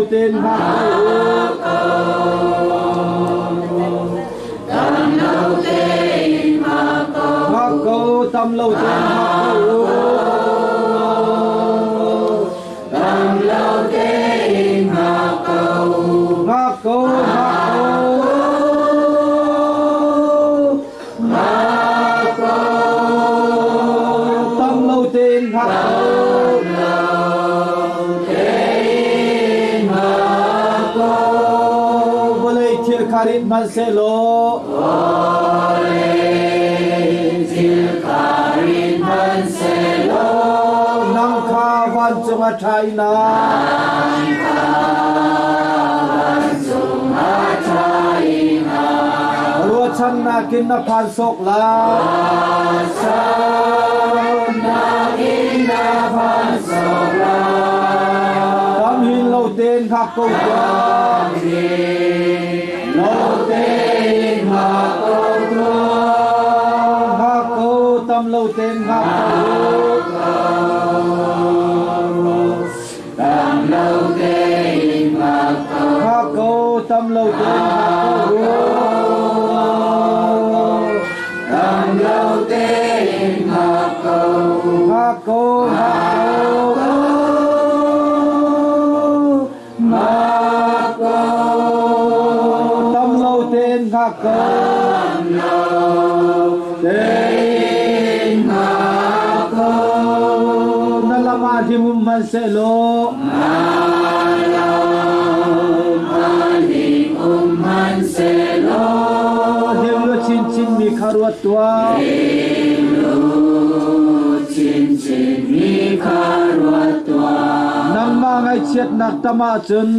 tein hngak ko. Hngak ko, tam lo tein hngak ko. Hngak ko, hngak ko. Tam lo tein hngak ko. Vawlei thil kha rit hmanhsehlaw nang kha vancung a ṭha ina Ruahchannak in na phan sawk lai. Tam hin lo tein hngak ko tuah. Hngak ko, tam lo tein hngak ko. Hngak ko, tam lo tein hngak ko. Hngak ko, hngak ko. Tam lo tein hngak ko. Na lam ah hlim um hmanhsehlaw hlim lu chinchin mi kha ruat tuah. Nangmah ngaihchiatnak tam ahcun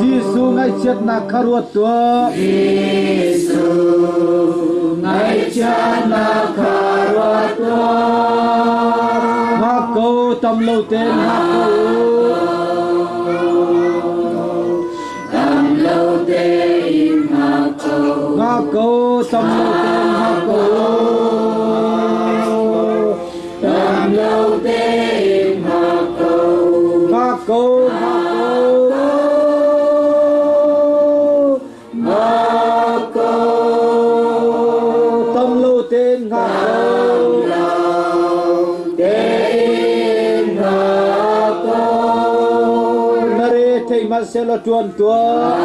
Jesuh ngaihchiatnak kha ruat tuah. Hngak ko, tam lo tein hngak ko. Hngak ko, tam lo tein hngak ko. Hngak ko, hngak ko. Tam lo tein hngak ko. Na re thei hmanhsehlaw ṭuan tuah.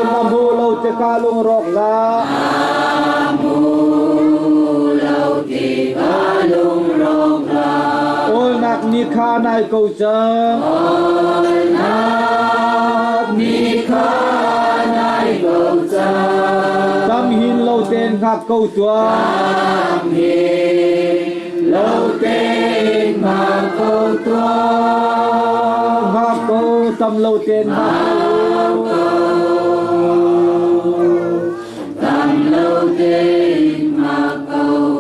Na hmu lo tikah lungrawk hlah. Awlnak ni kha nai ko cang. Tam hin lo tein hngak ko tuah. Hngak ko, tam lo tein hngak ko.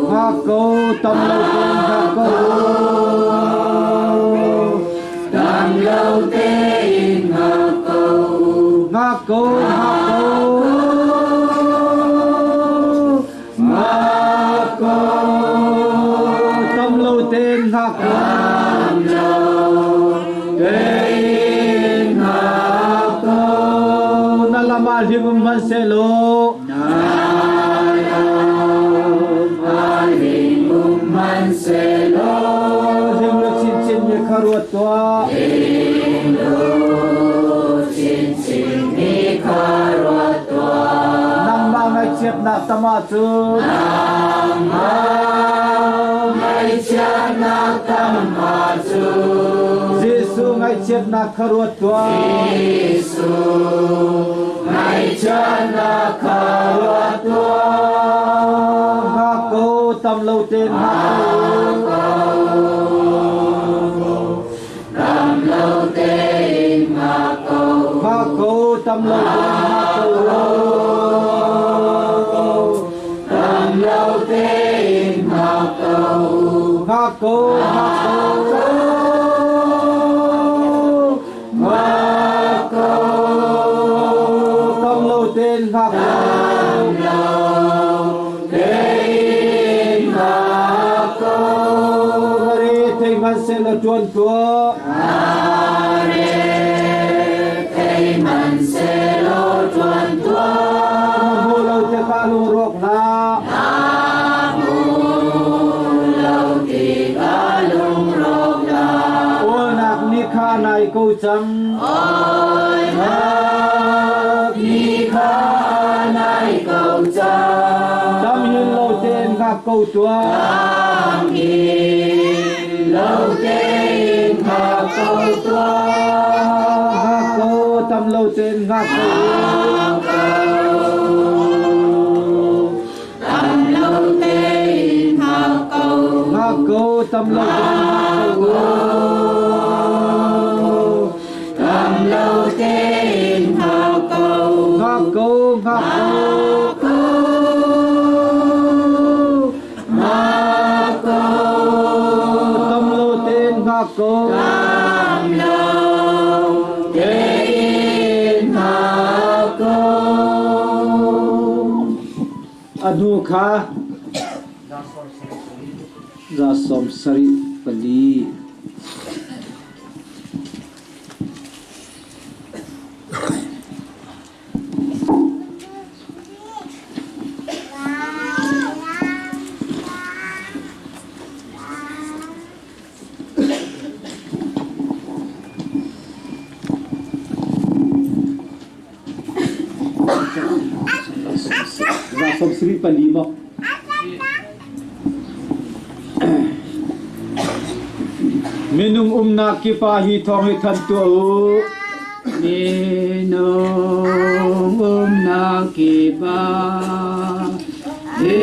Hngak ko, tam lo tein hngak ko. Hngak ko, hngak ko. Tam lo tein hngak ko. Na lam ah hlim um hmanhsehlaw hlim lu chinchin mi kha ruat tuah. Nangmah ngaihchiatnak tam ahcun Jesuh ngaihchiatnak kha ruat tuah. Hngak ko, tam lo tein hngak ko. Hngak ko, tam lo tein hngak ko. Hngak ko, hngak ko. Tam lo tein hngak ko. law ṭuan tuah. Na hmu lo tikah lungrawk hlah. Awlnak ni kha nai ko cang. Tam hin lo tein hngak ko tuah. Hngak ko, tam lo tein hngak ko. Hngak ko, tam lo tein hngak ko. Hngak ko, hngak ko. Tam lo tein hngak ko. A hnu kha 74. 74 maw? Minung umnak kip ah hi thawng hi thanh tuah u. Minung umnak kip ah hi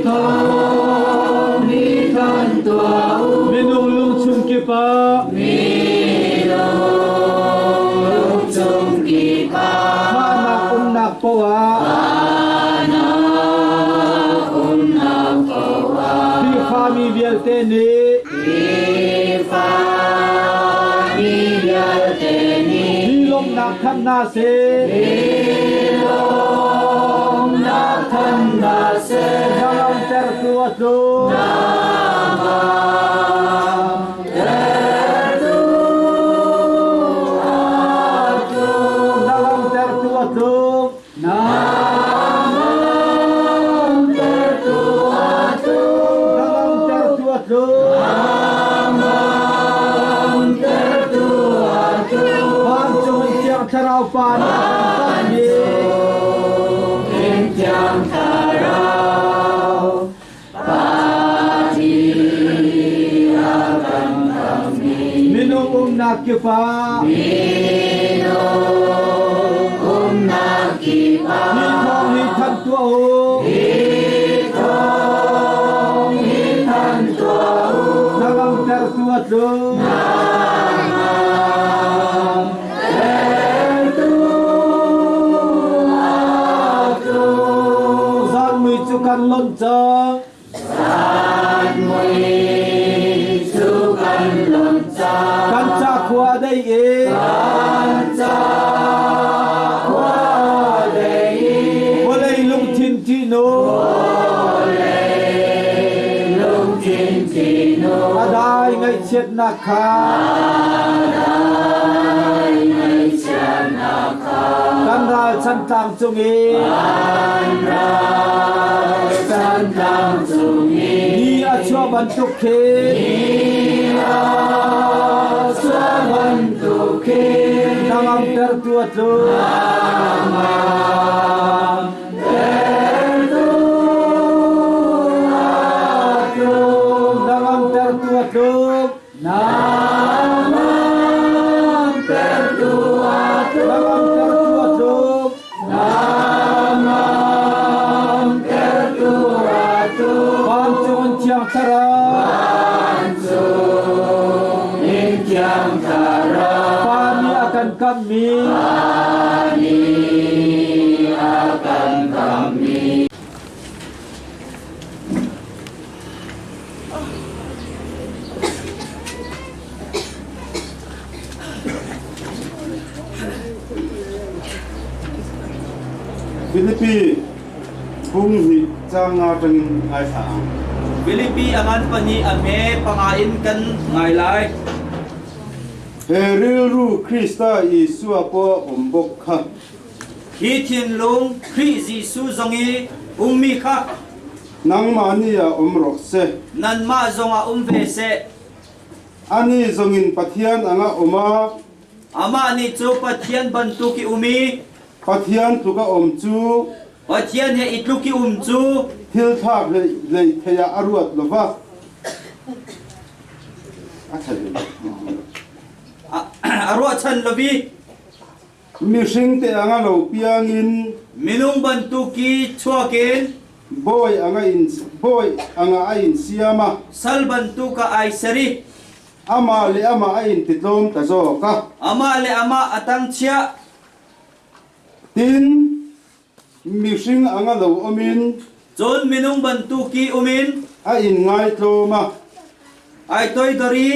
thawng hi thanh tuah u. Minung lungchung kip ah Minung lungchung kip ah mahnak umnak paoh ah mahnak umnak paoh ah Khrihfami vialte nih Khrihfami vialte nih hi lawmhnak thanh hna seh. Hi lawmhnak thanh hna seh. Hnangamtertu a tlung. Hnangamtertu a tlung. Hnangamtertu a tlung. Hnangamtertu a tlung. Hnangamtertu a tlung. Hnangamtertu a tlung. Vancung in Thiang Thlarau Pa nih a kan kamhmi. In Thiang Thlarau Pa nih a kan kamhmi. Minung umnak kip ah Minung umnak kip ah hi thawng hi thanh tuah u. Hi thawng hi thanh tuah u. Hnangamtertu a tlung. Hnangamtertu a tlung. Zan mui cu kan lonh cang. Zan mui cu kan lonh cang. Kan ca khua a dei i. Kan ca khua a dei i. Vawlei lungthin ṭihnu. Vawlei lungthin ṭihnu. A dai ngaihchiatnak kha. A dai ngaihchiatnak kha. Kan ralchan tlang cung i. Kan ralchan tlang cung i. Ni a chuah bantuk khin. Ni a chuah bantuk khin. Hnangamtertu a tlung. Hnangamtertu a tlung. Hnangamtertu a tlung. Hnangamtertu a tlung. Hnangamtertu a tlung. Hnangamtertu a tlung. Vancung in Thiang Thlarau. Vancung in Thiang Thlarau. Pa nih a kan kamhmi. Pa nih a kan kamhmi. Filipi phung nih caang nga ṭangin ngaithla ang. Filipi a ngan pahnih a hme panga in kan ngai lai. He rilru Krista Isua pawh um bawk kha. Hi thinlung Khrih Jesuh zong i ummi kha nangmah nih ah um rawh seh. Nanmah zongah um ve seh. Ani zongin Pathian anga um a. Amah nih cu Pathian bantuk i um i Pathian tluk a um cu Pathian he i tluk i um cu thil thlak hlei thei ah a ruat lova a a ruahchan lovi mihring te anga lo piangin minung bantuk i chuakin bawi anga in bawi anga a in siam a sal bantuk a ai seri amah le amah a in titlawm ta zawk a amah le amah a tang chia tin mihring anga lo omin cun minung bantuk i umin a in ngaitlawm a ai toidori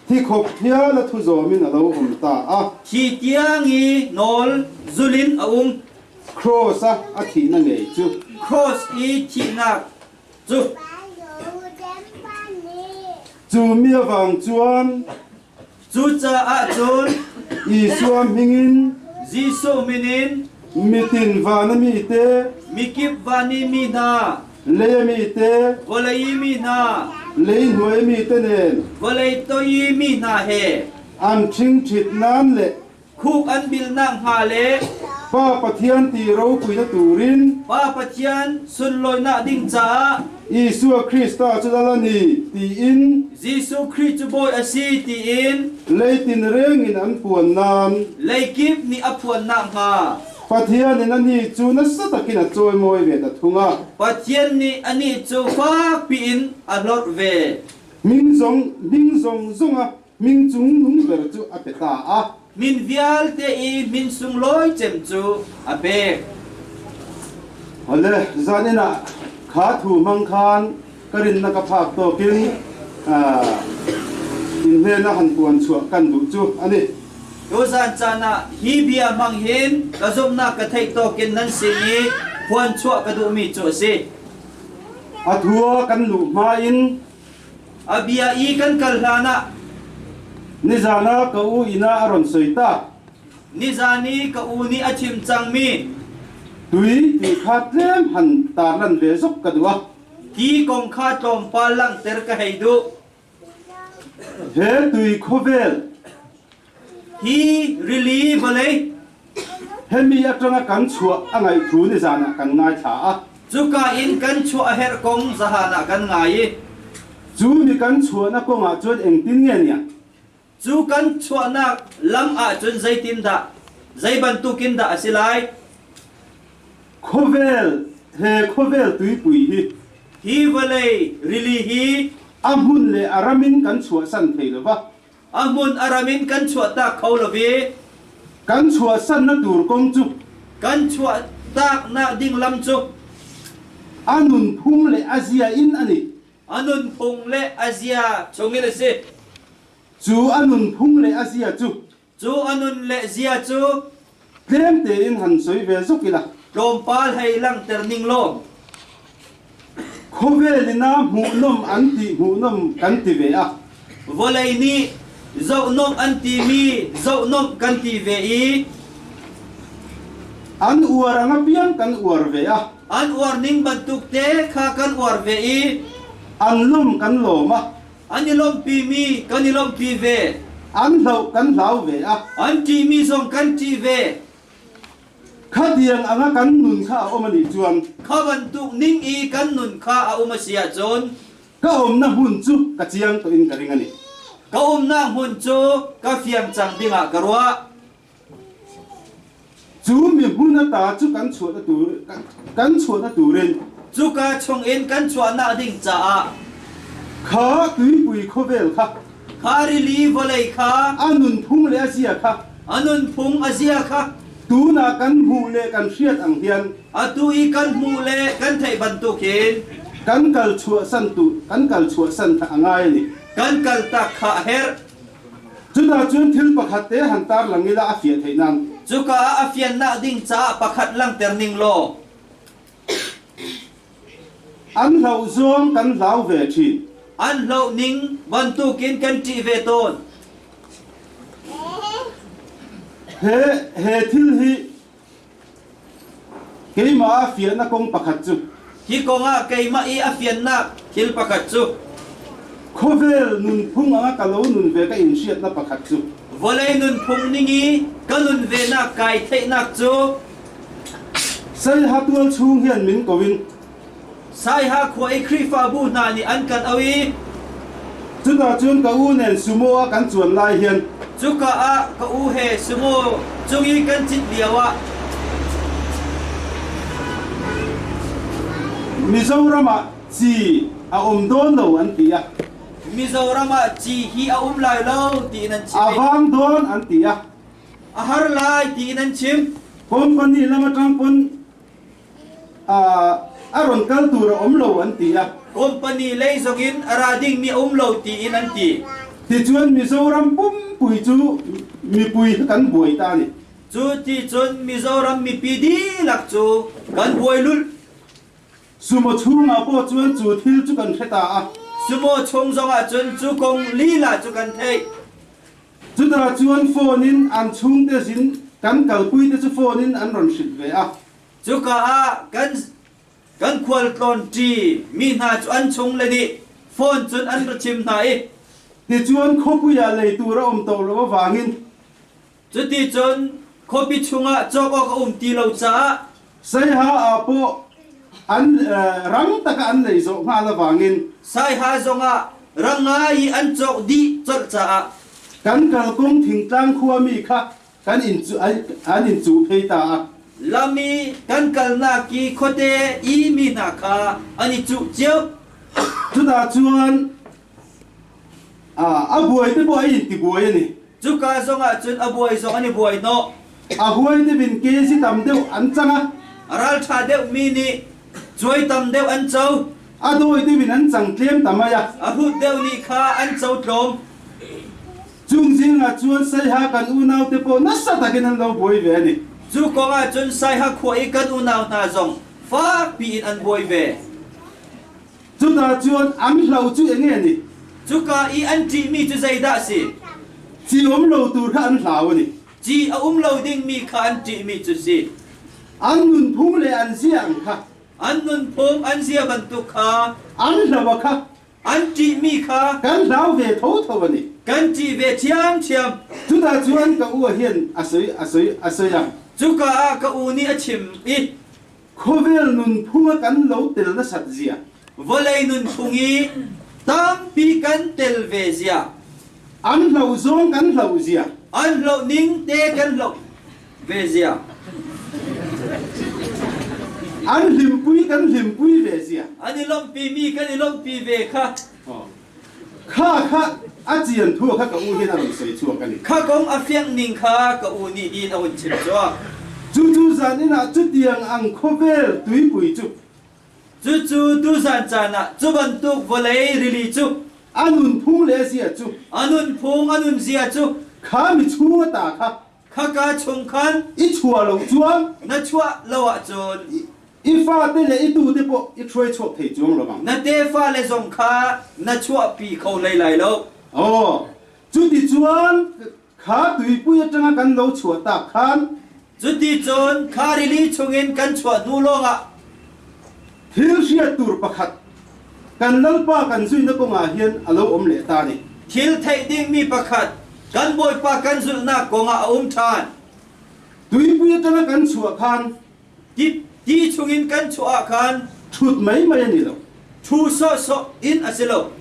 thi khop thial a thu zawmin a lo um ta a thi tiang i nawl zulin a um cross a a thihna ngei chu cross i thihnak cu chu mi awang chuan Cucaah cun Isua hmingin Jesuh min in mitin van a mi te mikip van i mi hna lei a mi te vawlei i mi hna lei hnuai mi te nen vawlei toi i mi hna he an ṭhingṭhit nan le khuk an bilnak hnga le Pa Pathian ti ropuina turin Pa Pathian sunlawinak ding caah Isua Krista cu lal a ni tiin Jesuh Khrih cu Bawi a si tiin leitin rengin an puan nan leikip nih a phuannak hnga Pathian in anih cu nasa takin a cawimawi ve ta thung a Pathian nih anih cu fak piin a hlorh ve. Min zong min zong zong a min cung nung ber cu a pe ta a Min vialte i min sunglawi cem cu a pek. Hale zan in ah kha thu hmang khan ka rinna ka phak tawkin in hnen a han puan chuah kan duh cu ani. Tuzan caan ah hi bia hmang hin ka zumhnak ka theih tawkin nan sin i phuan chuah ka duhmi cu a si. A thua kan luh hma in A bia i kan kal hlanah nizan ah ka u inn ah a ron soi tak. Nizan i ka u nih a chim cangmi tui ti kha tlem han tarlan ve zok ka duh a. Hi kong kha tlawmpal langhter ka hei duh. He tui khawvel Hi rili vawlei hemi atanga kan chuah a ngaih thu nizan ah kan ngaithla a. Cuka in kan chuah a herh kong zahan ah kan ngai i cu ni kan chuahnak kong ah cun engtin nge nia cu kan chuahnak lam ah cun zeitindah zei bantukin dah a si lai Khawvel he khawvel tuipui hi hi vawlei rili hi a hmun le a ram in kan chuahsan thei lo va A hmun a ram in kan chuahtak kho lo i kan chuahsannak tur kong cu kan chuahtaknak ding lam cu a nunphung le a zia in a ni. A nunphung le a zia chungin a si. Cu a nunphung le a zia cu cu a nun le zia cu tlem tein han soi ve zuk ila tlawmpal hei langhter ning law Khawvel in ah hmuhnawm an ti hmuhnawm kan ti ve a. Vawlei nih zohnuamh an timi zohnuamh kan ti ve i an uar ang apiang kan uar ve a. An uar ning bantuk te kha kan uar ve i an lawm kan lawm a. An i lawmhpimi kan i lawmhpi ve. An hloh kan hlau ve a. An ṭihmi zong kan ṭih ve. Khatiang anga kan nun kha a um a nih chuan kha bantuk ning i kan nun kha a um a si ahcun ka umnak hmun cu ka chiang to in ka ring ani. Ka umnak hmun cu ka fiang cang dingah ka ruah. Cu mi hmun ata cu kan chuah tur kan chuah turin cuka chungin kan chuahnak ding caah kha tuipui khawvel kha Kha rili vawlei kha a nunphung le a zia kha a nunphung a zia kha tuna kan hmuh le kan hriat ang hian atu i kan hmuh le kan theih bantuk hin kan kal chuahsan tu kan kal chuahsan kha a ngai ni kan kal tak kha a herh Cuta cun thil pakhat te han tar lang ila a fiah theih nan cuka ah a fiannak ding caah pakhat langhter ning law. An hloh zong kan hlau ve ṭhin. An hloh ning bantukin kan ṭih ve tawn. He he thil hi keimah a fiannak kong pakhat cu Hi kongah keimah i a fiannak thil pakhat cu khawvel nunphung anga ka lo nun ve ka in hriatnak pakhat cu vawlei nunphung ning i ka nun venak kai theihnak cu Saiha tual chung hian min ko in Saiha khua i Khrihfabu hna nih an kan auh i Cuta cun ka u nen sumo ah kan cuan lai hin cuka ah ka u he sumo cung i kan cit lio ah Mizoram ah ci a um dawn lo an ti a. Mizoram ah ci hi a um lai lo tiin an chim A vang dawn an ti a. A har lai tiin an chim. Company lam atang pun a rawn kal tur a um lo an ti a. Company lei zongin a ra dingmi a um lo tiin an ti. Tichuan Mizoram pumpui cu mipui kan buai ta ni. Cu ti cun Mizoram mipi dihlak cu kan buai lulh. Sumo chungah pawh cun cu thil cu kan hre ta a. Sumo chung zongah cun cu kong lila cu kan theih. Cutah cun phone in an chungte zin kan kalpui te cu phone in an ron hrilh ve a. Cuka ah kan kan khualtlawn ṭi mi hna cu an chung le nih phone cun an ra chim hna i Ticun khuapui ah lei tur a um to lo avangin cuticun khuapi chungah cawk awk a um ti lo caah Saiha ah pawh an rang taka an lei zawh hnga avangin Saiha zongah rang ngai i an cawk dih colh caah kan kalkawng thingtlang khuami kha kan in an in cu phei ta a. Lam i kan kalnak i khuate i mi hna kha an i cuh cio. Cutah cun a buai te pawh a in ti buai ani. Cuka zongah cun a buai zong an i buai hnawh. A huai deuh in kesi tam deuh an cang a. A ralṭha deuhmi nih cuai tam deuh an co. A dawi deuh in an cang tlem tam ai a. A hrut deuh nih kha an co tlawm. Cung zing ah cun Saiha kan unau te pawl nasa takin an lo buai ve ani. Cu kong ah cun Saiha khua i kan unau hna zong fakpi in an buai ve. Cutah cun an hlo cu enge ni? Cuka i an ṭihmi cu zeidah a si? Ci um lo tu kha an hlau ani. Ci a um lo dingmi kha an ṭihmi cu si. An nunphung le an zia ang kha. An nunphung an zia bantuk kha. An hlo kha. An ṭihmi kha. Kan hlau ve thotho ani. Kan ṭih ve ṭhiamṭhiam. Cutah cun ka u hin a soi a soi a soi ang. Cuka ah ka u nih a chim i Khawvel nunphung a kan lo tel nasat zia. Vawlei nunphung i tampi kan tel ve zia. An hlo zong kan hlo zia. An hloh ning te kan hloh ve zia. An hlimpui kan hlimpui ve zia. An i lawmhpi mi kan i lawmhpi ve kha. Kha kha a cian thu kha ka u hin a run soi chuak ani. Kha kong a fiang ning kha ka u nih hin a hun chim chuak. Cu cu zan in ah cutiang ang khuavel tuipui cu Cucu tuzan caan ah cu bantuk vawlei rili cu a nunphung le zia cu a nunphung a nunzia cu kha mi chung a ta kha Khaka chung khan i chuah lo chuan na chuah lo ahcun i fate le i tute pawh i hruai chuak thei chuang lo ang. Na tefa le zong kha na chuahpi kho hlei lai lo. Oh, cuti chuan kha tuipui atanga kan lo chuah tak khan Cuti cun kha rili chungin kan chuah hnu lawngah thil hriat tur pakhat kan lalpa kan zuina kongah hian a lo um leh ta ni. Thil theih dingmi pakhat kan Bawipa kan zulhnak kongah a um ṭhan. Tuipui atanga kan chuah khan ti, ti chungin kan chuah ah khan ṭhut mai mai a ni lo. Ṭhu sawhsawh in a si lo.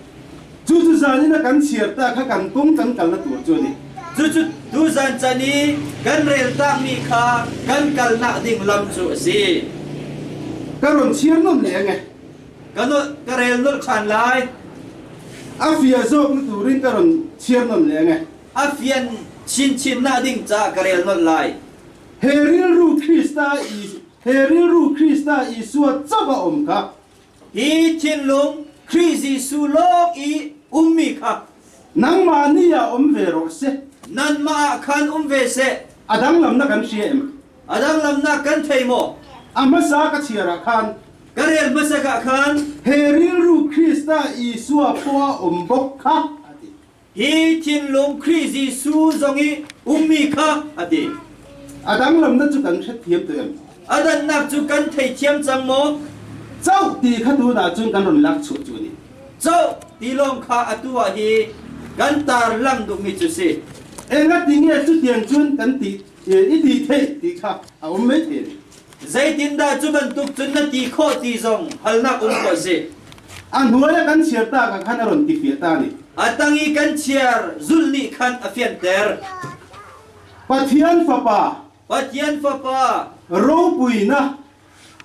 Cucu zan in a kan chiar ta kha kan kong kan kalna tur cu a ni. Cucu tuzan can i kan rel takmi kha kan kalnak ding lam cu a si. Ka ron chiar non leng e. Ka ka rel nolh ṭhan lai. A fia zawk na turin ka ron chiar non leng e. A fian chinchin na ding ca ka rel nolh lai. He rilru Krista i he rilru Krista Isua chava om kha. Hi thinlung Khrih Jesuh lawng i ummi kha. Nangmah ni ah um ve rawh se. Nanmah ah khan um ve seh. A danglam na kan hria em? A danglam na kan thei maw? A hmasa ka chiar ah khan. Ka rel hmasa ah khan he rilru Krista Isua pawh a um bawk kha a ti. Hi thinlung Khrih Jesuh zong i ummi kha a ti. A danglamnak cu kan hrethiam tu em? A dannak cu kan theithiam cang maw? Cauh ti kha tunah cun kan run lak chuah cu ni. Cauh ti lawng kha atu ah hi kan tar lang duhmi cu si. Enga ti nge cu tiang cun kan ti i ti thei ti kha a um mai the. Zeitindah cu bantuk cun na ti khawh ti zong halnak um khawh si. A hnuai a kan chiar ta ka khan a run ti fiah ta ni. A tang i kan chiar zulh nih khan a fianter. Pathian Fapa Pathian Fapa ropuinak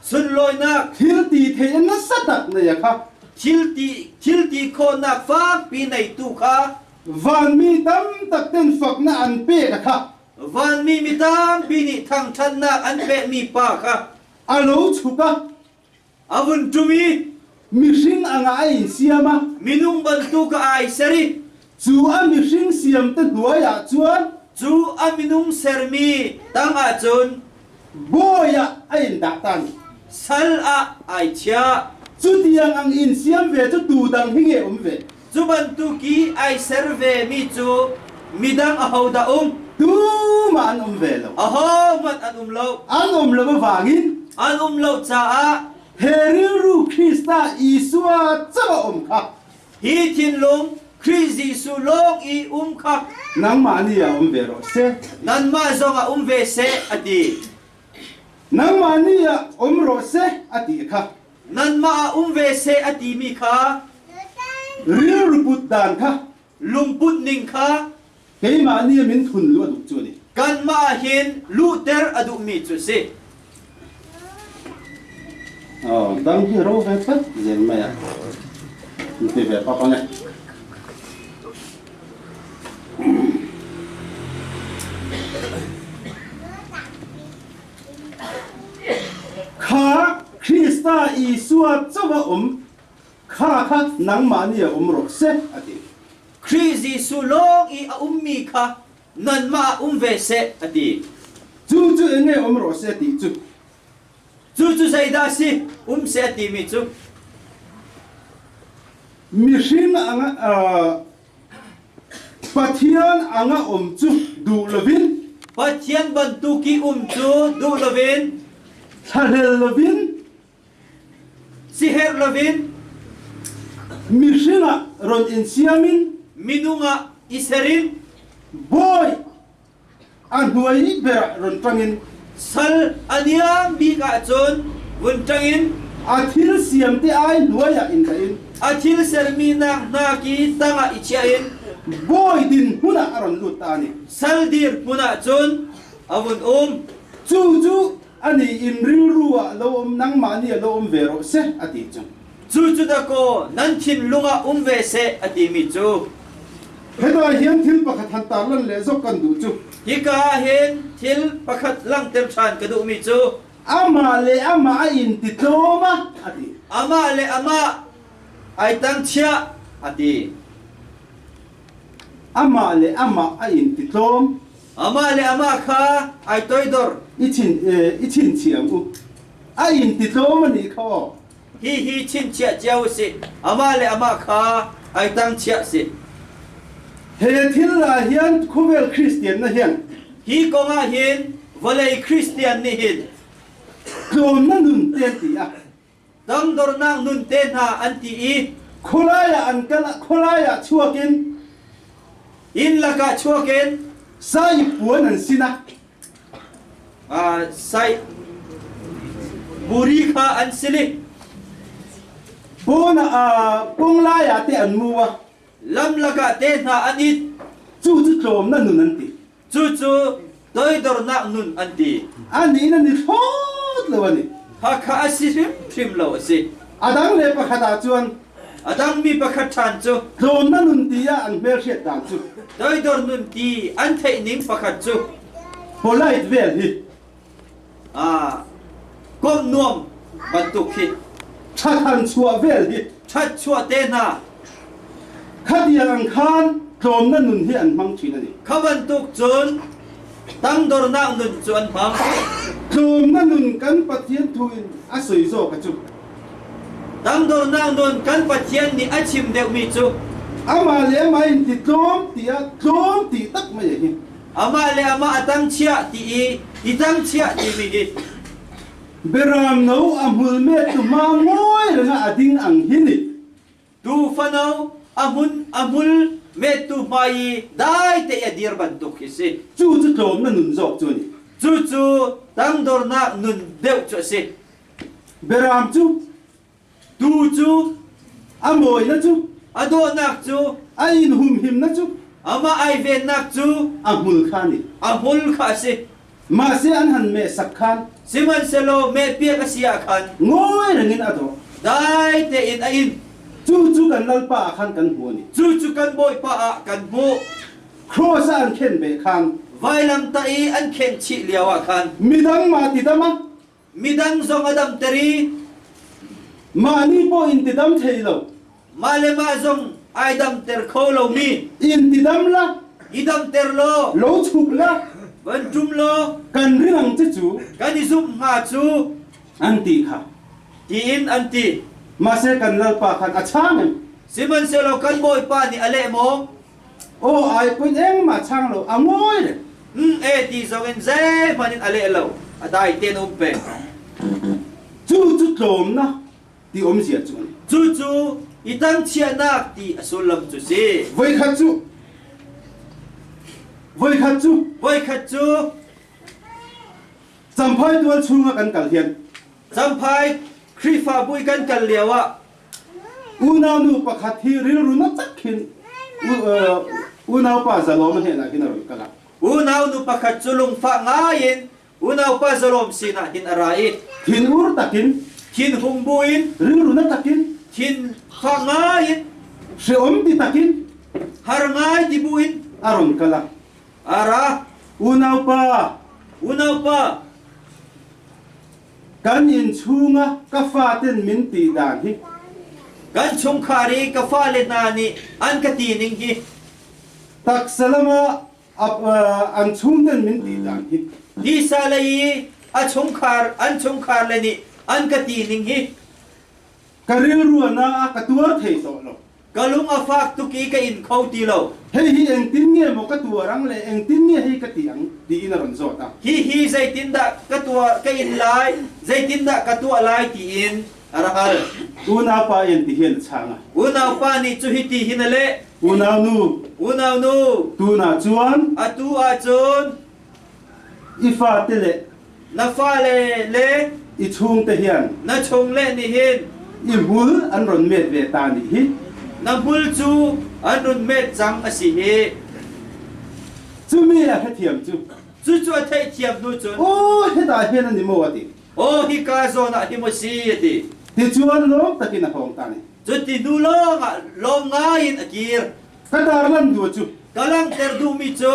sunlawinak thil ti thei nasa tak nei a kha thil ti thil ti khawhnak fakpi neitu kha vanmi tam tak ten fakna an pek a kha Vanmi mi tampi nih thangṭhatnak an pekmi pa kha a lo chuk a a vun ṭum i mihring anga a in siam a minung bantuk a ai ser i cu a mihring siam te hnuai ah cun cu a minung sermi tangah cun bawi ah a in dah tan sal ah ai chiah. Cu tiang ang in siam ve cu tu dang hi nge um ve. Cu bantuk i ai ser ve mi cu midang ahodah um? Tumah an um ve lo. Ahohmanh an um lo. An um lo vangin an um lo caah he rilru Krista Isua cang a um kha hi thinlung Khrih Jesuh lawng i um kha nangmah nih a um ve rawh seh. Nanmah zong ah um ve seh a ti. Nangmah nih ah um rawh seh a ti kha. Nanmah ah um ve seh a timi kha rilru put dan kha lungput ning kha keimah nih min thun lu a duh cu ni. Kanmah ah hin luhter a duhmi cu si. Oh, dang hi ro ve tlat zel mai a. Ti ve pa pa nge. Kha Krista Isua chawa um kha kha nangmah nih a um rawh seh a ti. Khrih Jesuh lawng i a ummi kha nanmah ah um ve seh a ti. Cu cu enge um rawh seh ti cu. Cu cu zeidah a si um seh a timi cu? Mihring anga Pathian anga um cu duh lovin Pathian bantuk i um cu duh lovin thlahlel lovin siherh lovin mihring ah ron in siam in minung ah i ser in bawi A hnuai ber ah run ṭang in sal a niam bik ahcun vun ṭang in a thil siam te ai hnuai ah in in a thil sermi nak hna ki tangah i chiah in bawi din hmun ah a run lut ta ni. Sal dir hmun ah cun a vun um. Cu cu ani in rilru ah lo um nangmah nih lo um ve rawh seh a ti cu. Cu cu dakaw nan thinlung ah um ve seh a timi cu. Heta hian thil pakhat han tarlan le zok kan duh cu. Hika ah hin thil pakhat langhter ṭhan ka duhmi cu. Amah le amah a in ti tlawm a a ti. Amah le amah ai tang chiah a ti. Amah le amah a in ti tlawm. Amah le amah kha ai toidor. I chin i chinchiam u. A in ti tlawm a nih kha aw. Hihi chinchiah cio usih. Amah le amah kha ai tang chiah si. He thil ah hian khawvel Kristian na hian hi kong ah hin vawlei Kristian nih hin tlawn na nun te an ti a tangdornak nun te hna an ti i khualai ah an kal khualai ah chuak in inn lakah chuak in sai puan an sinah Sai buri kha an sili. Pon ponglai ah te an mu a. Lam lakah te hna an it. Cu cu tlawm na nun an ti. Cu cu toidornak nun an ti. Ani nan i thlawt lo ani. Hakha a si hrimhrim lo a si. A dang le pakhat ah cun a dangmi pakhat ṭhan cu tlawm na nun ti ah an hmelhriat dan cu toidor nun ti an theih ning pakhat cu polite vel hi komh nuam bantuk hi ṭhathan chuah vel hi ṭhat chuah te hna khatiang ang khan tlawm na nun hi an hmang ṭhin ani kha bantuk cun tangdornak nun cu an hmang tlawm na nun kan Pathian thu in a soi zawk a cu. Tangdornak nun kan Pathian nih a chim deuhmi cu amah le amah in ti tlawm tiah tlawm ti tak mai hi. Amah le amah a tang chiah ti i i tang chiah timi hi Beram no a hmul met tu ma ngawi renga a ding ang hi ni. Tu fano a hmun a hmul mettu hmai i dai te a dir bantuk hi si. Cu cu tlawm na nun zawk cu ni. Cu cu tangdornak nun deuh cu a si. Beram cu tu cu a mawina cu a dawhnak cu a in humhimna cu amah ai vennak cu a hmul kha ni. A hmul kha a si. Mahse an han meh sak khan Sihmanhsehlaw mehpiak a si ah khan ngawi rengin a dawh. Dai tein a in. Cu cu kan lalpa ah khan kan hmu ni. Cu cu kan Bawipa ah kan hmuh. Cross ah an khen ve khan vailamtah i an khen chih lio ah khan midang ma ti dam ah midang zong a damter i mah ni pawh in ti dam thei lo mah le mah zong ai damter kho lomi in ti dam la i damter law lo chuk la van ṭum law kan rinang cu cu kan i zumh hnga cu an ti kha tiin an ti. Mahse kan lalpa khan a chang em? Sihmanhsehlaw kan Bawipa nih a leh maw? Aw ai pun engmah chang lo a ngawi reng. E ti zong in zeihmanh in a leh lo a dai ten um peng. Cu cu tlawmna ti awmzia cu ani. Cu cu i tangchiahnak ti a sullam cu si. Voikhat cu voikhat cu voikhat cu Champhai tual chungah kan kal hian Champhai Khrihfabu i kan kal lio ah unau nu pakhat hi rilru na tak khin unau pa Zalawm he na hin a ron kal ah unau nu pakhat cu lungfah ngai in Unaupa Zalawm sinah hin a ra i thinur takin thinhung buin rilru na takin thin fak ngai in hreom ti takin har ngai ti buin a ron kala a ra. Unaupa, unaupa, kan in chunga ka faten min ti dan hi kan chungkhar i ka fale hna nih an ka ti ning hi taksa lama an chungten min ti dan hi tisa lei i a chungkhar an chungkhar le nih an ka ti ning hi ka rilru na ka tuar thei to lo ka lung a fak tuk i ka in kho ti lo. Hei hi engtin nge maw ka tuar ang le engtin nge hei ka ti ang ti in a ron zawt a. Hi hi zeitindah ka tuar ka in lai zeitindah ka tuah lai tiin a rak al. Unaupa in ti hian a chang a. Unaupa nih cu hi ti hin a leh. Unaunu. Unaunu. Tuna chuan. Atu ahcun. I fate le. Na fale le. I chungte hian. Na chung le nih hin. I hmul an ron met ve ta nih hi. Na hmul cu an run met cang a si hi. Cumi a hrethiam cu. Cucu a theihthiam hnu cun. Aw heta hian an ni maw a ti. Aw hika zawn ah hi maw si a ti. Ti chuan lawm takin a hawng ta ni. Cuti hnu lawngah lawm ngaiin a kir. Ka darlan du cu. Ka langhter duhmi cu.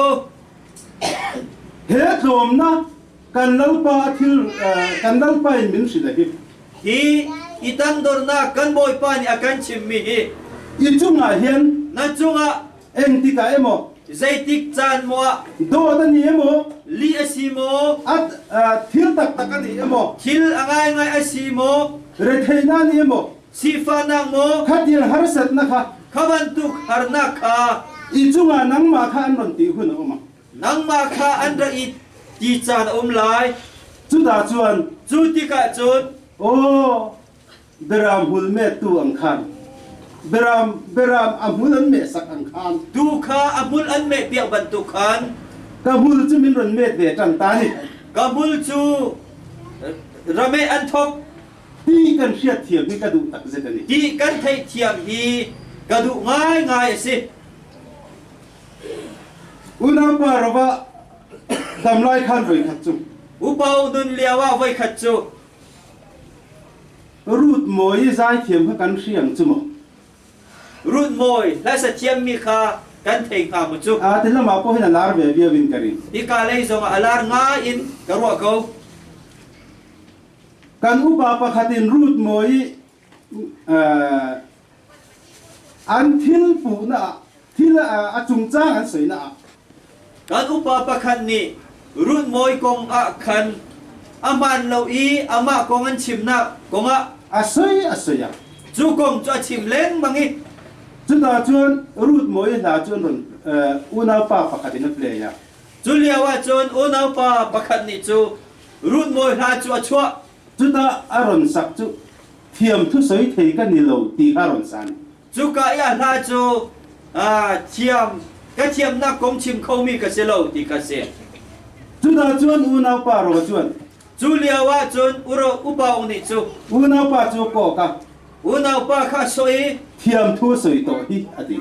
He tlawmnak kan lalpa thil kan lalpa in min hrilh hi. Hi i tangdornak kan Bawipa nih a kan chimmi hi. I cungah hin. Na cungah. Engtikah emaw. Zeitik caan maw ah. Dawt a ni emaw. Lih a si maw. Thil taktak a ni emaw. Thil a ngaingai a si maw. Retheihnak ni emaw. Sifahnak maw? Khatil harsatnak kha. Kha bantuk harnak kha. I cungah nangmah kha an ron ti hun a um. Nangmah kha an ra i ti caan a um lai. Cudah cun. Cu tikah cun. Aw, beram hmul mettu ang khan. Beram beram a hmul an meh sak ang khan. Tu kha a hmul an meh piak bantuk khan. Ka hmul cu min ron met ve ṭan ta ni. Ka hmul cu rameh an thok. Ti kan hriatthiam hi ka duh tak zet ani. Ti kan theihthiam hi ka duh ngaingai a si. Unaupa rova dam lai khan voikhat cu. Upa nun lio ah voikhat cu. Rut mawi zaithiam kha kan hriang cu maw? Rut mawi hlasa thiammi kha kan thei hnga mu cu. A ti lamah pawh hin a lar ve viau in ka ring. Hika lei zongah a lar ngai in ka ruah ko. Kan upa pakhat in Ruth mawi an thil puhna ah thil a cungcang an soina ah Kan upa pakhat nih Ruth mawi kong ah khan a hmaan lo i amah kong an chimnak kongah a soi a soi ah. Cu kong cu a chim lengmang i Cuta cun Ruth mawi hla cu an run unaupa pakhat in a play a. Cu lio ah cun unaupa pakhat nih cu Ruth mawi hla cu a chuah. Cuta a ron sak cu thiam thu soi thei kan ni lo ti kha ron san. Cuka i a hla cu thiam ka thiamnak kong chim khomi ka si lo ti kha si. Cuta cun unaupa ro cun Cu lio ah cun uro upa ung nih cu unaupa cu kawk a unaupa kha sawh i thiam thu soi to hi a ti.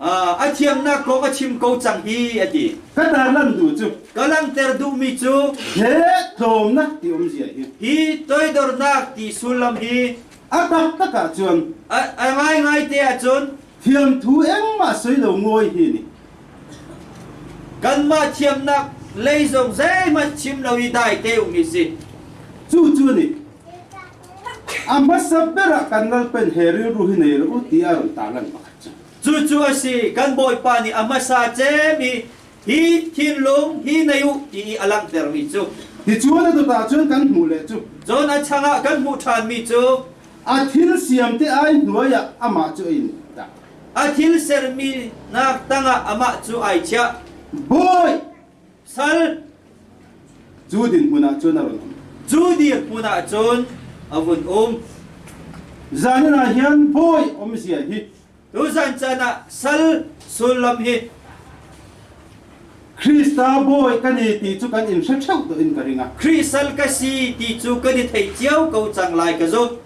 A thiamnak kong a chim ko cang hi a ti. Ka tarlan duh cu ka langhter duhmi cu he tlawmnak ti umzia hi hi toidornak ti sullam hi a taktak ah cun a ngaingai te ahcun thiamthu engmah soi lo ngawi hi ni kanmah thiamnak lei zong zeihmanh chim lo i dai te um hi si. Cu cu ni A hmasa ber ah kan lalpen he rilru hi nei rawh u ti a rawn tarlan pakhat cu. Cucu a si, kan Bawipa nih a hmasa cem i hi thinlung hi nei u ti i a langhtermi cu. Tichuan a dot ahcun kan hmuh le cu. Cun a changah kan hmuh ṭhanmi cu. A thil siam te ai hnuai ah amah cu a in dah. A thil sermi nak tangah amah cu ai chiah. Bawi Sal cu dinhmun ah cun a run um. Cu dirhmun ah cun a vun um. Zanin ah hin bawi awmzia hi Tuzan caan ah sal sullam hi Krista bawi kan i ti cu kan in hre ṭheu to in ka ring a. Khrih sal ka si ti cu kan i thei cio ko cang lai ka zumh.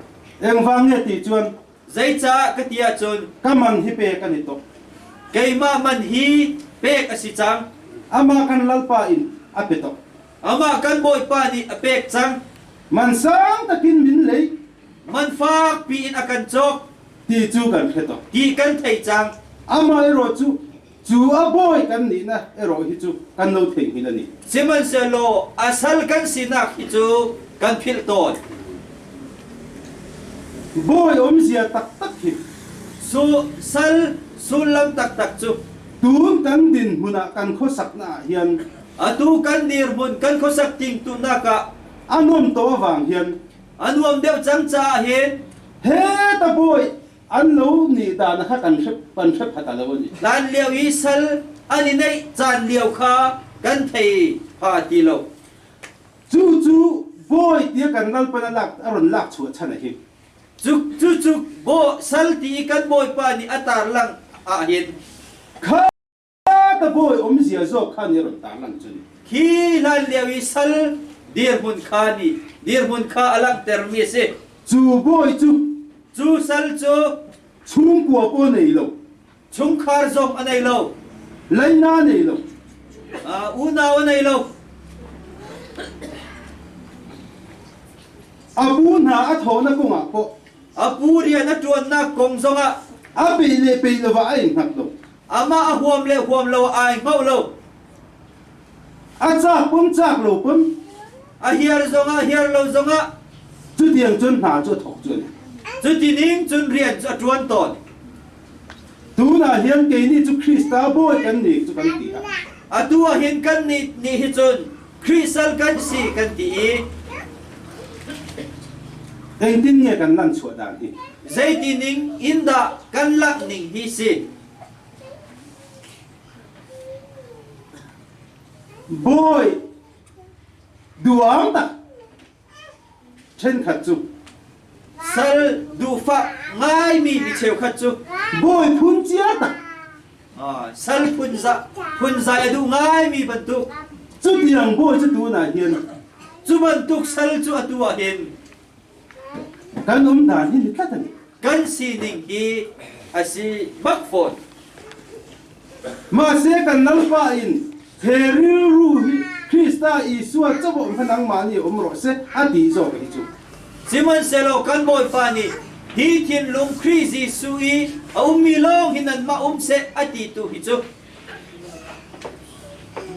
Engvang nge ti cun Zeicah ka ti ahcun ka man hi pe kan i tok. Keimah man hi pek a si cang. Amah kan lalpa in a pe tok. Amah kan Bawipa nih a pek cang. Man sang takin min lei. Man fak piin a kan cawk. Ti cu kan hre tok. Ti kan thei cang. Amah erawh cu cu a bawi kan nihna erawh hi cu kan lo thei hngil ani. Sihmanhsehlaw a sal kan sinak hi cu kan philh tawn. Bawi awmzia taktak hi Su sal sullam taktak cu tun kan dinhmun ah kan khuasaknak ah hian atu kan dirhmun kan khuasak tingtunak ah a nuam to avang hian a nuam deuh cang caah hin he ta bawi an lo nih dan kha kan hrep kan hrep khat lo ani. Hlan lio i sal an i neih caan lio kha kan thei pha ti lo. Cu cu bawi tia kan lalpan a lak a ron lak chuah chan a hi. Cu cu cu bo sal ti i kan bawipa nih a tarlang ah hin Kha ta bawi awmzia zawk kha nih ron tarlang cu ni. Khi hlan lio i sal dirhmun kha nih dirhmun kha a langhtermi a si. Cu bawi cu Cu sal cu chungkua paw nei lo. Chungkhar zong a nei lo. Leina nei lo. Unau a nei lo. A pu hna a thawhnak kongah pawh A pu rian a ṭuannak kong zongah a pei le pei lo ah a in hngat lo. Amah a huam le huam lo ai hngauh lo. A cak pum cak lo pum. A hiar zongah hiar lo zongah. Cutiang cun hna cu a thawk cu. Cuti ning cun rian cu a ṭuan tawn. Tunah hin kei nih cu Krista bawi kan nih cu kan ti a. Atu ah hin kan nih nih hi cun Khrih sal kan si kan ti i Engtin nge kan lan chuah dan hi? Zeiti ning in dah kan lak ning hi si? Bawi duang tak ṭhenkhat cu sal duhfah ngaimi mi cheukhat cu bawi phun cia tak sal phun za phun zai a duh ngaimi bantuk cutiang bawi cu tunah hin cu bantuk sal cu atu ah hin kan um dan hi ni tlat ani kan sining hi a si bak fawn Mahse kan lalpa in he rilru hi Krista Isua cawawm kha nangmah nih um rawh seh a ti zawk hi cu. Sihmanhsehlaw kan Bawipa nih hi thinlung Khrih Jesuh i a ummi lawng hi nanmah um seh a ti tu hi cu.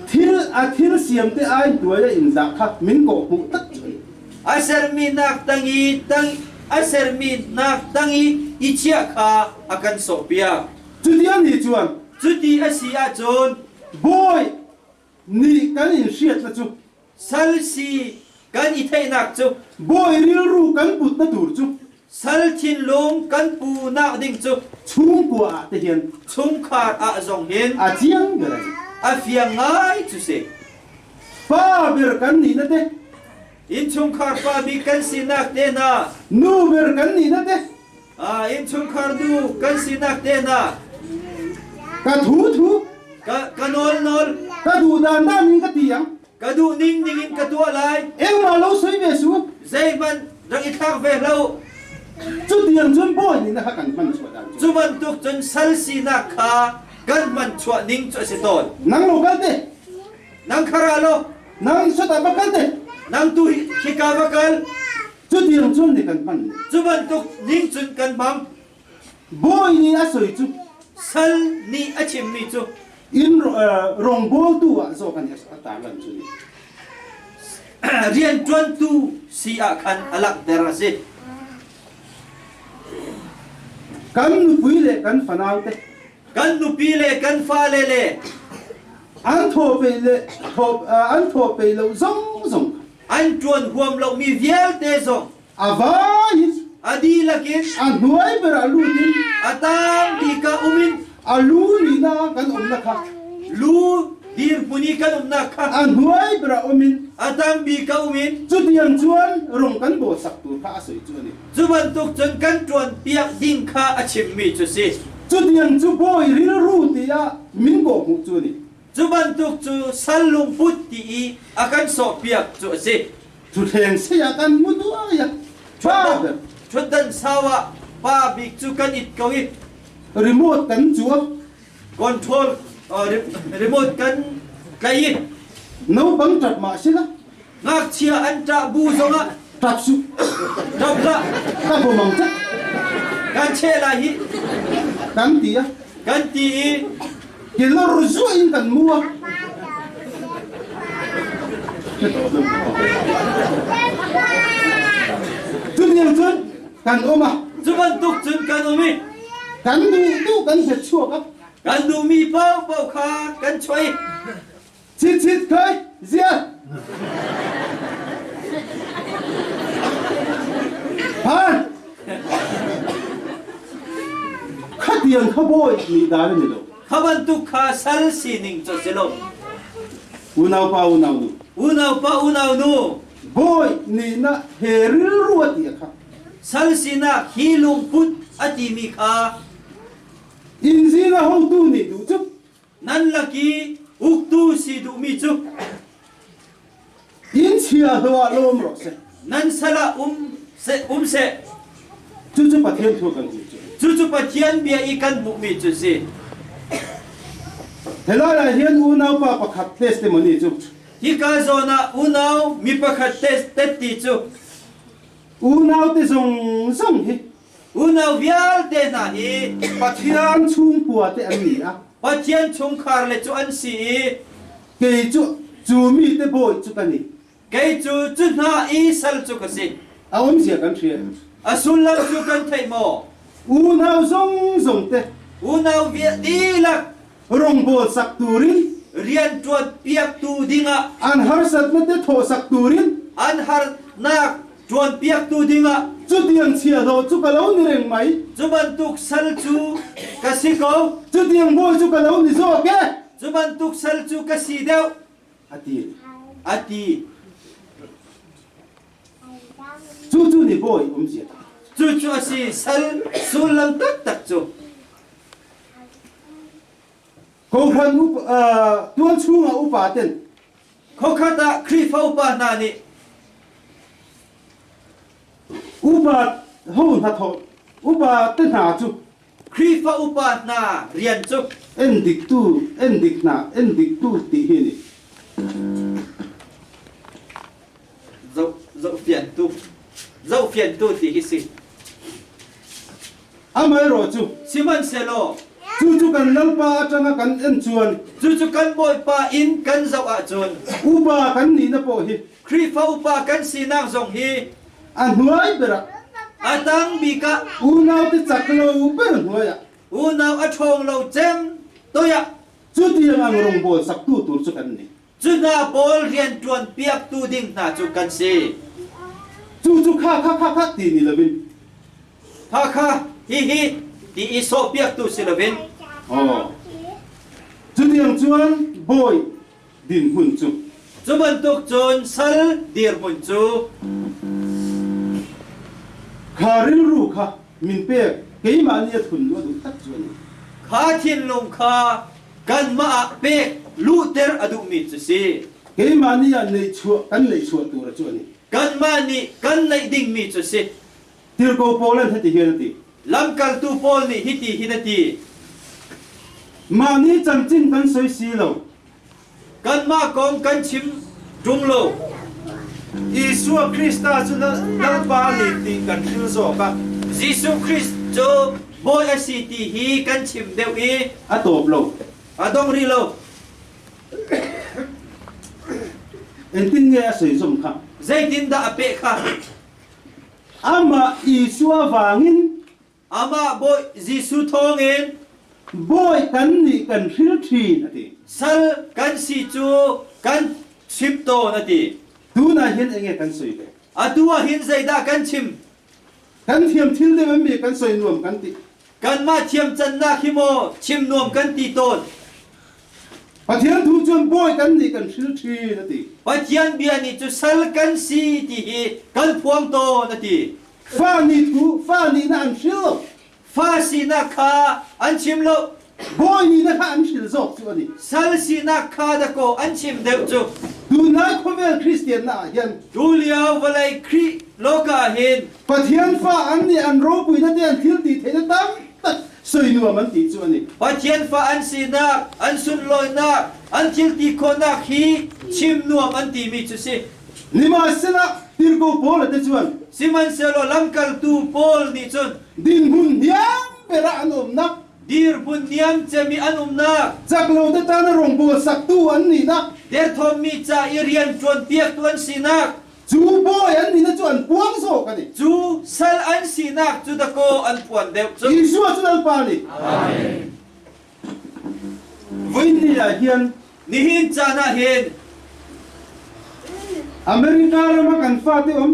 Thil a thil siam te ai hnuai a in dah kha min kawh hmuh tak cu. A sermi nak tang i tang a sermi nak tang i i chiah kha a kan sawhpiak. Cuti an nih cun Cuti a si ahcun bawi nih kan in hriatna cu sal si kan i theihnak cu bawi rilru kan putna tur cu Sal thinlung kan pu nak ding cu chungkua ah te hian chungkhar ah zong hin a chiang ber ani. A fiang ngai cu si. Pa ber kan ni na te. Innchungkhar pa bik kan sinak te hna. Nu ber kan ni na te. Ah, innchungkhar nu kan sinak te hna. Ka thu thu. Ka ka nawl nawl. Ka duh dan dan in ka ti ang. Ka duh ning ning in ka tuah lai. Engmah lo soi ve su. Zeihmanh rak i thlak ve hlo. Cu tiang cun bawi nih na kha kan hman chuah dan cu. Cu bantuk cun sal sinak kha kan hman chuah ning cu a si tawn. Nang lo kal te. Nang khara lo. Nang sot ah va kal te. Nang tu hika va kal. Cu tiang cun nih kan hman. Cu bantuk ning cun kan hmang. Bawi nih a soi cu. Sal nih a chimmi cu. Inn rawngbawltu ah zawk an a tarlan cu ni. Rianṭuantu si ah khan a langhter a si. Kan nupui le kan fanau te. Kan nupi le kan fale le. An thaw pe le an thaw pe lo zong zong. An ṭuan huam lomi vialte zong. A vai in. A dihlak in. A hnuai ber a lut in. A tang bik ah um in. A lu nih na kan umnak kha. Lu dirhmun i kan umnak kha. A hnuai ber ah um in. A tang bik ah um in. Cutiang cun rung kan bawl sak tu kha a soi cu ani. Cu bantuk cun kan ṭuan piak ding kha a chimmi cu si. Cutiang cu bawi rilru tiah min kawh hmuh cu ani. Cu bantuk cu sal lungput ti i a kan sawhpiak cu a si. Ṭhuthleng sei ah kan mu duai a. Pa ber. Ṭhutdan sau ah pa bik cu kan it ko i. Remote kan cuak. Control remote kan tlaih i. Naupang ṭap mah si la. Ngakchia an ṭah bu zongah. Ṭap su. Ṭap hlah. Ka bawmang cak. Kan cheh lai hi. Kan ti a. Kan ti i. Kilor zuah in kan mu a. Cutiang cun kan um a. Cu bantuk cun kan um i. Kan duh duh kan hmet chuak a. Kan duhmi paohpaoh kha kan chuah i. Chit chit khoi ziar. Phan. Khatiang kha bawi nih dan ani lo. Kha bantuk kha sal sining cu si lo. Unau pa unau nu. Unau pa unau nu. Bawi nih na he rilru a ti kha. Sal sinak hi lungput a timi kha. Inn zing a hotu nih duh cu. Nan lak i uktu si duhmi cu. Inn chia hlo ah lawm rawh seh. Nan sal ah um seh, um seh. Cucu Pathian thu kan hmuh cu. Cucu Pathian bia i kan hmuhmi cu si. Helai ah hin unau pa pakhat testimony cu. Hika zawn ah unau mi pakhat tetti cu. Unau te zong zong hi. Unau vialte hna hi. Pathian chungkua te an ni a. Pathian chungkhar le cu an si i. Kei cu cu mi te bawi cu ka ni. Kei cu cu hna i sal cu ka si. A umzia kan hria. A sullam cu kan theih maw? Unau zong zong te. Unau dihlak. Rongbawl sak turin. Rian ṭuan piaktu dingah. An harsatnak te thawh sak turin. An harnak ṭuan piaktu dingah. Cutiang chia lo cu ka lo ni reng mai. Cu bantuk sal cu ka si ko. Cutiang bawi cu ka lo ni zawk e. Cu bantuk sal cu ka si deuh. A ti. A ti. Cucu nih bawi umzia. Cucu a si sal sullam taktak cu. Kohhran tuan chungah upa ten. Khokhat ah Khrihfa upa hna nih upa ho hna tho upa te hna cu Khrihfa upa hna rian cu en diktu en dik hna en diktu ti hi ni zoh zohfiantu zohfiantu ti hi si Amaherawh cu sihmanhsehlaw cucu kan lalpa atanga kan en chuan cucu kan Bawipa in kan zoh ahcun upa kan nih na pawh hi Khrihfa upa kan sinak zong hi a hnuai ber ah a tang bik ah unau te cak lo ber hnuai ah unau a ṭhawng lo cem toiah cutiang ang rawngbawl saktu tur cu kan ni Cu hna pawl rianṭuan piaktu ding hna cu kan si. Cu cu kha kha kha kha ti ni loin. Kha kha hihi ti i sawhpiaktu si loin. Aw. Cutiang cun bawi dinhmun cu. Cu bantuk cun sal dirhmun cu. Kha rilru kha min pek keimah nih a thun lu a duh tak cu a ni. Kha thinlung kha kanmah ah pek luhter a duhmi cu si. Keimah nih ah neihchuah kan neihchuah tur cu a ni. Kanmah nih kan neih dingmi cu si. Tirhkoh Paul an hiti hian a ti. Lamkaltu Paul nih hiti hin a ti. Mah nih camcin kan soi si lo. Kanmah kong kan chim ṭung lo. Jesuh Krista cu Lalpa nih ti kan hril zawk a. Jesuh Christ cu Bawi a si ti hi kan chim deuh i a tawp lo. A dong rih lo. Engtin nge a soi zong kha? Zeitindah a peh kha? Amah Isua vangin Amah Bawi Jesuh thawngin Bawi kan nih kan hril ṭhin a ti. Sal kan si cu kan chim tawn a ti. Tunah hin enge kan soi ve? Atu ah hin zeidah kan chim? Kan thiam thil deuh mi kan soi nuam kan ti. Kanmah thiam cannak hi maw chim nuam kan ti tawn. Pathian thu cun bawi kan nih kan hril ṭhin a ti. Pathian bia nih cu sal kan si ti hi kan phuang tawn a ti. Fa nih thu fa nih na an hril lo. Fa sinak kha an chim lo. Bawi nih na kha an hril zawk cu a ni. Sal sinak kha dakaw an chim deuh cu. Tunlai khawvel Kristian na ah hin Tulio vawlei Khrih loka ah hin Pathian fa an nih an ropui na te an thil ti theih na tam tak soi nuam an ti cu a ni. Pathian fa an sinak, an sunlawinak, an thil ti khawhnak hi chim nuam an timi cu si. Nimahsela tirhkoh Paul te chuan Sihmanhsehlaw lamkaltu Paul nih cun dinhmun niam ber ah an umnak dirhmun niam cemi an umnak cak lo te tan rawngbawl saktu an nihnak derthawmmi ca i rian ṭuanpiaktu an sinak Cu bawi an nihna cu an puang zawk an i. Cu sal an sinak cu dakaw an puan deuh cu. Isua cu Lalpa nih. Amen. Voini ah hin nihin caan ah hin America ram ah kan fate um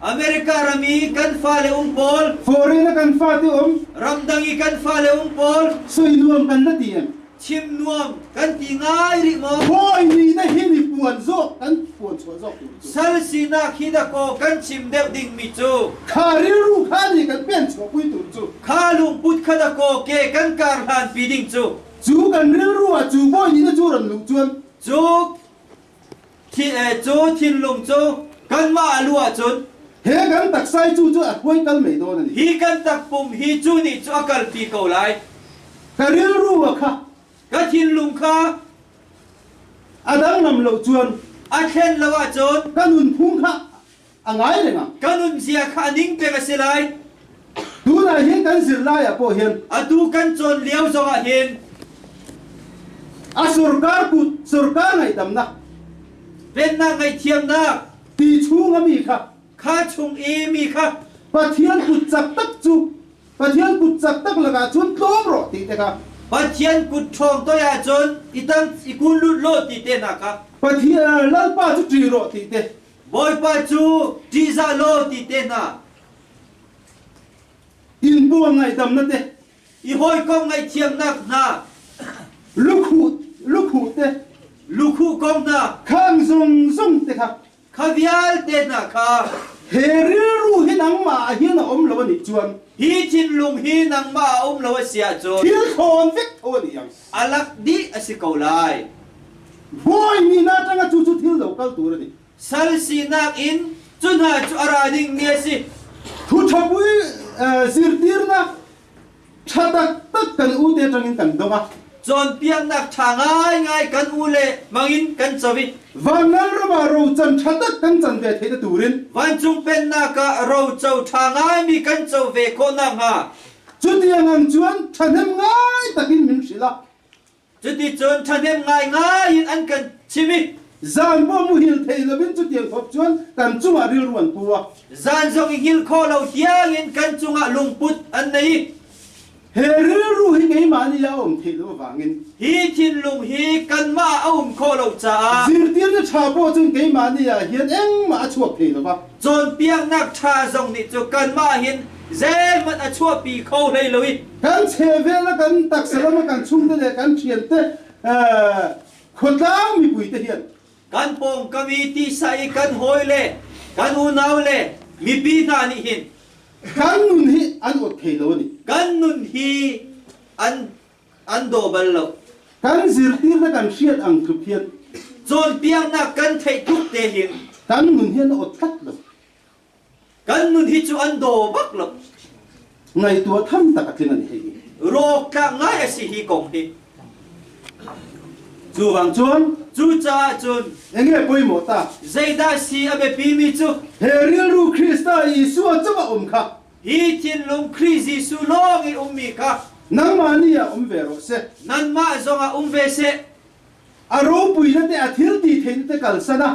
America ram i kan fale um pawl foreign ah kan fate um ramdang i kan fale um pawl soi nuam kan la ti em Chim nuam kan ti ngai rih maw? Bawi nih na hin i puan zawk kan puan chuah zawk tur cu. Sal sinak hi dakaw kan chim deuh dingmi cu. Kha rilru kha nih kan pen chuahpui tur cu. Kha lungput kha dakaw ke kan kar hlanpi ding cu. Cu kan rilru ah cu bawi nih na cu ran luh cun. Cu cu thinlung cu kanmah a lu ahcun. He kan taksai cu cu a huai kal mei dawn ani. Hi kan takpum hi cu nih cu a kalpi ko lai. Ka rilru a kha. Ka thinlung kha. A danglam lo cun. A thlen lo ahcun. Ka nunphung kha a ngai lengah. Ka nunzia kha a ning peng a si lai. Tunah hin kan zirlai ah pawh hin. Atu kan cawn lio zongah hin. A sorkar kut sorkar ngaihdamnak. Pennak ngaihthiamnak. Ti chung a mi kha. Kha chung i mi kha. Pathian kut cak tak cu Pathian kut cak tak lakah cun tlawm rawh ti te kha. Pathian kut ṭhawng toi ahcun i tang i kun lut law ti te hna kha. Pathian Lalpa cu ṭih rawh ti te. Bawipa cu ṭihzah law ti te hna. Inn buang ngaihdamnak te. I hawikom ngaihthiamnak hna. Lukhuh lukhuh te. Lukhuh kong hna. Khang zung zung te kha. Kha vialte hna kha. He rilru hi nangmah ah hin a um lo anih chuan. Hi thinlung hi nangmah a um lo a si ahcun. Thil thawn vek tho ani ang. A lak dih a si ko lai. Bawi ni na tanga cu cu thil lo kal tur ani. Sal sinak in cu hna cu a ra dingmi a si. Thu ṭhapui zirtirnak ṭha taktak kan u te ṭangin kan dong a. Cawnpiaknak ṭha ngaingai kan u le mangin kan co i. Vanlal ram ah rocan ṭha tak kan can ve thei na turin. Vancung pennak ah roco ṭha ngaimi kan co ve khawh nakhnga. Cutiang ang cun ṭhahnem ngai takin min hrilh a. Cuticun ṭhahnem ngaingai in an kan chim i Zan pawh muhil thei loin cutiang khop cun kan cungah rilru an pu a. Zan zong i hngilh khawh lo tiangin kan cungah lungput an nei. He rilru hi keimah nih a um theih lo vangin Hi thinlung hi kanmah a um khawh lo caah zirtirna ṭha pawh cun keimah nih ah hin engmah a chuak thei lo va. Cawnpiaknak ṭha zong nih cu kanmah hin Zeihmanh a chuahpi kho hlei lo i. Kan chehvel a kan taksa lam a kan chungte le kan ṭhiante khuatlang mipui te hian Kan pawngkam i tisa i kan hawi le kan unau le mipi hna nih hin kan nun hi an ot thei lo ani. Kan nun hi an an daw bal lo. Kan zirtirna kan hriat ang tluk hian cawnpiaknak kan theih tluk te hin kan nun hi an ot tlat lo. Kan nun hi cu an daw bak lo. Ngaihtuah tham tak a tling an hei. Rawk tlak ngai a si hi kong hi. Cu vang cun cucaah cun enge pawimawh ta zeidah si a biapimi cu he rilru Krista Isua cungah um kha Hi thinlung Khrih Jesuh lawng i ummi kha nangmah nih ah um ve rawh seh. Nanmah zongah um ve seh. A ropuina te a thil ti theihna te kalsan a.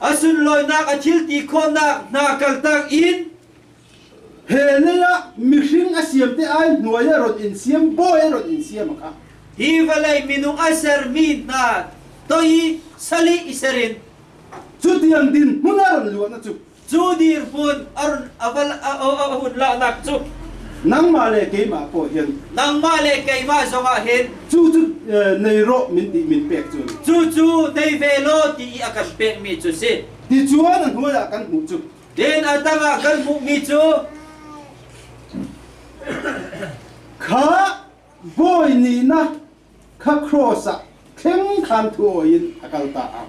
A sunlawinak a thil ti khawhnak hna kaltak in he lei ah mihring a siam te ai hnuai a ron in siam bawi a ron in siam a kha. Hi vawlei minung a sermi hna toi i sali i ser in Cutiang din hmun a ron luahna cu Cu dirhmun a hun lahnak cu nangmah le keimah pawh hin nangmah le keimah zongah hin cu cu nei rawh min ti min pek cu cu cu nei ve law ti i a kan pekmi cu si. Tichuan a hnuai ah kan hmuh cu Tin a tangah kan hmuhmi cu kha bawi nih na kha cross ah thleng khan thu awi in a kal ta a.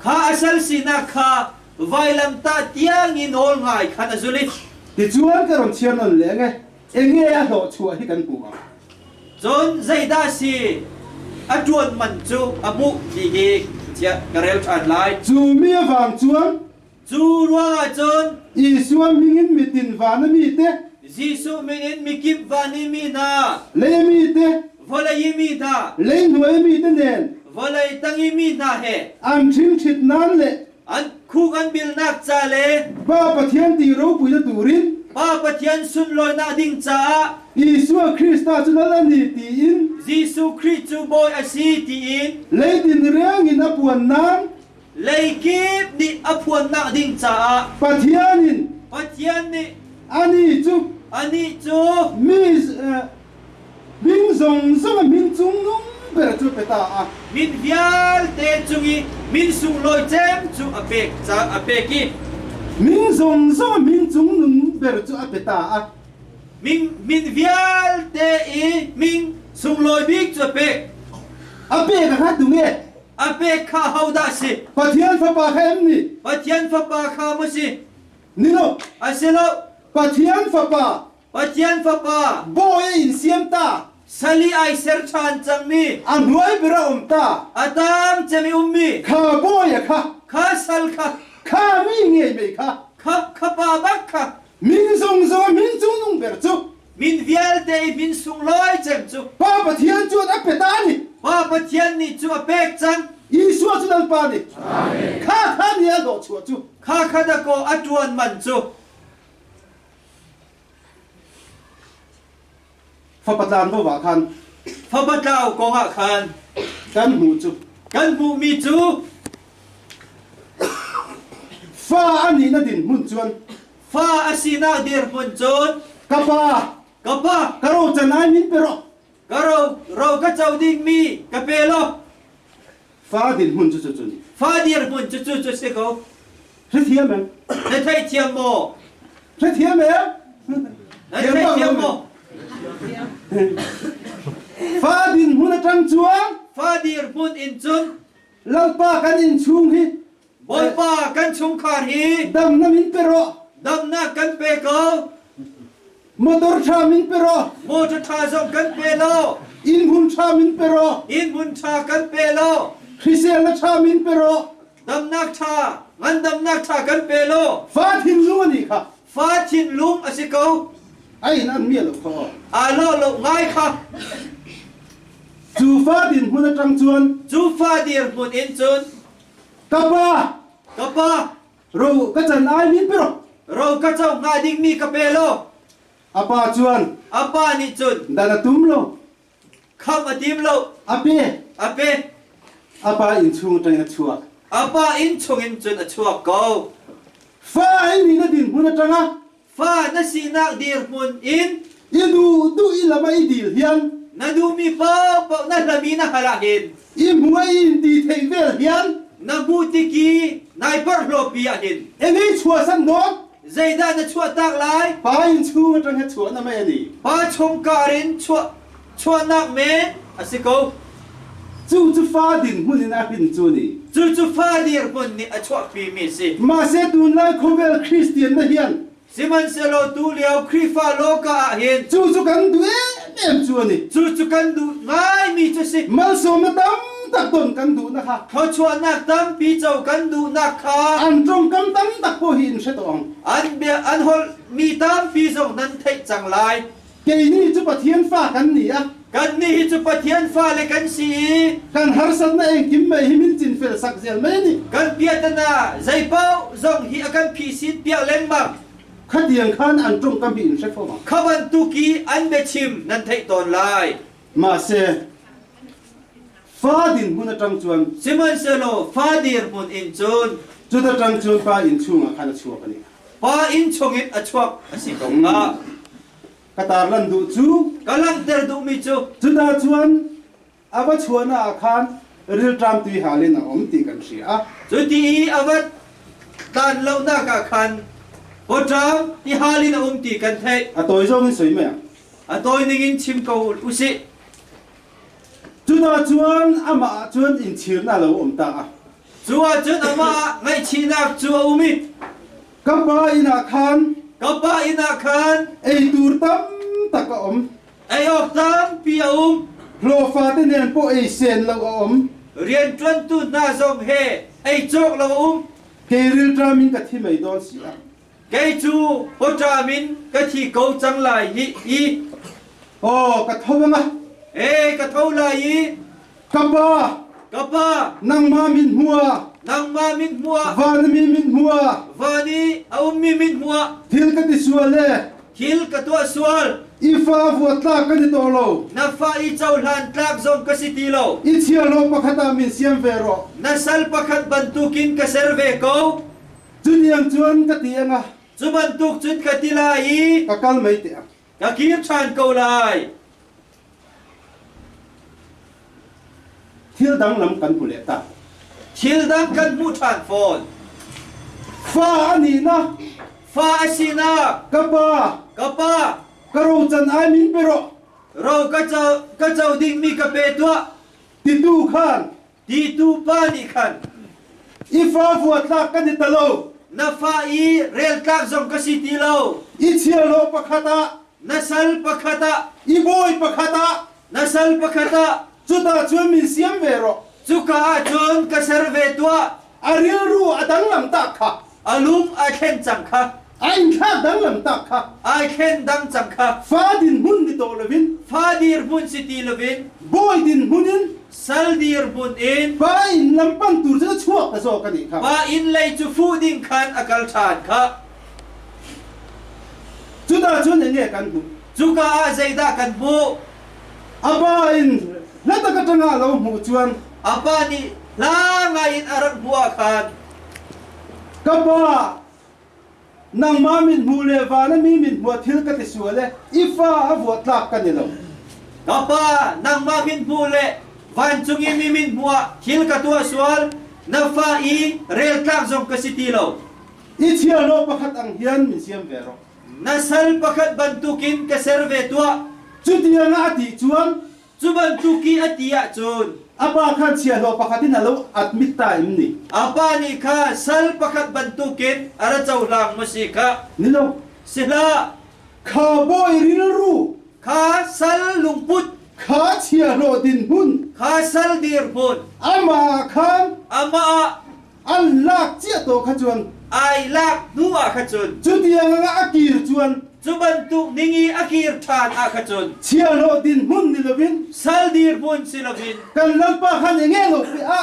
Kha a sal sinak kha vailamtah tiang i nawl ngai khan a zul i. Tichuan ka ron chiar non leng e enge a hlawh chuah hi kan hmu ang. Cun zeidah si a ṭuan man cu a hmuh ti hi chiah ka rel ṭhan lai. Cu mi a vang chuan Cu ruangah cun Isua mingin mitin van a mi te Jesuh min in mikip van i mi hna lei mi te vawlei i mi hna lei hnuai mi te nen vawlei tang i mi hna he an ṭhingṭhit nan le an khuk an bilnak ca le Pa Pathian ti ropuina turin Pa Pathian sunlawinak ding caah Isua Krista cu lal a ni tiin Jesuh Khrih cu Bawi a si tiin leitin reng in a puan nan Leikip nih a phuannak ding caah Pathian in Pathian nih anih cu anih cu mi min zong zong a min cungnung ber cu pe ta a min vialte cung i min sunglawi cem cu a pek ca a pek i min zong zong a min cungnung ber cu a pe ta a min min vialte i min sunglawi bik cu a pek a pek a kha tu nge A pek kha hodah si? Pathian Fapa kha em ni? Pathian Fapa kha maw si? Ni lo. A si lo. Pathian Fapa. Pathian Fapa. Bawi in siam ta. Sali ai ser ṭhan cangmi. A hnuai bir a um ta. A tang cemi ummi. Kha bawi a kha. Kha sal kha. Kha mi ngei mei kha. Kha kha pa bak kha. Min zong zong min cung nung ber cu. Min vialte i min sunglawi cem cu. Pa Pathian cu a pe ta ni. Pa Pathian nih cu a pek cang. Isua cu Lalpa nih. Kha kha ni a dawh chuah cu. Kha kha dakaw a ṭuan man cu. Fapa tlan bo ah khan. Fapa tlau kong ah khan. Kan hmuh cu. Kan hmuhmi cu. Fa a nih na dinhmun cun. Fa a sinak dirhmun cun. Ka pa. Ka pa. Ka ro can ai min pe rawh. Ka ro ro ka co dingmi ka pe law. Fa dinhmun cu cu cun. Fa dirhmun cu cu cu si ko. Hrethiam em? Na theithiam maw? Hrethiam em? Na theithiam maw? Fa dinhmun atang chuan Fa dirhmun in cun Lalpa kan innchung hi Bawipa kan chungkhar hi damna min pe rawh. Damnak kan pe ko. Motor ṭha min pe rawh. Motor ṭha zong kan pe lo. Inn hmun ṭha min pe rawh. Inn hmun ṭha kan pe lo. Hriselna ṭha min pe rawh. Damnak ṭha, ngandamnak ṭha kan pe lo. Fa thinlung a nih kha. Fa thinlung a si ko. Ai in an miah lo kha. Aa lo lo ngai kha. Cu fa dinhmun aṭang cun Cu fa dirhmun in cun ka pa ka pa ro ka can ai min pe rawh. Ro ka co hnga dingmi ka pe law. A pa chuan A pa nih cun dan a tum lo. Kham a tim lo. A pe. A pe. A pa inn chung aṭang in a chuak. A pa inn chungin cun a chuak ko. Fa ai ni na dinhmun aṭang a. Fa na sinak dirhmun in i duh duh i lam ah i dil hian na duhmi paohpaoh na hlami na hal ah hin i hmuai in ti theih vel hian na hmuh tik i nai porhlawpi ah hin engei chuahsan dawn zeidah na chuahtak lai? Pa in chung atang he chuah na mei ani. Pa chungkar in chuah chuahnak men a si ko. Cu cu fa dinhmun in a hrin cu ni. Cu cu fa dirhmun nih a chuahpimi a si. Mahse tunlai khawvel Kristian na hian Sihmanhsehlaw tu lio Khrihfa lawka ah hin cu cu kan duh em em cu ani. Cu cu kan duh ngaimi cu si. Malsawmna tam tak don kan duh na kha. Thluachuahnak tampi co kan duhnak kha. An tongkam tam tak pawh hi in hre tawng. An bia an holh mi tampi zong nan theih cang lai. Kei nih cu Pathian fa kan ni a. Kannih hi cu Pathian fale kan si i kan harsatnak engkim mei hi min cinfel sak zel mei nih kan piatana zeipaoh zong hi a kan phisin piak lengmang. Khatiang khan an ṭongkam hi in hre fo bang. Kha bantuk i an biachim nan theih tawn lai. Mahse fa dinhmun aṭang cun Sihmanhsehlaw fa dirhmun in cun cuta ṭang cun pa inn chungah khan a chuak ani. Pa inn chungin a chuak a si ko hnga. Ka tarlan duh cu ka langhter duhmi cu cuta cun a va chuahnak ah khan rilṭam tui hal in a um ti kan hria. Cuti i a va tlan lonak ah khan pawṭam ti hal in a um ti kan theih. A tawi zong in soi mei ah. A tawi ning in chim ko usih. Cuta cun amah ah cun inchirnak lo um ta a. Cu ahcun amah ngaihchihnak cu a um i Ka pa inn ah khan ka pa inn ah khan ei tur tam tak a um. Ei awk tampi a um. Hlawhfa te nen pawh ei sen lo a um. Rianṭuantu hna zong he ei cawk lo a um. Kei rilṭam in ka thi mei dawn si ah. Kei cu pawṭam in ka thi ko cang lai hi i. Aw ka tho anga. E ka tho lai i. Ka pa. Ka pa. Nangmah min hmuah. Nangmah min hmuah. Van mi min hmuah. Van i a ummi min hmuah. Thil ka ti sual le. Thil ka tuah sual. I fa vuat tlak kan i to lo. Na fa i cohlan tlak zong ka si ti lo. I chia lo pakhat ah min siam ve rawh. Na sal pakhat bantukin ka ser ve ko. Cuniang cun ka ti anga. Cu bantuk cun ka ti lai i. Ka kal mei te ang. Ka kir ṭhan ko lai. Thil dang lam kan hmu leh ta. Thil dang kan hmuh ṭhan fawn. Fa a nihna. Fa a sinak. Ka pa. Ka pa. Ka rocan ai min pe rawh. Ro ka co ka co dingmi ka pe tuah. Titu khan. Titu pa nih khan. I fa vua tlak kan i talo. Na fa i rel tlak zong ka si ti lo. I chialo pakhat ah. Na sal pakhat ah. I bawi pakhat ah. Na sal pakhat ah. Cuta cun min siam ve rawh. Cuka ah cun ka ser ve tuah. A rilru a danglam tak kha. A lung a thlen cang kha. A inthlak danglam tak kha. Ai thlen dang cang kha. Fa dinhmun ni to lovin. Fa dirhmun si ti lovin. Bawi dinhmun in. Sal dirhmun in. Pa inn lam pan tur cu chuak ka zaw ka nih kha. Pa inn lei cu fuh ding khan a kal ṭhan kha. Cuta cun enge kan hmuh. Cuka ah zeidah kan hmuh? A pa in hlatak aṭangah lo hmuh cuan. A pa nih hla ngai in a rak hmuh ah khan. Ka pa, nangmah mithmuh le van a mi mithmuh ah thil ka ti sual e, i fa a vuah tlak kan i lo. Ka pa, nangmah mithmuh le vancung i mi mithmuh ah thil ka tuah sual, na fa i rel tlak zong ka si ti lo. I chiahlo pakhat ang hian min siam ve rawh. Na sal pakhat bantukin ka ser ve tuah. Cutiang ah a ti cuan Cu bantuk i a ti ahcun a pa khan chiahhlawh pakhat in a lo admit ta im ni. A pa nih kha sal pakhat bantukin a ra cohlang maw si kha? Ni lo. Si hlah. Kha bawi rilru. Kha sal lungput. Kha chiahhlawh dinhmun. Kha sal dirhmun. Amah khan. Amah ah An lak cia to kha cun. Ai lak hnu ah kha cun. Cutiang ah a kir cuan. Cu bantuk ning i a kir ṭhan ah kha cun. Chiahhlawh dinhmun ni loin. Sal dirhmun si loin. Kan lalpa khan enge lo pe a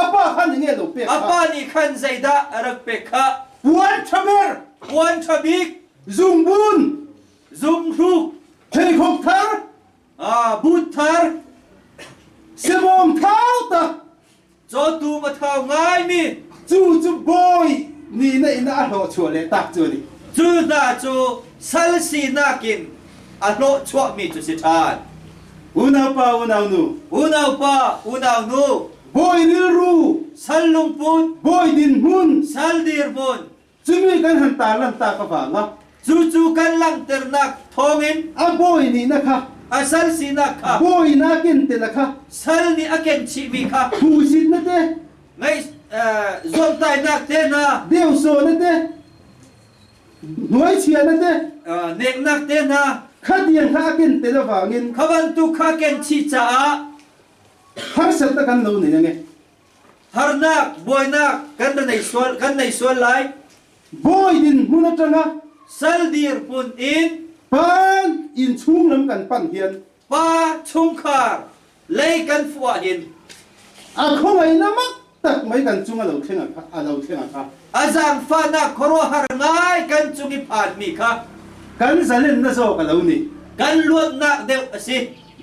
a pa khan enge lo pek A pa nih khan zeidah a rak pek kha. Puan ṭhaber. Puan ṭha bik. Zungbun. Zunghruk. Pheikhok thar. But thar. Sebawm thau tak. Cawtum a thau ngaimi. Cu cu bawi nih na inn ah a hlawh chuah le tak cu ni. Cu hna cu sal sinak in a hlawhchuahmi cu si ṭhan. Unaupa unaunu. Unaupa unaunu. Bawi rilru. Sal lungput. Bawi dinhmun. Sal dirhmun. Cumi kan han tarlan ta ka vanga. Cucu kan langhternak thawngin a bawi nih na kha a sal sinak kha bawi na ken te na kha sal nih a ken chihmi kha phusit na te ngai zuamtainak te hna deuso na te hnuaichia na te neknak te hna khatiang kha a ken tel avangin kha bantuk kha ken chih caah harsat na kan lo nei ange harnak buainak kan nei sual kan nei sual lai bawi din hmun atanga sal dir hmun in pan in chung lam kan pan hian pa chungkhar lei kan fuah hin a khongai na mak tak mai kan chung a lo thleng a a lo thleng a kha a zaangfahnak khuaruahhar ngai kan cung i phanmi kha kan zalen na zawk a lo ni kan luatnak deuh a si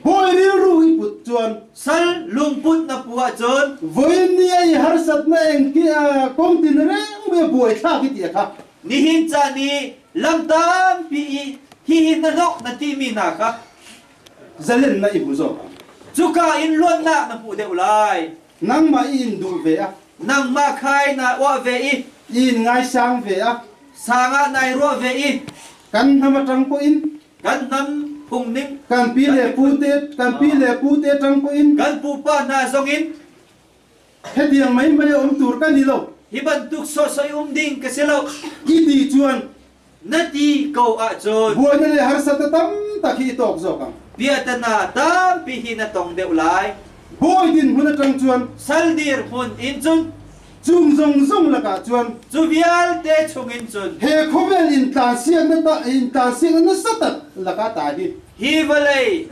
bawi rilru i put chuan sal lungput na pu ahcun voin ni ai harsat na engki kong tin reng me buai thlak i ti kha nihin ca ni lam tampi i hihi na hnok na timi hna kha zalen na i hmu zawk ang cuka in luatnak na hmuh deuh lai Nangmah i in duh ve a. Nangmah khai naa uah ve i. In ngaisang ve a. Sang ah nai ruah ve i. Kan hnam aṭang pawh in. Kan hnam phung ning. Kan pi le pu te kan pi le pu te ṭang pawh in. Kan pupa hna zong in. Hetiang mai mai a um tur kan i lo. Hi bantuk sawhsawh i um ding ka si lo. I ti chuan. Na ti ko ahcun. Buaina le harsat a tam tak hi i tawk zawk ang. Piahtana tampi hi na tong deuh lai. Bawi dinhmun aṭang cun. Sal dirhmun in cun. Cung zongzong lakah cun. Cu vialte chungin cun. He khawvel in tlansiakna ta in tlansiakna nasa tak lakah ta hi. Hi vawlei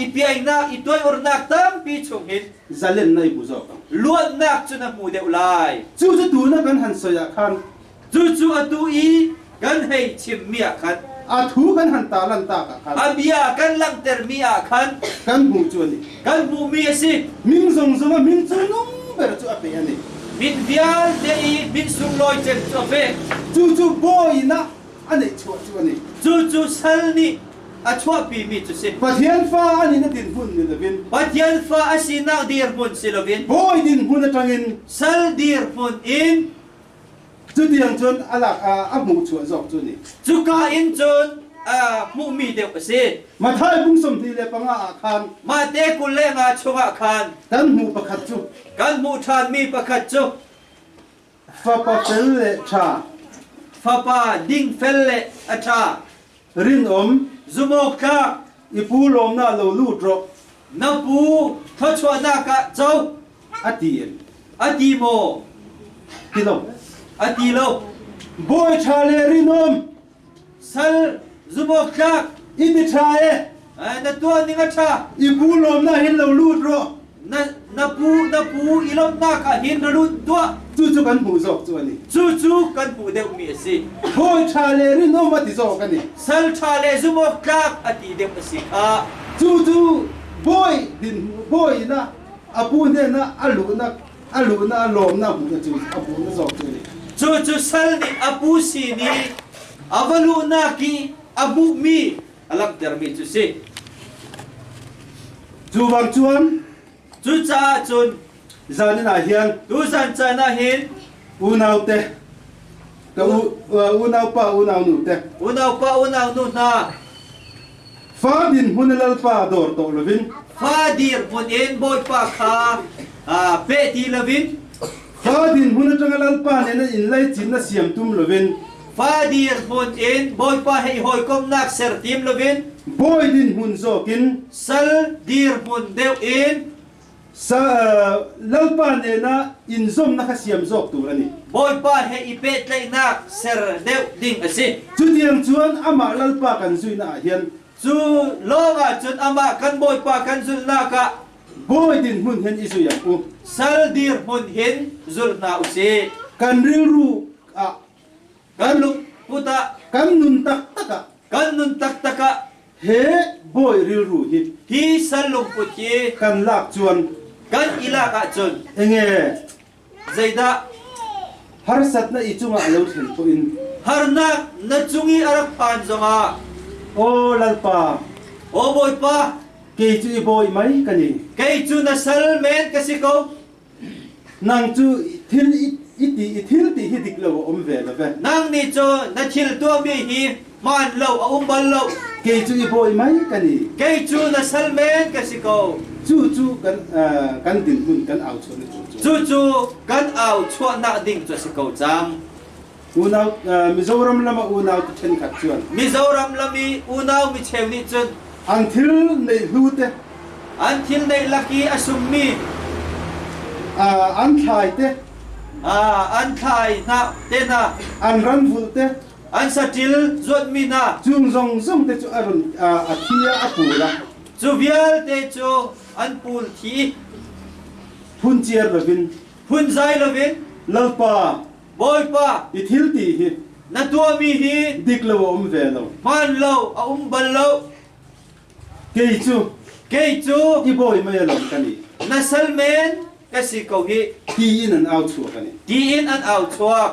i piainak i tuaiurnak tampi chungin. Zalen na i hmu zawk ang. Luatnak cu na hmu deuh lai. Cucu tu na kan han soi ah khan Cucu atu i kan hei chimmi ah khan a thu kan han ta lan tak ah khan a bia kan langhtermi ah khan kan hmuh cu a ni. Kan hmuhmi a si. Min zongzong a min cungnung ber cu a pe a ni. Min vialte i min sunglawi cem cu a pe. Cucu bawi na a neih chuah cu a ni. Cucu sal nih a chuahpimi cu si. Pathian fa a nih na dinhmun ni lovin Pathian fa a sinak dirhmun si lovin bawi dinhmun aṭangin sal dirhmun in Cutiang cun a lak a hmuhchuah zawk cu ni. Cuka in cun hmuhmi deuh a si. Matthai bung 25 ah khan Mate 25 chungah khan kan hmuh pakhat cu kan hmuh ṭhanmi pakhat cu fapa fel le ṭha fapa dingfel le a ṭha rinawm zumawktlak i pu lawmnak lo lut rawh na pu thluachuahnak ah co a ti in a ti maw ti lo a ti lo bawi ṭha le rinawm sal zumawktlak i ti ṭha e na tuah ning a ṭha i pu lawmnak hin lo lut rawh na na pu na pu i lawmhnak ah hin ra lut tuah cucu kan hmuh zawk cu ani cucu kan hmuh deuhmi a si bawi ṭha le rinawm a ti zawk ani sal ṭha le zumawktlak a ti deuh a si kha cucu bawi din bawi na a pu hnenah a luhnak a luhnak a lawmnak hmuhna cu a hmuhna zawk cu ni Cucu sal nih a pu sin i a va luhnak i a hmuhmi a langhtermi cu si. Cu bang cun Cucaah cun zan ah hin tuzan caan ah hin unaute ka unaupa unaunu te unaupa unaunu hna Fa dinhmun a lalpa dawr tawh lovin fa dirhmun in Bawipa kha pe ti lovin fa dinhmun atanga lalpa nen a in leichin na siam tum lovin fa dirhmun in Bawipa hei hawikomnak ser tim lovin bawi dinhmun zawkin sal dirhmun deuh in Sa Lalpa nena inzawmna kha siam zawk tur a ni. Bawipa he i pehtlaihnak ser deuh ding a si. Chutiang chuan amah Lalpa kan zuihna ah hian Cu lawngah cun amah kan Bawipa kan zulhnak ah bawi dinhmun hin i zui ang u. Sal dirhmun hin zul hna u sih. Kan rilru ah Kan lungput ah kan nun taktak ah kan nun taktak ah he bawi rilru hi hi sal lungput hi kan lak chuan kan i lak ahcun enge zeidah harsatna i cungah lo thlen pawh in. Harnak na cung i a rak phan zongah Aw Lalpa, Aw Bawipa, kei cu i bawi mei ka ni. Kei cu na sal men ka si ko. Nang cu thil i ti i thil ti hi dik lo a um ve lo ve. Nang nih cu na thil tuahmi hi hmaan lo a um bal lo. Kei cu i bawi mei ka ni. Kei cu na sal men ka si ko. Cu cu kan kan dinhmun kan au chuah na cu. Cu cu kan au chuahnak ding cu a si ko cang. Unau Mizoram lam ah unau ṭhenkhat chuan. Mizoram lam i unau micheu nih cun an thil neih hlu te an thil neih lak i a summi an thlai te an thlai hna te hna an ran vulh te an saṭil zuatmi hna chung zong zong te cu a run a thi a pul a cu vialte cu an pul thi phun ciar lovin phunzai lovin Lalpa Bawipa i thil ti hi na tuahmi hi dik lo a um ve lo hmaan lo a um bal lo kei cu kei cu i bawi mei alom kan i na sal men ka si ko hi ti in an au chuak ani ti in an au chuak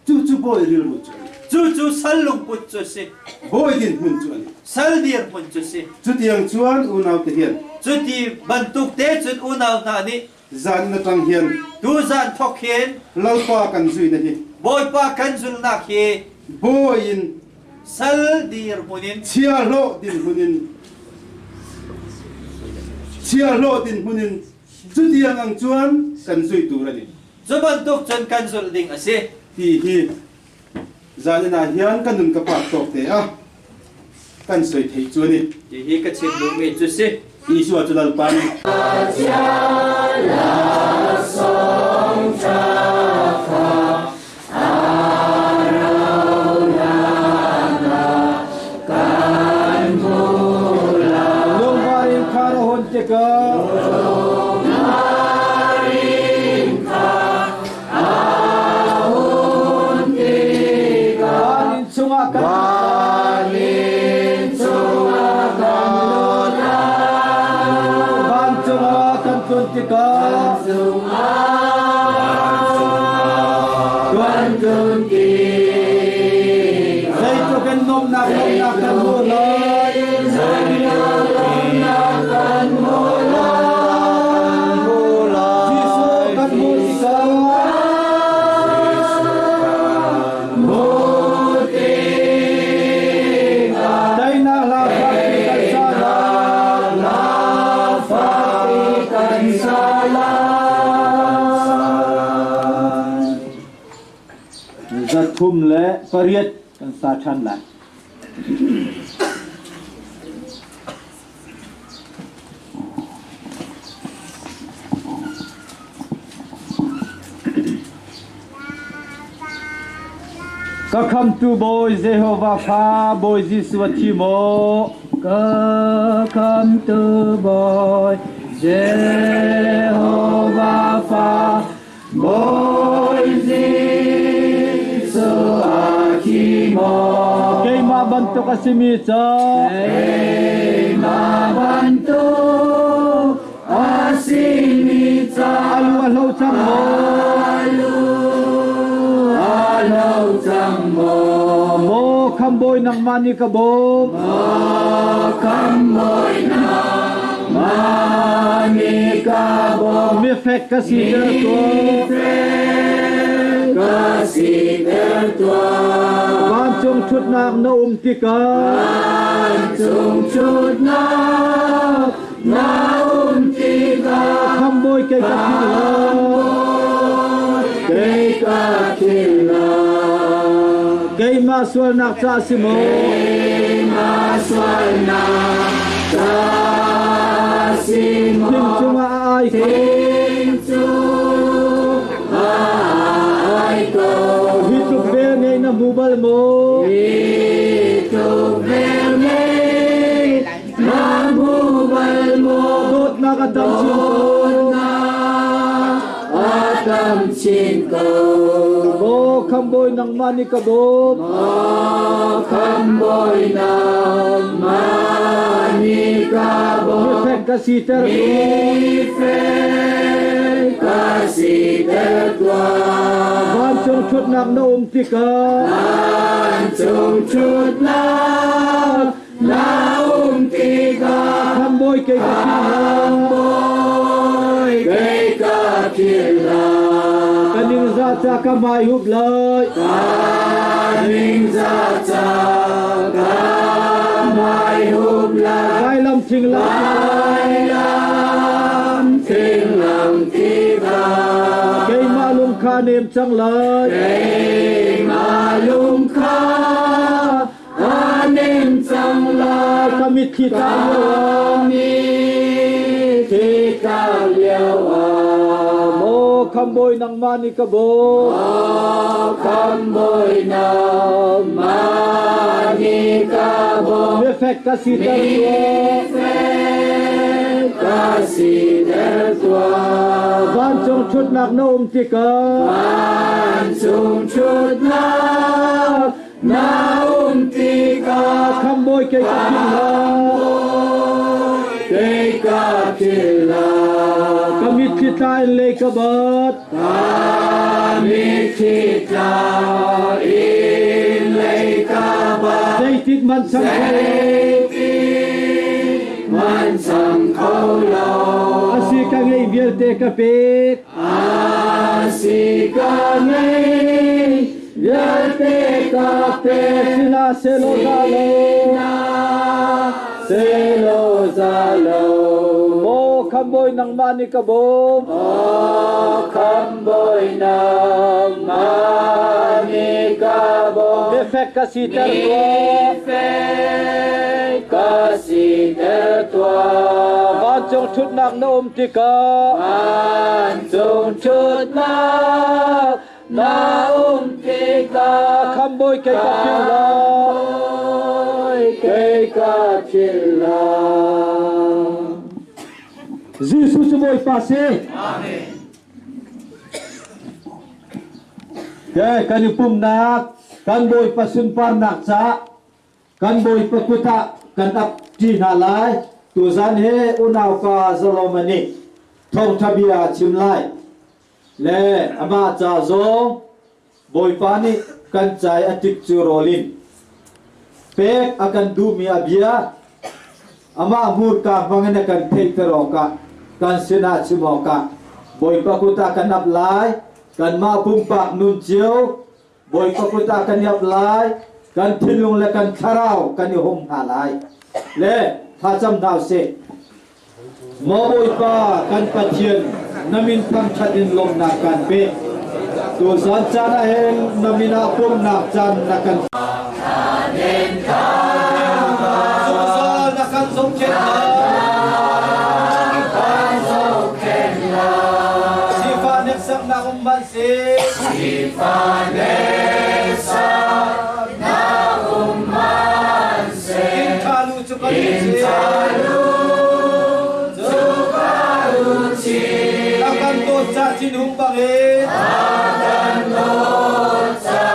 cu cu bawi rilru cu ani cu cu sal lungput cu si bawi din hmun cu ani sal dir hmun cu si cutiang chuan unau te hian cuti bantuk te cun unau hna nih Zan na ṭang hian tuzan thok hin Lalpa kan zui na hi Bawipa kan zulnak hi bawi in sal dirhmun in chiahhlawh dinhmun in chiahhlawh dinhmun in cutiang ang chuan kan zui tur ani cu bantuk cun kan zulh ding a si ti hi Zan ah hian ka nun ka pak tawk te a kan soi thei chu ani. Ti hi ka chim duhmi cu si. Isua cu Lalpa nih. Lungvarin khar a hun tikah Van inn chungah kan Van inn chungah kan lut Van cungah kan tlun tikah Kan tlun tikah Zeitluk in nuamhnak nuamhnak kan hmu lai Zeitluk kan hmu lai Jesuh kan hmuh tikah Teinak hla fakpi kan sa lai Kan sa lai 308 kan sa ṭhan lai. Ka khamtu Bawi Jehovah fa Bawi Jesuh a thi maw? Ka khamtu Bawi Jehovah fa Bawi Jesuh a thi maw? Keimah bantuk a simi ca Keimah bantuk a simi ca a lu a hlo cang maw? A lu a hlo cang maw? Maw khambawi nangmah nih ka bawm. Maw khambawi nangmah nih ka bawm. Mifek ka siter tuah. Mifek ka siter tuah. Vancung ṭhutnak na um tikah. Vancung ṭhutnak na um tikah. Khambawi kei ka philh lo. Kei ka philh lo. Keimah sualnak ca si maw? Keimah sualnak ca si maw? Thing cungah a ai ko. Thing cungah a ai ko. Hi tluk vel ngei na hmu bal maw? Hi tluk vel ngei na hmu bal maw? Dawtnak a tam chin ko. Dawtnak a tam chin ko. Maw khambawi nangmah nih ka bawm. Maw khambawi nangmah nih ka bawm. Mifek ka siter ko. Mifek ka Ka siter tuah. Vancung ṭhutnak na um tikah. Vancung ṭhutnak na um tikah. Khamhbawi kei ka philh hlah. Khamhbawi kei ka philh hlah. Ka ningzah ca ka hmai hup lai. Ka ningzah ca ka hmai hup lai. Vailam thing lang. Vailam thing lang tikah. Keimah lung kha nem cang lai. Keimah lung kha a nem cang lai. Ka mitthli tlak lio ah. Mitthli tlak lio ah. Maw Khamhbawi nangmah nih ka bawm. Maw Khamhbawi nangmah nih ka bawm. Mifek ka siter tuah. Mifek ka siter tuah. Vancung ṭhutnak na um tikah. Vancung ṭhutnak na um tikah. Khamhbawi kei ka philh hlah. Kei ka philh hlah. Ka mitthli tla in lei ka bat. Ka mitthli tla in lei ka bat. Zeitik man chang kho lo. Zeitik man chang kho lo. Asi ka ngeih vialte ka pek. Asi ka ngeih vialte ka pek. Sina selo za lo. Selo za lo. Maw Khamhbawi nangmah nih ka bawm. Maw Khamhbawi nangmah nih ka bawm. Mifek ka siter tuah. Mifek ka siter tuah. Vancung ṭhutnak na um tikah. Vancung ṭhutnak na um tikah. Khamhbawi kei ka philh hlah. Khamhbawi kei ka philh hlah. Jesuh cu Bawipa si. Ke kan i pumnak kan Bawipa sunparnak caah kan Bawipa kut ah kan ap ṭi hna lai. Tuzan he unaupa Zaloma nih thawngṭha bia a chim lai. Le amah ca zong Bawipa nih kan cai a tik cu rawl in pek a kan duhmi a bia amah hmurka hmangin a kan theihter awkah kan sinah chim awkah Bawipa kut ah kan ap lai. Kanmah pumpak nun cio Bawipa kut ah kan i ap lai. Kan thinlung le kan thlarau kan i hung hna lai. Le thlacam hna usih. Maw Bawipa kan Pathian, na min thangṭhat in lawmhnak kan pe. Tuzan caan ah hin na min ah pumhnak caan na kan Zungzal na kan zohkhenh lai. Sifah hneksaknak um hmanhseh. Sifah hneksaknak um hmanhseh. Inn ṭha lu cu kan A kan dawt ca thinhung bangin. A kan dawt ca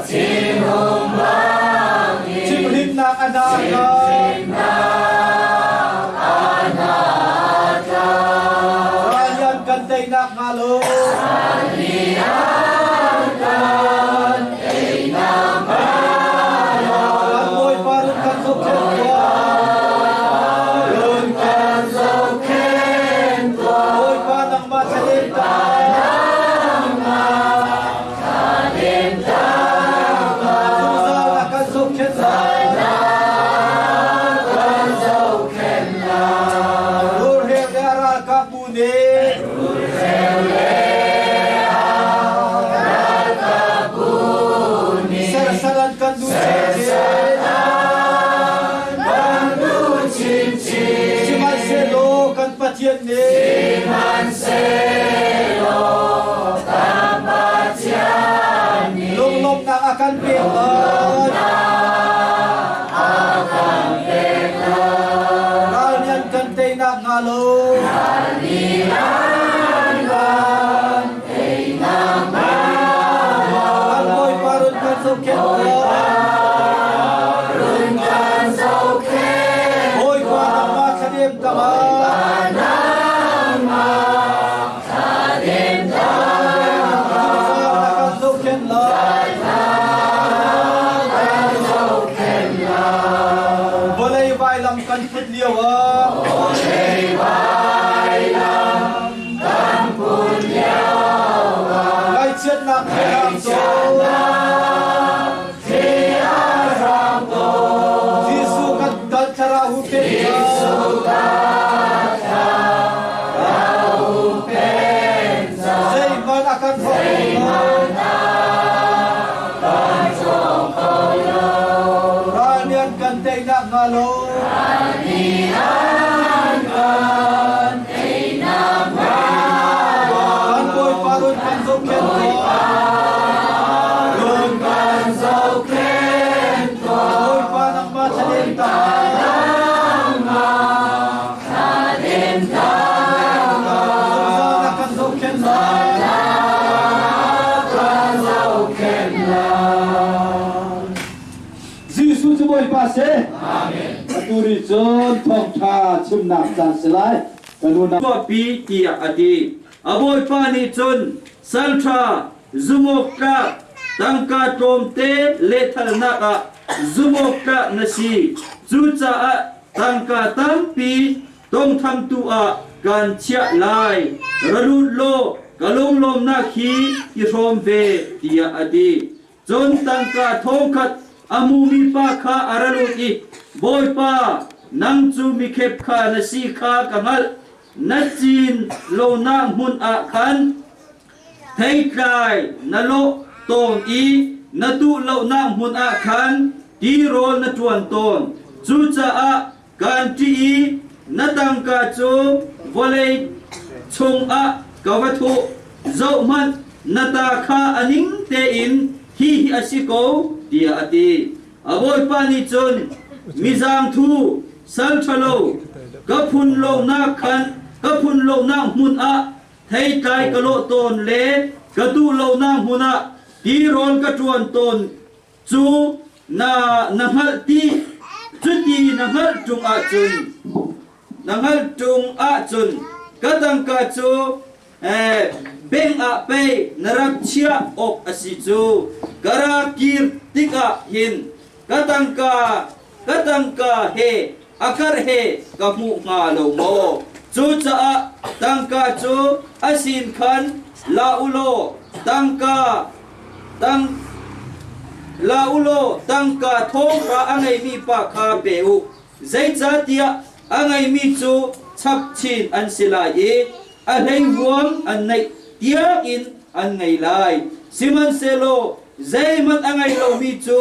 thinhung bangin. Chimhrinnak a hna tla. Chimhrinnak a hna tla. Rallian kan teinak hnga lo. Rallian kan teinak hnga lo. Kan Bawipa run kan zohkhenh tuah. Run kan zohkhenh tuah. Bawipa nangmah thladem ta. Nangmah thladem ta. Zungzal a kan zohkhenh lai. Kan zohkhenh lai. Rulhreu le a ralkapbu nih. Rulhreu le a ralkapbu nih. Serhsat an kan duh chinchin. Serhsat an kan duh chinchin. Sihmanhsehlaw kan Pathian nih. Sihmanhsehlaw kan Pathian nih. Lunglawmhnak a kan pek lai. Lunglawmhnak a kan pek lai. Ral nih an kan teinak hnga lo. Ral nih an kan teinak hnga lo. Kan Bawipa run kan zohkhenh Bawipa run kan zohkhenh. Bawipa nangmah thladem tangah. Bawipa nangmah thladem. lai. Vawlei vailam kan put lio ah. Vawlei vailam kan put lio ah. Ngaihchiatnak he ram tawn. Jesuh kan kan thlarau hu pen Zeihmanh a kan hrawk kho lo. Ral nih an kan teinak hnga lo. Kan Bawipa run kan zohkhenh tuah. Run kan zohkhenh tuah. Bawipa nangmah thladem ta. Zungzal a kan zohkhenh lai. Jesuh cu Bawipa si. Atu ri cun thawngṭha chimnak caan si lai. Kan unau Chuahpi tiah a ti. A bawipa nih cun salṭha zumawktlak tangka tlawmte lehthalnak ah zumawktlak na si. Cucaah tangka tampi tongthamtu ah kan chiah lai. Ra lut law ka lunglawmnak hi i hrawm ve tiah a ti. Cun tangka thongkhat a hmumi pa kha a ra lut i, Bawipa, nang cu mikhep kha na si kha ka hngalh. Na cin lonak hmun ah khan theitlai na lawh tawn i na tuh lonak hmun ah khan tirawl na ṭuan tawn. Cucaah kaan ṭih i na tangka cu vawlei chungah ka va thuh. Zohhmanh, na ta kha a ning tein hi hi a si ko, tiah a ti. A bawipa nih cun, Mizangthu, sal ṭhalo, ka phun lonak khan ka phun lonak hmun ah theitlai ka lawh tawn le ka duh lonak hmun ah tirawl ka ṭuan tawn cu na na hngalh ti cuti na hngalh ṭung ahcun na hngalh ṭung ahcun ka tangka cu beng ah pei na rak chiah awk a si cu ka ra kir tikah hin ka tangka ka tangka he a karh he ka hmuh hnga lo maw cucaah tangka cu a sin khan la u law tangka Tang la u law tangka thawngṭha a ngeimi pa kha pe u. Zeicahtiah a ngeimi cu chap chin an si lai i a hleivuang an neih tiangin an ngei lai. Sihmanhsehlaw zeihmanh a ngei lomi cu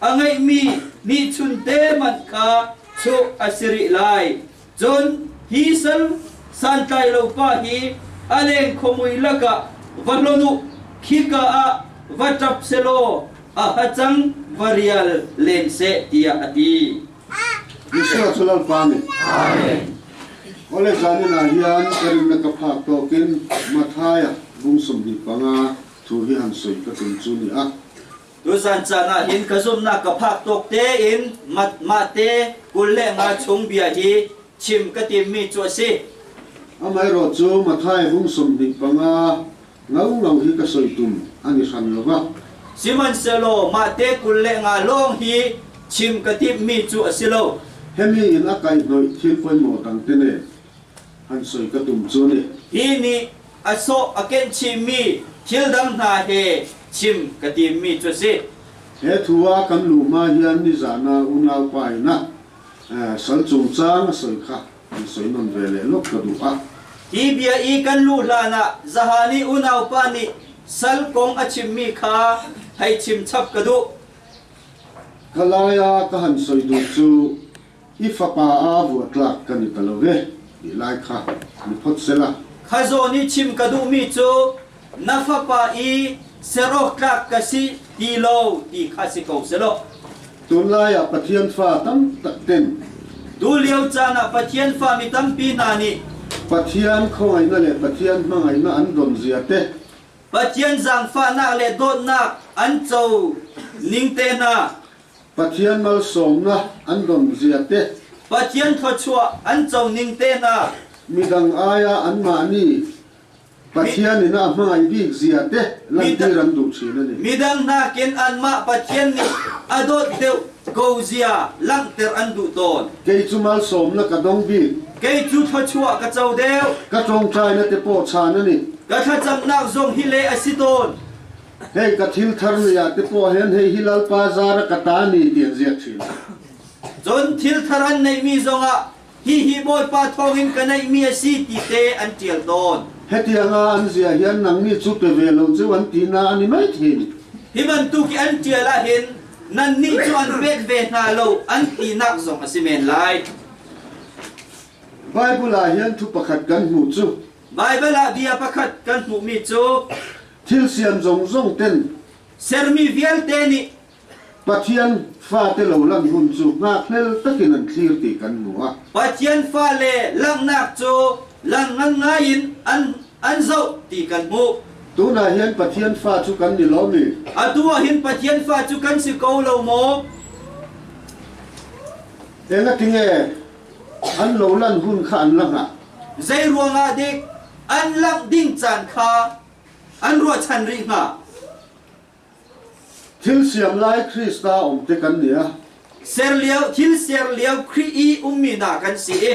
a ngeihmi nihchunte hmanh kha chuh a si rih lai. Cun hi sal santlai lo pa hi a leng khuamui lakah va hlonh u, khika ah va ṭap selaw a hacang va rial len seh, tiah a ti. Jesuh cu Lalpa nih Awle zanin ah hian ka rinna ka phak tawkin Matthai bung 25 thu hi han sawi ka tum chu ni a. Tuzan caan ah hin ka zumhnak ka phak tawk tein mahte 25 chung bia hi chim ka timmi cu a si. Amaherawhchu Matthai bung 25 ngau ngau hi ka sawi tum a ni hran lo va. Sihmanhsehlaw mahte 25 lawng hi chim ka timhmi cu a si lo. Hemi in a kaihhnawih thil pawimawh dangte nen han sawi ka tum cu ni. Hi nih a sawh a kenh chihmi thil dang hna he chim ka timmi cu a si. He thu ah kan luh hma hian nizan ah unaupa in a sal chungchang a sawi kha an sawi nawn ve leh lawk ka duh a. Hi bia i kan luh hlan ah Zahani unaupa nih sal kong a chimmi kha hei chim chap ka duh. Ka lai ah ka han sawi duh cu I fapa aa vuah tlak kan i ta lo ve ti lai kha ni phot sela. Kha zawn i chim ka duhmi cu na fapa i serawk tlak ka si ti lo ti kha si ko selaw. Tunlai ah Pathian fa tam tak ten. Tulio caan ah Pathian fa mi tampi hna nih. Pathian khawngaihnak le Pathian hmangaihnak an don zia te. Pathian zaangfahnak le dawtnak an co ning te hna. Pathian malsawmnak an don zia te. Pathian thluachuah an co ning te hna. Midang ai ah anmah nih Pathian in a hmangaih bik zia te langhter an duh chin a ni. Midang nakin anmah Pathian nih a dawt deuh ko zia langhter an duh tawn. Kei cu malsawmnak ka dong bik. Kei cu thluachuah ka co deuh. Ka ṭawngṭainak te pawh chan a ni. Ka thlacamnak zong hi le a si tawn. Hei ka thil thar ni ah te pawh hen hei hi Lalpa zar a ka ta ni ti an ziak ṭhin. Cun thil thar an neihmi zongah hihi Bawipa thawngin ka neihmi a si ti te an ṭial tawn. Hetiang ah an zia hian nangni cu pe ve lo cu an ti na an i mai thin. Hi bantuk i an ṭial ahhin nannih cu an pek ve hna lo an tinak zong a si men lai. Bible ah hin thu pakhat kan hmuh cu Bible ah bia pakhat kan hmuhmi cu thil siam zongzong ten sermi vialte nih Pathian fate lo lan hun cu ngakhlel takin an thlir ti kan hmu a. Pathian fale langhnak cu lang ngan ngai in an an zoh ti kan hmuh. Tunah hin Pathian fa cu kan ni lo mi? Atu ah hin Pathian fa cu kan si ko lo maw? Engatinge an lo lan hun kha an la hngah? Zei ruangah dik an langh ding caan kha an ruahchan rih hnga? Thil siam lai Krista um te kan ni a. Ser lio thil ser lio Khrih i ummi hna kan si i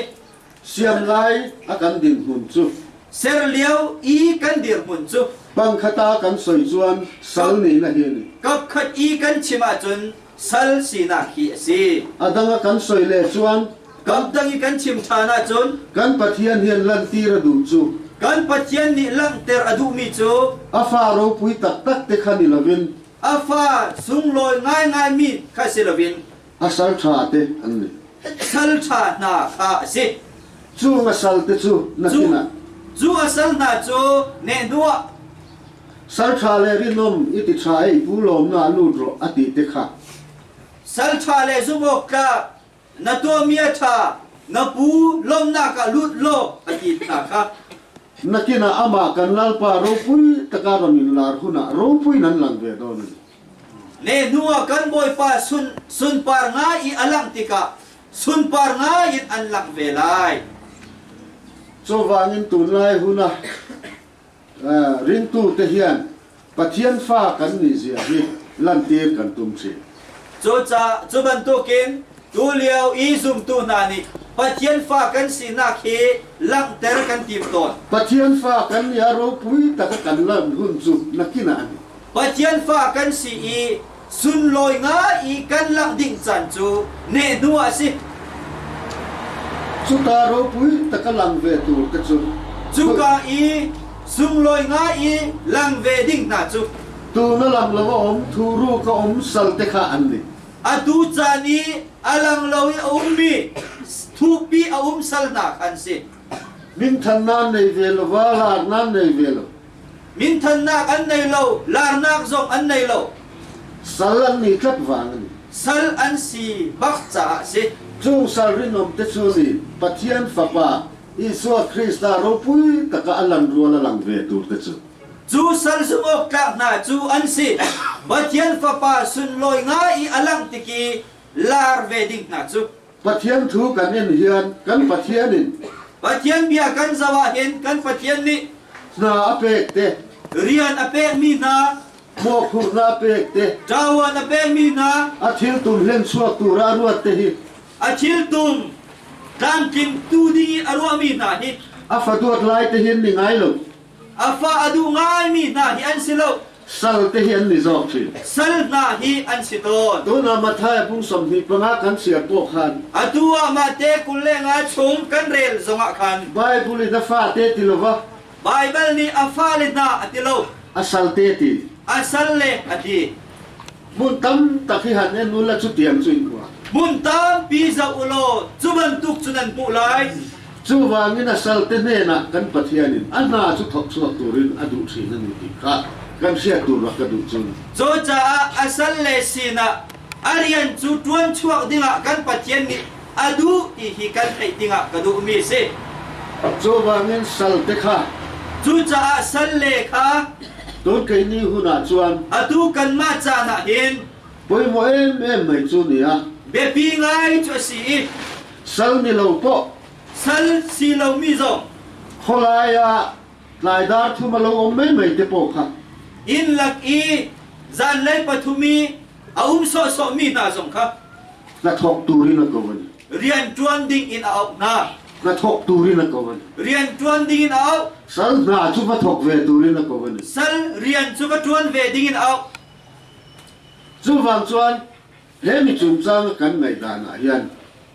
siam lai a kan dinhmun cu ser lio i kan dirhmun cu pangkhata kan soi chuan sal ni na hi ni. Kapkhat i kan chim ahcun sal sinak hi a si. A dang a kan soi le chuan Kam dang i kan chim ṭhan ahcun kan Pathian hian lantir a duh cu kan Pathian nih langhter a duhmi cu a fa ropui taktak te kha ni loin a fa sunglawi ngaingaimi kha si loin a sal ṭha te an ni. Sal ṭha hna kha a si. Cu a sal te cu na sinah Cu a sal hna cu nehhnuah sal ṭha le rinawm i ti ṭha ei pu lawmnak lut rawh a ti te kha sal ṭha le zumhawktlak Na tuahmi a ṭha, na pu lawmhnak ah lut law a ti hna kha. Nakin ah amah kan lalpa ropui taka ron in lar hunah ropui nan lang ve dawn. Ne hnu ah kan Bawipa sun sunpar ngai i a langh tikah sunpar ngai in an langh ve lai. Chuvangin tunlai hunah ringtu te hian Pathian fa kan nih zia hi lantir kan tum chin. Cucaah cu bantukin tulio i zumtu hna nih Pathian fa kan sinak hi langhter kan tim tawn. Pathian fa kan nih a ropui tak a kan lan hun cu nakin ah ani. Pathian fa kan si i sunlawi ngai i kan langh ding caan cu nehhnu ah a si. Cuka ropui tak a lang ve tur te cu. Cuka i sunglawi ngai i lang ve ding hna cu. Tu na lang lo a um, thuru ka um sal te kha an ni. Atu caan i a lang lo i a ummi thupi a um sal hna kha an si. Minthan nan nei ve lo va, lar nan nei ve lo. Minthannak an nei lo, larnak zong an nei lo. Sal an ni tlat vang ani. Sal an si bak caah a si. Cung sal rinawm te cu nih Pathian Fapa Isua Krista ropui taka a lan rual a lang ve tur te cu. Cu sal zumh awk tlak hna cu an si. Pathian Fapa sunlawi ngai i a langh tik i lar ve ding hna cu. Pathian thu kan en hian kan Pathian in Pathian bia kan zoh ahhin kan Pathian nih hna a pek te rian a pekmi hna mawhphurhnak a pek te ṭawan a pekmi hna a thiltum hlen chuak tur a ruat te hi a thiltum tlamtling tu ding i a ruahmi hna hi a faduat lai te hin ni ngai lo a fa a duh ngaimi hna hi an si lo Sal te hi an ni zawk ṭhin. Sal hna hi an si tawn. Tunah Matthai phung 25 kan siar pawh khan. Atu ah Mate 25 chung kan rel zongah khan. Bible in a fate ti lova. Bible nih a fale hna a ti lo. A sal te ti. A sal le a ti. Hmun tam tak hi han en ula cu tiang cu in hua. Hmun tampi zoh u law cu bantuk cu nan hmuh lai. Chuvangin a salte hnenah kan Pathian in a hna cu thawkchuak turin a duh ṭhin a ni ti kha kan hriat tur rak ka duh cun. Cucaah a salle sinah a rian cu ṭuan chuak dingah kan Pathian nih a duh ti hi kan theih dingah ka duhmi a si. Chuvangin salte kha Cucaah salle kha tun keini hun ah chuan atu kanmah caan ah hin pawimawh em em mai cu ni a biapi ngai cu a si i sal ni lo pawh sal si lomi zong khualai ah. Tlai dar thum a lo om mai mai te pawh kha. Inn lak i zanlei pathum i a um sawhsawhmi hna zong kha. Hnathawk turin a ko an. Rian ṭuan ding in a auh hna. Hnathawk turin a ko an. Rian ṭuan ding in a auh. Sal hna cu va thawk ve turin a ko an. Sal rian cu va ṭuan ve ding in a auh. Chuvang chuan he mi chungchang kan ngaihdan ah hian.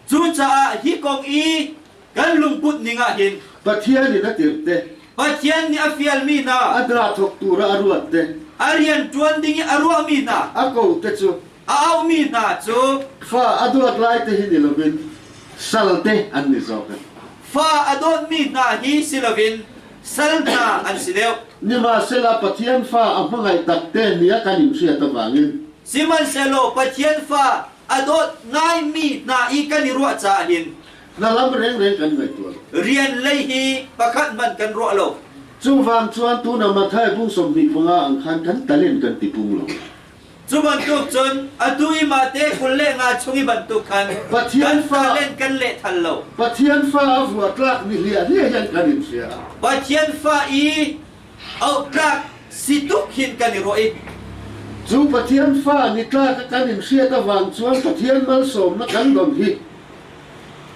Cucaah hi kong i kan lungput ning ah hin. Pathian in a tirh te. Pathian nih a fialmi hna. A hna thawk tur ah a ruat te. A rian ṭuan ding i a ruahmi hna. A ko te cu. A auhmi hna cu. Fa a duat lai te hi ni loin sal te an ni zawk. Fa a dawtmi hna hi si loin sal hna an si deuh. Nimahsela Pathian fa a hmangaih tak te nia kan in hriat avangin. Sihmanhsehlaw Pathian fa a dawt ngaimi hna i kan i ruah caah hin. Na lam rengreng kan ngaihtuah lo. Rian lei hi pakhat hmanh kan ruah lo. Cuvang chuan tuna Matthai bung 25 ang khan kan talent kan ti pung lo. Cu bantuk cun atu i mahte 25 chung i bantuk khan Pathian kan fa talent kan lehthal lo. Pathian fa a vua tlak ni hliah hliah hian kan in hria. Pathian fa i auh tlak si tuk hin kan i ruah i Cu Pathian fa ni tlak kan in hriat avang chuan Pathian malsawmnak kan don hi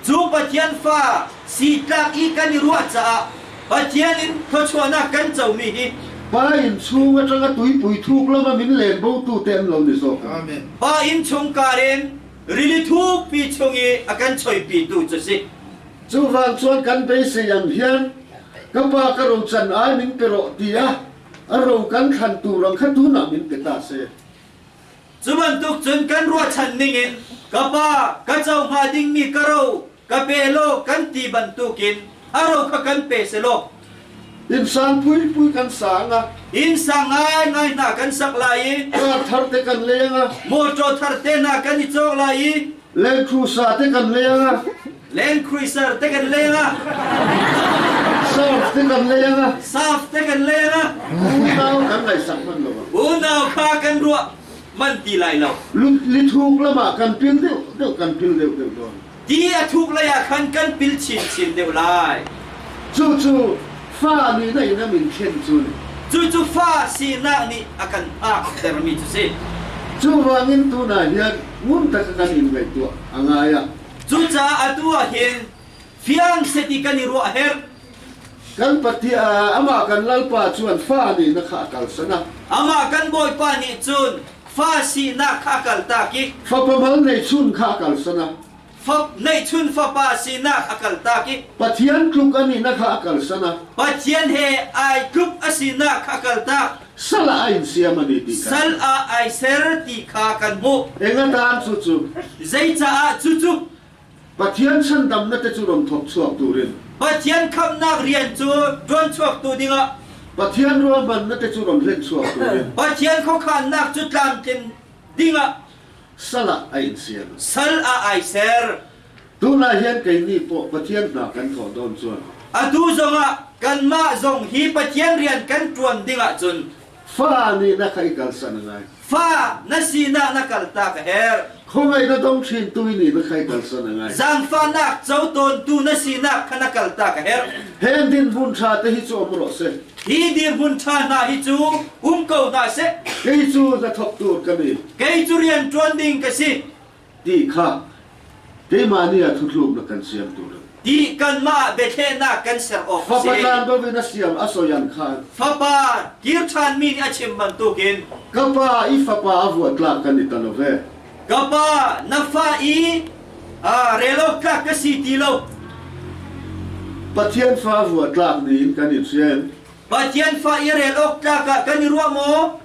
Cu Pathian fa si tlak i kan i ruah caah Pathian in thluachuahnak kan comi hi Pa inn chung atanga tuipui thuk lama min len botu te an lo ni zawk. Amen. Pa inn chungkar in rili thukpi chung i a kan choipitu cu si. Chuvang chuan kan beisei ang hian ka pa ka ro chan ai min pe rawh tia a ro kan thlan tur ang kha tunah min pe ta se. Cu bantuk cun kan ruahchan ningin ka pa ka co hnga dingmi ka ro ka pe law kan ti bantukin a ro kha kan pe selaw Innsang puipui kan sang a. Innsang ngaingai hna kan sak lai i Car thar te kan leng a. Motor thar te hna kan i cawk lai i Land Cruiser te kan leng a. Land Cruiser te kan leng a. Surf te kan leng a. Surf te kan leng a. Unau kan ngaihsak man lo. Unau kha kan ruah man ti lai lo. Lithuk lamah kan pil deuh deuh kan pil deuh deuh dawn. Ti a thuk lei ah khan kan pil chinchin deuh lai. Cucu fa nih na in a min thlen cu ni. Cucu fa sinak nih a kan phaktermi cu si. Cu ruangin tunah hian ngun tak kan in ngaihtuah a ngai ah. Cucaah atu ah hin fiang set i kan i ruah a herh. Kan Pati amah kan Lalpa chuan fa nih na kha a kalsan a. Amah kan Bawipa nih cun fa sinak kha a kaltak i. Fapa mal neihchun kha a kalsan a. Neihchun fapa sinak a kaltak i. Pathian tluk a nihna kha a kalsan a. Pathian he ai tluk a sinak kha a kaltak. Sal ah a in siam a ni ti kha. Sal ah ai ser ti kha kan hmuh. Engatan cu cu. Zeicaah cucu Pathian chandamnak te cu ron thawk chuak turin. Pathian khamhnak rian cu ṭuan chuaktu dingah. Pathian ruahmannak te cu ron hlen chuak turin. Pathian khuakhannak cu tlamtlin dingah. Sal ah a in siam. Sal ah ai ser. Tunah hian keini pawh Pathian hna kan thawh dawn chuan. Atu zongah kanmah zong hi Pathian rian kan ṭuan ding ahcun. Fa nih na kha i kalsan a ngai. Fa na sinah na kaltak a herh. Khuamei na dong chin tu nih na khai kalsan a ngai. Zaangfahnak co tawntu na sinak kha na kaltak a herh. Hen dinhmun ṭha te hi cu um rawh seh. Hi dirhmun ṭha hna hi cu um ko hna seh. Kei cu na thawk tur ka ni. Kei cu rian ṭuan ding ka si. Ti kha keimah nih a thutluknak kan siam tur. Ti kanmah biathlehnak kan ser awk a si. Fapa tlan bawin a siam a soian khan. Fapa kir ṭhanmi nih a chim bantukin. Ka pa i fapa a vuah tlak kan i ta lo ve. Ka pa na fa i rel awk tlak ka si ti lo. Pathian fa vuah tlak niin kan i ṭhian. Pathian fa i rel awk tlak ah kan i ruah maw?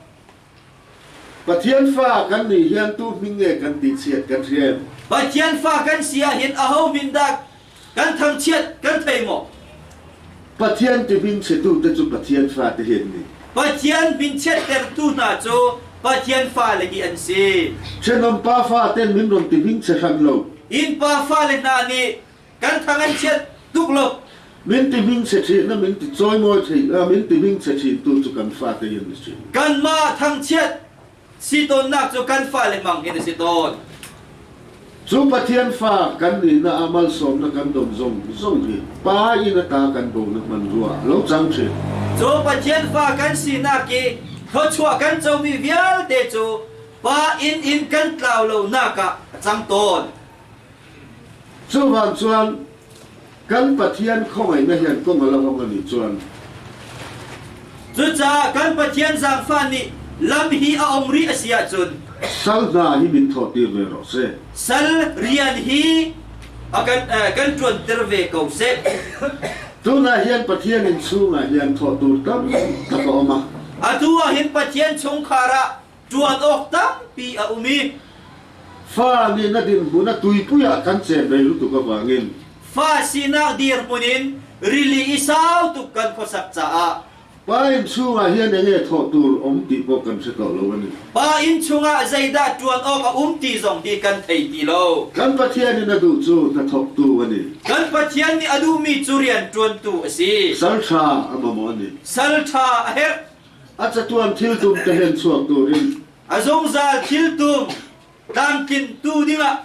Pathian fa kan nih hian tu hming nge kan ti chiat kan hriam. Pathian fa kan si ahhin aho min dah kan thangchiat kan thei maw? Pathian ti hming chiatu te cu Pathian fa te hin ni. Pathian min chiattertu hna cu Pathian fale hi an si. Ṭhenawm pa fa ten min ron ti hming che hran lo. Inn pa fale hna nih kan thang an chiat tuk lo. Min ti hming che ṭhin na min ti cawimawi thei min ti hming che ṭhin tu cu kan fate in a si. Kanmah thangchiat si tawnnak cu kan fale hmang hin a si tawn. Cu Pathian fa kan nih na amal sawm na kan dom zong zong hi pa in a ta kan bo na hman rua lo cang ṭhin. Cu Pathian fa kan sinak i thluachuah kan comi vialte cu Pa inn in kan tlau lonak ah a cang tawn. Chuvang chuan kan Pathian khawngaihnak hian kong a la hong a nih chuan. Cucaah kan Pathian zaangfah nih lam hi a ong rih a si ahcun sal hna hi min thawhtir ve rawh seh. Sal rian hi a kan kan ṭuanter ve ko seh. Tunah hian Pathian in chungah hian thawh tur tam tak a um a. Atu ah hin Pathian chungkhar ah ṭuan awk tampi a um i Fa nih na dinhmun a tuipui ah kan cem rei lutuk avangin fa sinak dirhmun in rili i sau tuk kan khuasak caah Pa inn chungah hian enge thawh tur um ti pawh kan hre tawh lo a ni. Pa inn chungah zeidah ṭuan awk a um ti zong hi kan thei ti lo. Kan Pathian in a duh cu hnathawktu a ni. Kan Pathian nih a duhmi cu rian ṭuantu a si. Sal ṭha a mamawh a ni. Sal ṭha a herh. A catuan thiltum te hen chuak turin. A zungzal thiltum tlamtlintu dingah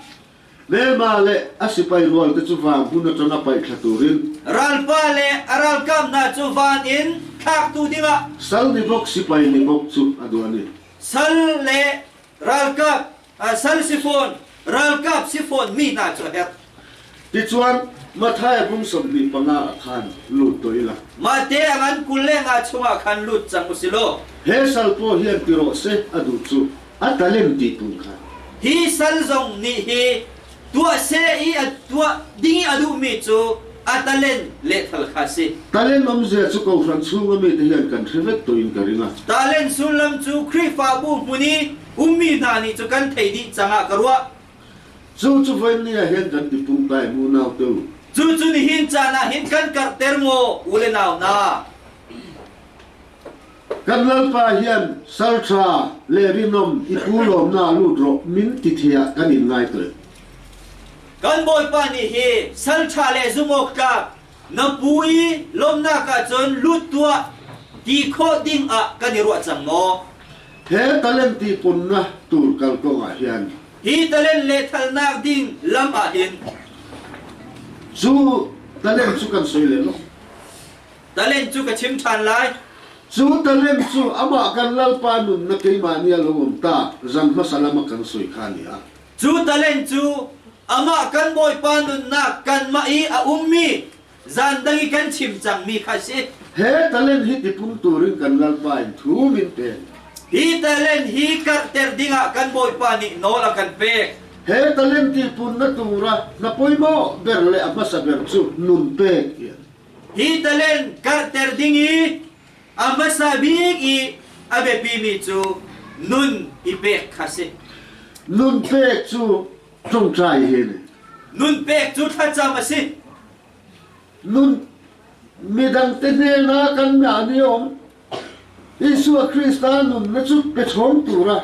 Hmelma le a sipai rual te cu van hmun aṭang a paih thla turin. Ralpa le a ralkap hna cu van in thlaktu dingah. Sal ni bawk sipai ni bawk cu a duh a ni. Sal le ralkap sal si fawn ralkap si fawn mi hna cu a herh. Tichuan Matthai bung 25 ah khan lut to ila. Mah te a ngan 25 chungah khan lut cang u si law. He sal paw hian ti rawh seh a duh cu a talem ti tun kha. Hi sal zong nih hi tuah seh i a tuah ding i a duhmi cu a talent lehthal kha a si. Talent awmzia cu kohhran chung a mi te hian kan hre vek to in ka ring a. Talent sullam cu Khrihfabu hmun i ummi hna nih cu kan thei dih cang ah ka ruah. Cu cu voi ni ah hin kan ti pungtai mu nau tu. Cu cu nihin caan ah hin kan karhter maw u le nau hna? Kan lalpa hian salṭha le rinawm i pu lawmnak lut rawh min ti thiah kan in ngai tawn. Kan Bawipa nih hi salṭha le zumawktlak na pu i lawmnak ah cun lut tuah ti khawh ding ah kan i ruah cang maw? He talent ti punna tur kal kong ah hian Hi talent lehthalnak ding lam ah hin cu talent cu kan soi le lo. Talent cu ka chim ṭhan lai. Cu talent cu amah kan Lalpa nunnak keimah nih a lo um ta zan hmasa lam a kan soi kha ni ah. Cu talent cu amah kan Bawipa nunnak kanmah i a ummi zan dang i kan chim cangmi kha a si. He talent hi tipung turin kan Lalpa in thu min pe. Hi talent hi karhter dingah kan Bawipa nih nawl a kan pek. He talent ti pun na tura na poimawh ber le a hmasa ber cu nun pek hi. Hi talent karhter ding i a hmasa bik i a biapimi cu nun i pek kha si. Nun pek cu ṭongṭai he ne. Nun pek cu thlacam a si. Nun midang te hnenah kan mah nih um. Isua Krista nunna cu pe chawng tura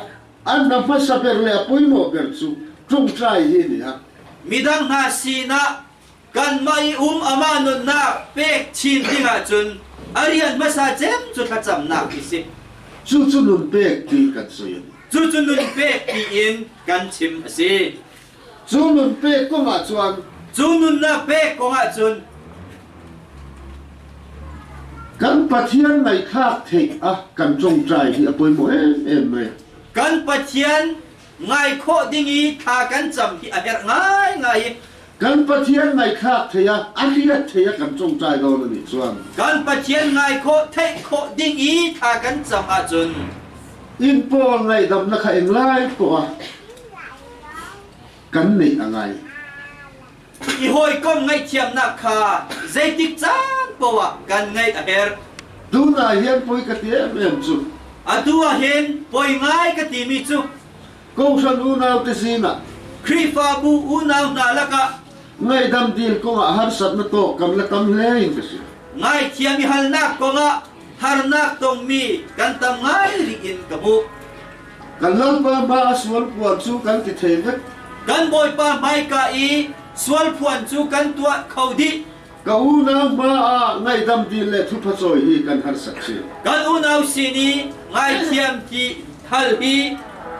an na hmasa ber le a pawimawh ber cu ṭongṭai hi ni a. Midang hna sinah Kanmah i um amah nunnak pek chin ding ahcun a rian hmasa cem cu thlacamnak hi si. Cucu nun pek ti kan soi a ni. Cucu nun pek tiin kan chim a si. Cu nun pek kong ah cun Cu nunnak pek kong ahcun kan Pathian ngaihthlak theih a kan ṭongṭai hi a pawimawh em em mai. Kan Pathian ngai khawh ding i thla kan cam hi a herh ngaingai i Kan Pathian ngaihthlak thei ah a riat thei ah kan ṭongṭai dawn a nih chuan. Kan Pathian ngai khawh theih khawh ding i thla kan cam ahcun inn pawl ngaihdamnak kha englai poah ah kan neih a ngai. I hawikom ngaihthiamnak kha zeitik caan poah ah kan ngaih a herh. Tunah hian poi ka ti em em cu. Atu ah hin poi ngai ka timi cu Kohhran unau te sinah Khrihfabu unau hna lakah ngaihdam dil kongah harsatnak tawk kam le tam hle in ka si. Ngaithiam i halnak kongah harnak tongmi kan tam ngai rih in ka hmuh. Kan Lalpa hma a sual puan cu kan ti thei vek. Kan Bawipa hmaika i sual phuan cu kan tuah kho dih. Ka unau hma ah ngaihdam dil le thuphacawi hi kan harsat chin. Kan unau sin i ngaithiam ti hal hi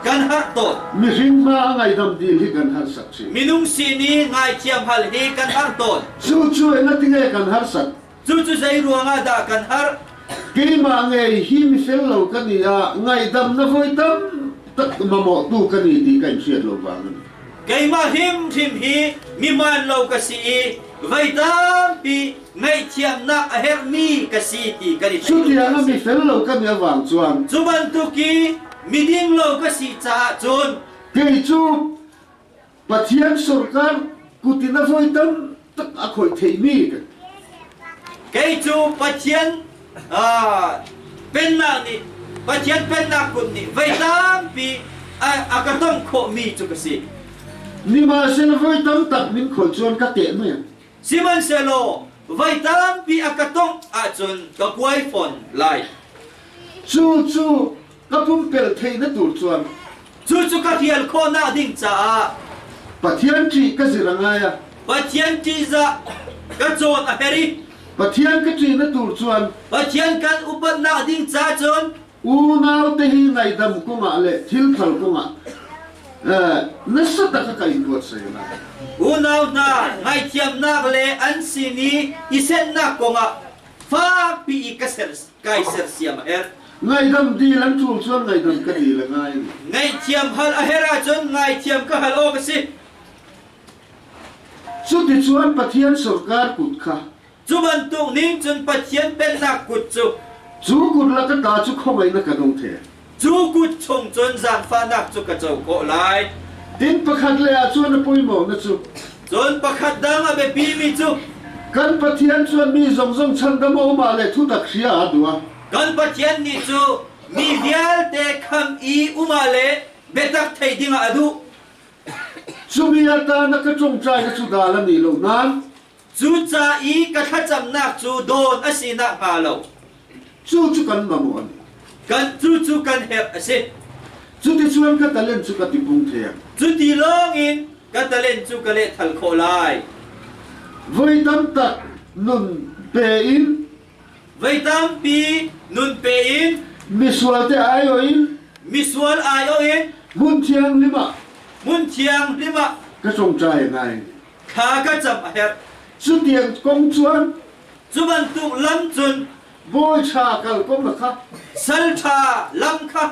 kan harh tawn. Mihring hma a ngaihdam dil hi kan harsat chin. Minung sin i ngaithiam hal hi kan har tawn. Cucu engatinge kan harsat? Cucu zei ruangah dah kan har? Keimah ngei hi mifel lo kan i ah ngaidam na voi tam tak mamawhtu kan i ti kan hriat lo vang ani. Keimah hrimhrim hi mihmaan lo ka si i voi tampi ngaihthiamnak a herhmi ka si ti kan i theih. Cutiang a mifel lo kan i avang chuan. Cu bantuk i miding lo ka si caah cun. Kei cu Pathian sorkar kut in a voi tam tak a khawih theimi ka Kei cu Pathian pennak nih Pathian pennak kut nih voi tampi a ka tong khawhmi cu ka si. Sihmanhsehlaw voi tam tak min khawih cun ka teh mei. Sihmanhsehlaw voi tampi a ka tongh ahcun ka kuai fawn lai. Cu cu ka pumpel theih na tur chuan. Cucu ka hrial khawhnak ding caah Pathian ṭih ka zir a ngai a. Pathian ṭihzah ka cawn a herh i Pathian ka ṭih na tur chuan Pathian kan upatnak ding ca cun unau te hi ngaidam kongah le thil thal kongah nasa tak ka in ruat sai na. Unau hna ngaithiamnak le an sin i i sennak kongah fakpi i ka ser kai sersiam a herh. Ngaidam dil an ṭul cun ngaidam ka dil a ngai. Ngaihthiam hal a herh ahcun ngaithiam ka hal awk a si. Cuticun Pathian sorkar kut kha Cu bantuk ning cun Pathian pennak kut cu cu kut la ka ta cu khawngaihnak ka dong the. Cu kut chung cun zaangfahnak cu ka co khawh lai. Tin pakhat le ah cun a poimawh na cu. Cun pakhat dang a biapimi cu kan Pathian chuan mi zongzong chandam a um ah le thutak hria a duh. Kan Pathian nih cu mi vialte kham i um ah le biatak thei dingah a duh. Cu mi ata na ka ṭongṭai na cu dal a ni lo nain Cu ca i ka thlacamnak cu dawn a si nakhnga lo. Cu cu kan mamawh an. Kan cu cu kan herh a si. Cuticun ka talent cu ka tipung theng. Cuti lawngin ka talent cu ka lehthal khawh lai. Voi tam tak nun pe in Voi tampi nun pe in misual te aiawh in misual aiawh in hmun thianghlim ah hmun thianghlim ah ka ṭongṭai ngai. Thla ka cam a herh. Cutiang kong cuan cu bantuk lam cun bawi ṭha kal kong kha sal ṭha lam kha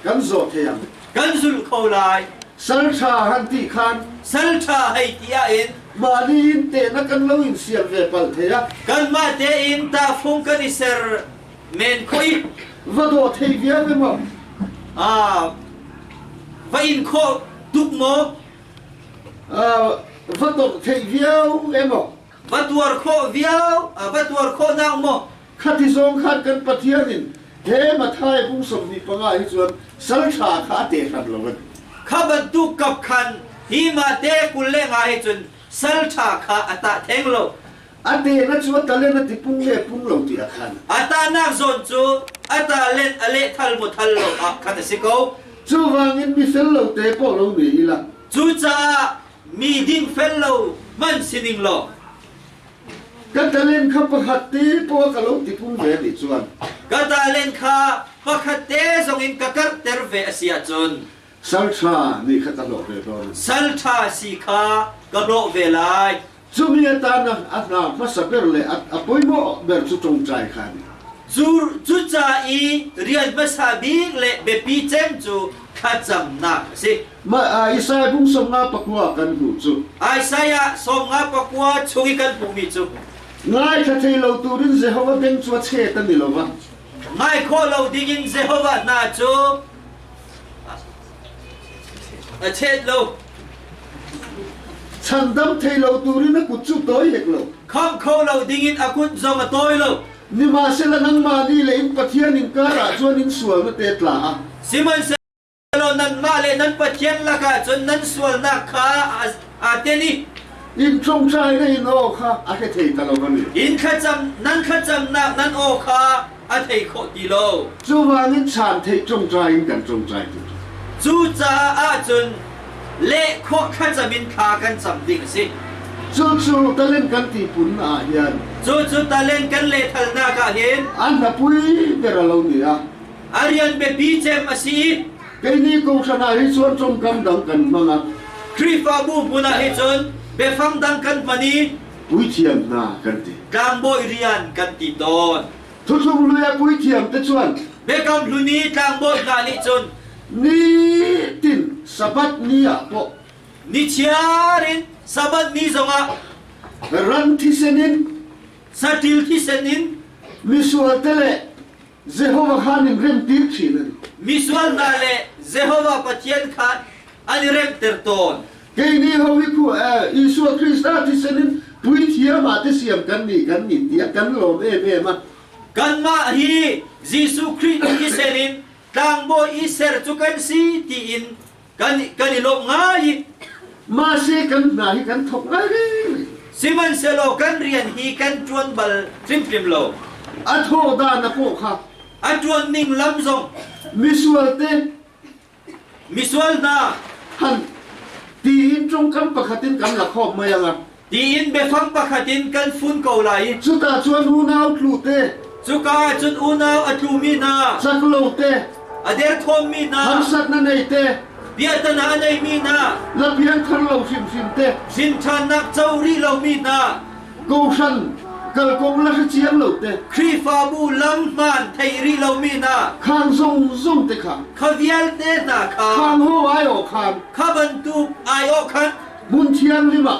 kan zawh thiam kan zul kho lai. Sal ṭha han ti khan sal ṭha hei ti ah in mah ni in tehna kan lo in siam ve pal thei a kanmah tein tahfung kan i ser men khoi va dawh thei vial ve maw va in khawh tuk maw Va tor thei viau emaw va tuar khawh viau va tuar khawh nak maw Khati zong khan kan Pathian in he Mathai bung 25 hi chuan sal ṭha kha a te hram lo an. Kha bantuk kap khan hi ma te 25 hi cun sal ṭha kha a tah theng lo. A te na cu a talent a ti pung le pung lo ti a khan. A tahnak zawn cu a talent a leh thal maw thal lo ah khan a si ko. Cuwangin mi fel lo te pawh lo ni ila. Cucaah mi dingfel lo hmanh sining law Ka talent kha pakhat te pawh ka lo ti pung ve nih chuan. Ka talent kha pakhat te zong in ka karhter ve a si ahcun sal ṭha nih kha ka hlawh ve tawn. Sal ṭha si kha ka hlawh ve lai. Cumi atan a hna hmasa ber le a poimawh ber cu ṭongṭai kha ni. Cu cuca i rian hmasa bik le biapi cem cu thlacamnak a si. Mah Isaiah bung 59 kan hmuh cu. Isaiah 59 chung i kan hmuhmi cu. Ngaithla thei lo turin Jehovah beng cu a chet an i lo va. Ngai khawh lo dingin Jehovah hna cu A chet lo. Chandam thei lo turin a kut cu tawi hek lo. Khamh kho lo dingin a kut zong a tawi lo. Sihmanhsehlaw nangmah nih le in Pathian inkar ah cun in sual na te tla a. Sihmanhsehlaw nanmah le nan Pathian lakah cun nan sualnak kha aa tel i in ṭongṭai na in aw kha a hre thei ta lo va ni. In thlacam nan thlacamnak nan aw kha a thei khawh ti lo. Cuvaangin chaan theih ṭongṭai in kan ṭongṭai ti. Cucaah ahcun leh khawh thlacam in thla kan cam ding a si. Cucu talent kan ti pun ah hin. Cucu talent kan lethalnak ah hin. An hlapui ber a lo ni a. A rian biapi cem a si i. Kei nih kohhran ah hi cun ṭongkam dang kan hmang a. Khrihfabu hmun ah hi cun biafang dang kan hman i. Puithiam hna kan ti. Tlangbawi rian kan ti tawn. Thuthlung hlui a puithiam te chuan Biakam hlun i tlangbawi hna nih cun nitin Sabbath ni ah pawh nichiar in Sabbath ni zongah ran thisen in saṭil thisen in misual te le Jehovah kha nin remtir ṭhin an. Misual hna le Jehovah Pathian kha an i remter tawn. Kei nih hawi khu Isua Krista thisen in puithiam ah te siam kan nih kan nih tiah kan lawm em em a. Kanmah hi Jesuh Khrih thisen in tlangbawi i ser cu kan si tiin kan kan i lawmh ngai i Mahse kan hna hi kan thawk ngai rih. Sihmanhsehlaw kan rian hi kan ṭuan bal hrimhrim lo. A thawh dan a pawh kha. A ṭuan ning lam zong. Misual te. Misual hna. Han tiin ṭawngkam pakhat in kan la khawm mai anga. Tiin biafang pakhat in kan fun ko lai. Cuka cun unau tlu te. Cuka ah cun unau a tlumi hna. Cak lo te. A derthawmmi hna. Harsatna nei te. Biatana a neimi hna. La piangthar lo hrimhrim te. Hrinṭhannak co rih lomi hna. Kohhran kalkong la hre chiang lo te. Khrihfabu lam hmaan thei rih lomi hna. Khang zong te kha. Kha vialte hna kha. Khang ho ai aw khan. Kha bantuk ai awh khan. Hmun thianghlim ah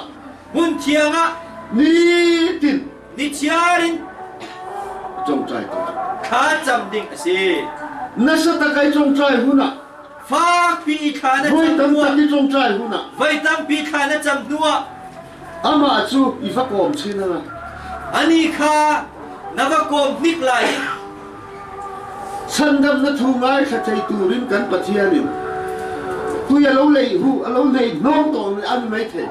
hmun thiang ah nitin nichiar in ṭongṭai ko. Thla cam ding a si. Nasa takai ṭongṭai hun ah fakpi i thla na voi cam tam hnuah tak i ṭongṭai hun ah voi tampi thla na cam hnuah amah cu i va kawm chin anga ani kha na va kawm hnik lai i Chandam na thu ngaithla thei turin kan Pathian in tui a lo lei hu a lo nei hnawng tawn an mai thei.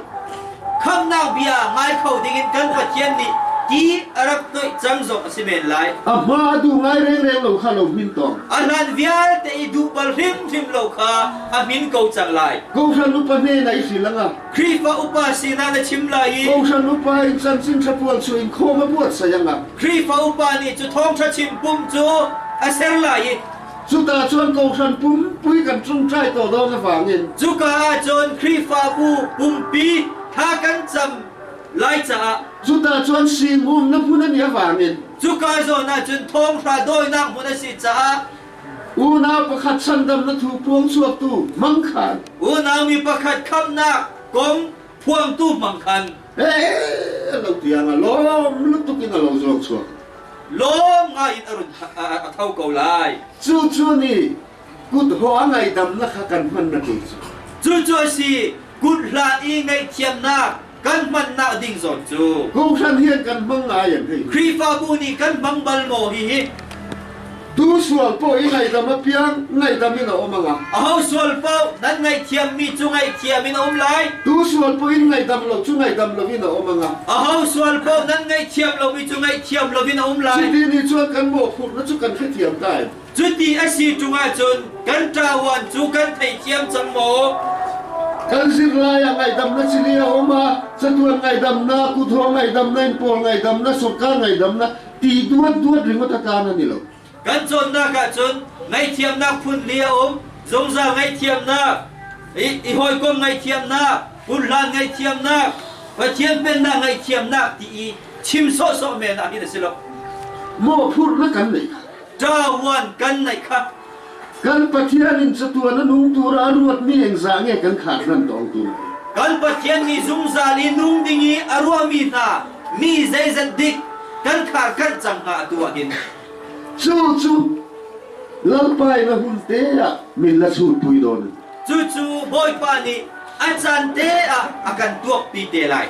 Khamnak bia ngai kho dingin kan Pathian nih ti a rak toih cang zong a si men lai. A hma a duh ngai rengreng lo kha lo hmin tawng. A hlan vialte i duh bal hrimhrim lo kha a hmin ko cang lai. Kohhran upa hnen ah i hril anga. Khrihfa upa sinah na chim lai i Kohhran upa in chanchin ṭha pual chu in khawm a buat sayanga. Khrihfa upa nih cu thawngṭha chim pum cu a ser lai i Cuta cun kohhran pumpui kan ṭungṭai to dawng avangin cuka ah cun Khrihfabu pumpi thla kan cam lai caah cuta cun singum na hmun an i avangin cuka zawn ah cun thawngṭha dawinak hmun a si caah unau pakhat chandam na thu puang chuaktu mangkhan unau mi pakhat khamnak kong phuangtu mangkhan eh lo tiang a lawm lutuk in a lo zawng chuak lawm ngai in a run a tho ko lai cu cu nih kut ho a ngaidamnak kha kan hman na tu cu cu cu a si kut hlan i ngaihthiamnak kan hmannak ding zawn cu Kohhran hian kan hmang ngai an hei. Khrihfabu nih kan hmang bal maw hihi? Tu sual paoh i ngaihdam a piang ngaihdam in a um anga. Aho sual paoh nan ngaihthiammi cu ngaihthiam in a um lai. Tu sual paoh in ngaihdam lo cu ngaihdam lo in a um anga. Aho sual paoh nan ngaihthiam lomi cu ngaihthiam lo in a um lai. Cuti nih cun kan mawhphurhna cu kan hrethiam ta em. Cuti a si ṭung ahcun kan ṭawan cu kan theithiam cang maw? Kan zirlai ah ngaihdamnak chili a um a, catuan ngaihdamnak, kuthuang ngaihdamnak, innpawl ngaihdamnak, sorkar ngaihdamnak ti duat duat ringawt a tlan an i lo. Kan cawnnak ahcun ngaihthiamnak phun li a um. Zungzal ngaihthiamnak, i hawikom ngaihthiamnak, punhlan ngaihthiamnak, Pathian pennak ngaihthiamnak ti i chim sawhsawh men ah hin a si lo. Mawhphurhnak kan neih kha. Ṭawan kan neih kha. Kan Pathian in catuan a nung tur a ruatmi engzah nge kan khar hlan tawng tu. Kan Pathian nih zungzal i nung ding i a ruahmi hna mi zeizat dik kan khar kanh cang hnga atu ah hin. Cu cu Lalpa in a hun te ah min la churpui dawn. Cucu Bawipa nih a caan te ah a kan tuakpi te lai.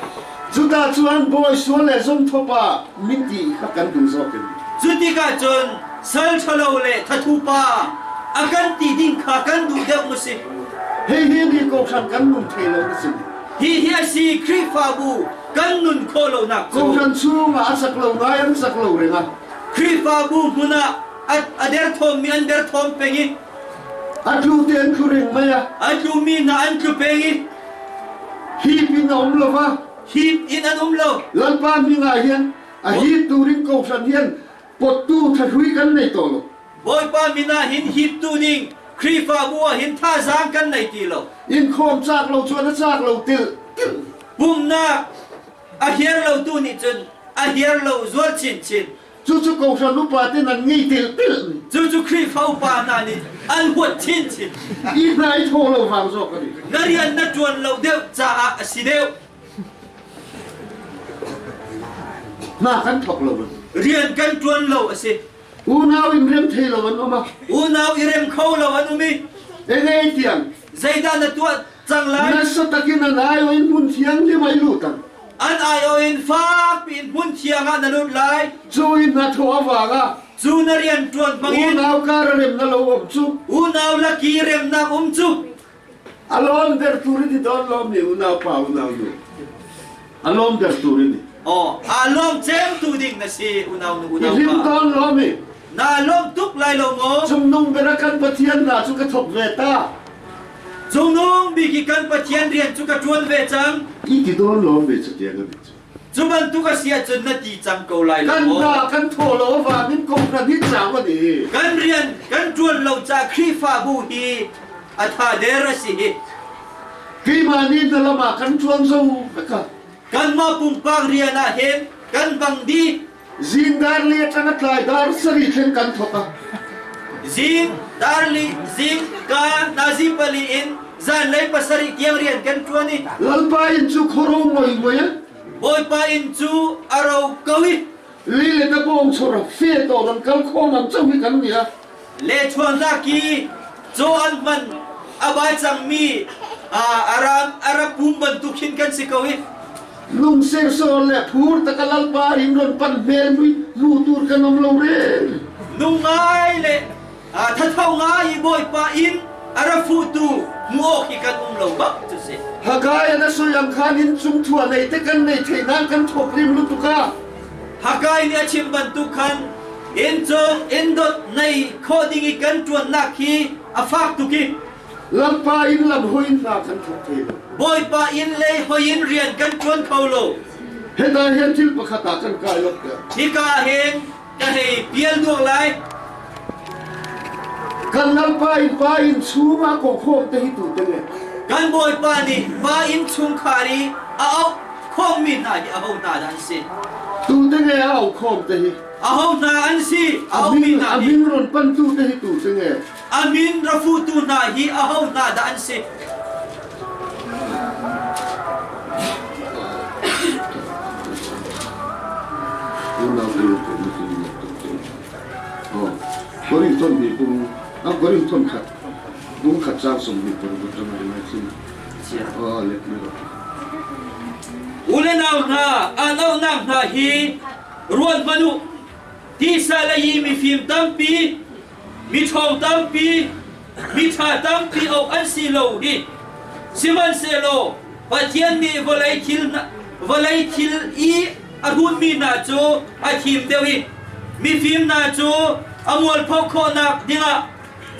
Cuta cun bawi sual le zumthawpa min ti kha kan duh zawk in. Cu tikah cun sal ṭhalo le thathupa a kan ti ding kha kan duh deuh mu si. Hihi ni kohhran kan nun thei lo na si. Hihi a si Khrihfabu kan nun khawh lonak cu. Kohhran chungah a sak lo ngai an sak lo reng ah. Khrihfabu hmun ah a derthawmmi an derthawm peng i A tlu te an tlu reng mai a. A tlumi hna an tlu peng i hip in a um lo va. Hip in an um lo. Lalpa hming ah hian a hip turin kohhran hian pottu thahrui kan nei tawh lo. Bawipa min ah hin hip tu ding Khrihfabu ah hin thazaang kan nei ti lo. Inkhawm cak lo chuan a cak lo til til. Pumnak a hiar lo tu nih cun a hiar lo zual chinchin. Cucu kohhran upa te nan ngei tel tel ni. Cucu Khrihfa upa hna nih an huat chinchin. I hna i thaw lo vang zawk ani. Na rian na ṭuan lo deuh caah a si deuh. Hna kan thok lo. Rian kan ṭuan lo a si. Unau in rem thei lo an um a. Unau i rem kho lo an um i. Engei tiang. Zeidah na tuah cang lai? Nasa takin an aiawh in hmun thianghlim ah i lut ang. An aiawh in fak piin hmun thiang ah na lut lai. Cu in hna thawh a vang ah. Cu na rian ṭuan bangin. Unau kar a remna lo um cu. Unau laki remnak um cu. A lawm der tur in i don lawm ni unau pa unau nu. A lawm der tur in. Oh, a lawm cem tu ding na si unau nu unau pa. I hlim don lawm i. Na lawm tuk lai lo maw? Cungnung bera kan Pathian na cu ka thok ve ta. Cungnung bik i kan Pathian rian cu ka ṭuan ve cang. I ti dawn lawm ve cu tiang a cu. Cu bantuk a si ahcun na ti cang ko lai lo Kan maw? hna kan thaw lo van in kohhran hi cang an i. Kan rian kan ṭuan lo ca Khrihfabu hi a tha der a si hi. Keimah nih na lam ah kan ṭuan zo ka. Kanmah pumpak rian ah hin kan bang dih. Zing dar li atang a tlai dar sari thleng kan thok a. Zing dar li zing ka nazi pali in zanlei pasarih tiang rian kan ṭuan i. Lalpa inn cu khoro ngoi ngoi a. Bawipa inn cu a ro ko i. Li le na bawng chor fe to ran kal khawm ang chau hi kan ni a. Le chuannak i caw an hman a bai cangmi aram arab pum bantuk hin kan si ko i. Lungsersawl le phur tak a lalpa in ron pan hmel mui mu tur kan um lo re. Nung ngai le thatho ngai i Bawipa in a ra fuhtu hmu awk hi kan um lo bak cu si. Hagai an a soi ang khan in cung thua nei te kan nei thei nan kan thok rim lutuka. Hagai nih a chim bantuk khan inn cung inn dot nei khawh ding i kan ṭuannak hi a fak tuk i Lampa in lam hoi in hna kan thawk thei lo. Bawipa inn lei hoi in rian kan ṭuan kho lo. Heta hian thil pakhat ah kan kai lok tiah. Hika hin ka hei pial duak lai. Kan lampa in pa inn chungah ko khawm te hi tu te nge. Kan Bawipa nih pa inn chungkhar i a auh khawmmi hna hi aho hna dah an si? Tu te nge a auh khawm te hi. Aho hna an si? A auhmi hna A min ron pantu te hi tu te nge. A min rafutu hna hi aho hna dah an si? U le nau hna, an auhnak hna hi ruat hmanh u. Tisa lei i mifim tampi miṭhawng tampi, miṭha tampi awk an si lo hi. Sihmanhsehlaw Pathian nih vawlei thil vawlei thil i a hrutmi hna cu a thim deuh i mifim hna cu a mualpho khawhnak dingah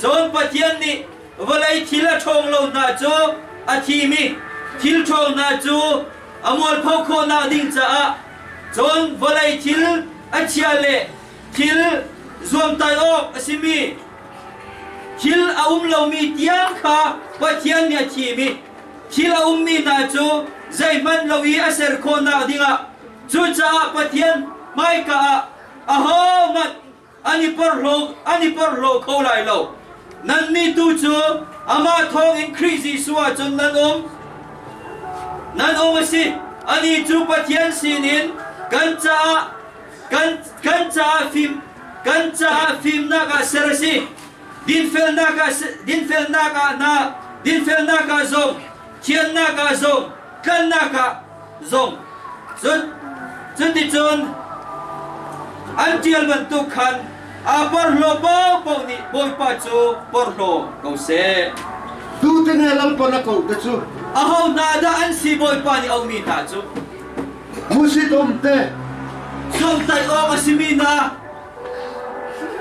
cun Pathian nih vawlei thil a ṭhawng lo hna cu a thim i thil ṭhawng hna cu a mualpho khawhnak ding caah cun vawlei thil a chia le Thil zuamtai awk a simi thil a um lomi tiang kha Pathian nih a thim i thil a ummi hna cu zeihmanh lo i a ser khawhnak dingah cucaah Pathian hmaika ah ahohmanh an i porhlaw an i porhlaw kho lai lo. Nannih tu cu amah thawngin Khrih Jesuh ah cun nan um. Nan um a si. Anih cu Pathian sinin kan caah kan kan caah fim kan caah fimnak ah ser a si dinfelnak ah dinfelnak ah na dinfelnak ah zong thiannak ah zong tlannak ah zong cun cuticun an ṭial bantuk khan aa porhlaw paohpaoh nih Bawipa cu porhlaw ko seh. Tutene lampan a ko te cu. Aho hna dah an si Bawipa nih aumi hna cu? Hmusit um te. Zomhtaih awk a simi hna.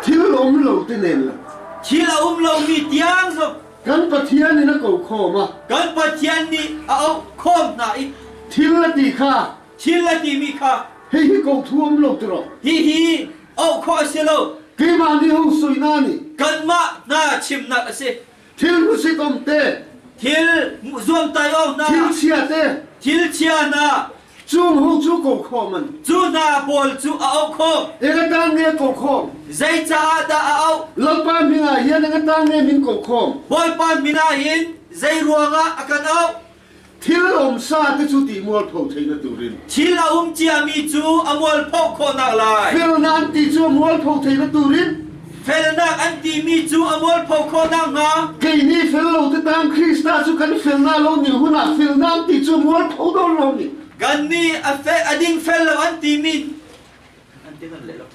Thil um lo ti nen la. Thil a um lomi tiang zong. Kan Pathian in a ko khawm a. Kan Pathian nih a auh khawm hna i. Thil a ti kha. Thil a timi kha. Hihi ko thu um lo ti rawh. Hihi auh khawh a si lo. Keimah nih hung sui na nih. Kanmah hna chimnak a si. Thil hmusit um te. Thil zuamtai awk hna. Thil chia te. Thil chia hna. Chung hu chu ko khawm an. Cu hna pawl cu a auh khawm. Enga tan nge ko khawm. Zeicaah dah a auh? Lalpa min ah hian enga tan nge min ko khawm. Bawipa min ah hin zei ruangah a kan auh? Thil um sa te chu ti mualpho theina turin. Thil a um ciami cu a mualpho khawhnak lai. Felnak an ti cu a mualpho theina turin. Felnak an timi cu a mualpho khawhnak hnga. Kei nih fel lo te tang Krista cu kan felnak lo ni hunah felnak an ti cu mualpho don lo ni. Kan nih a fe a ding fel lo an timi an ti nan le lo.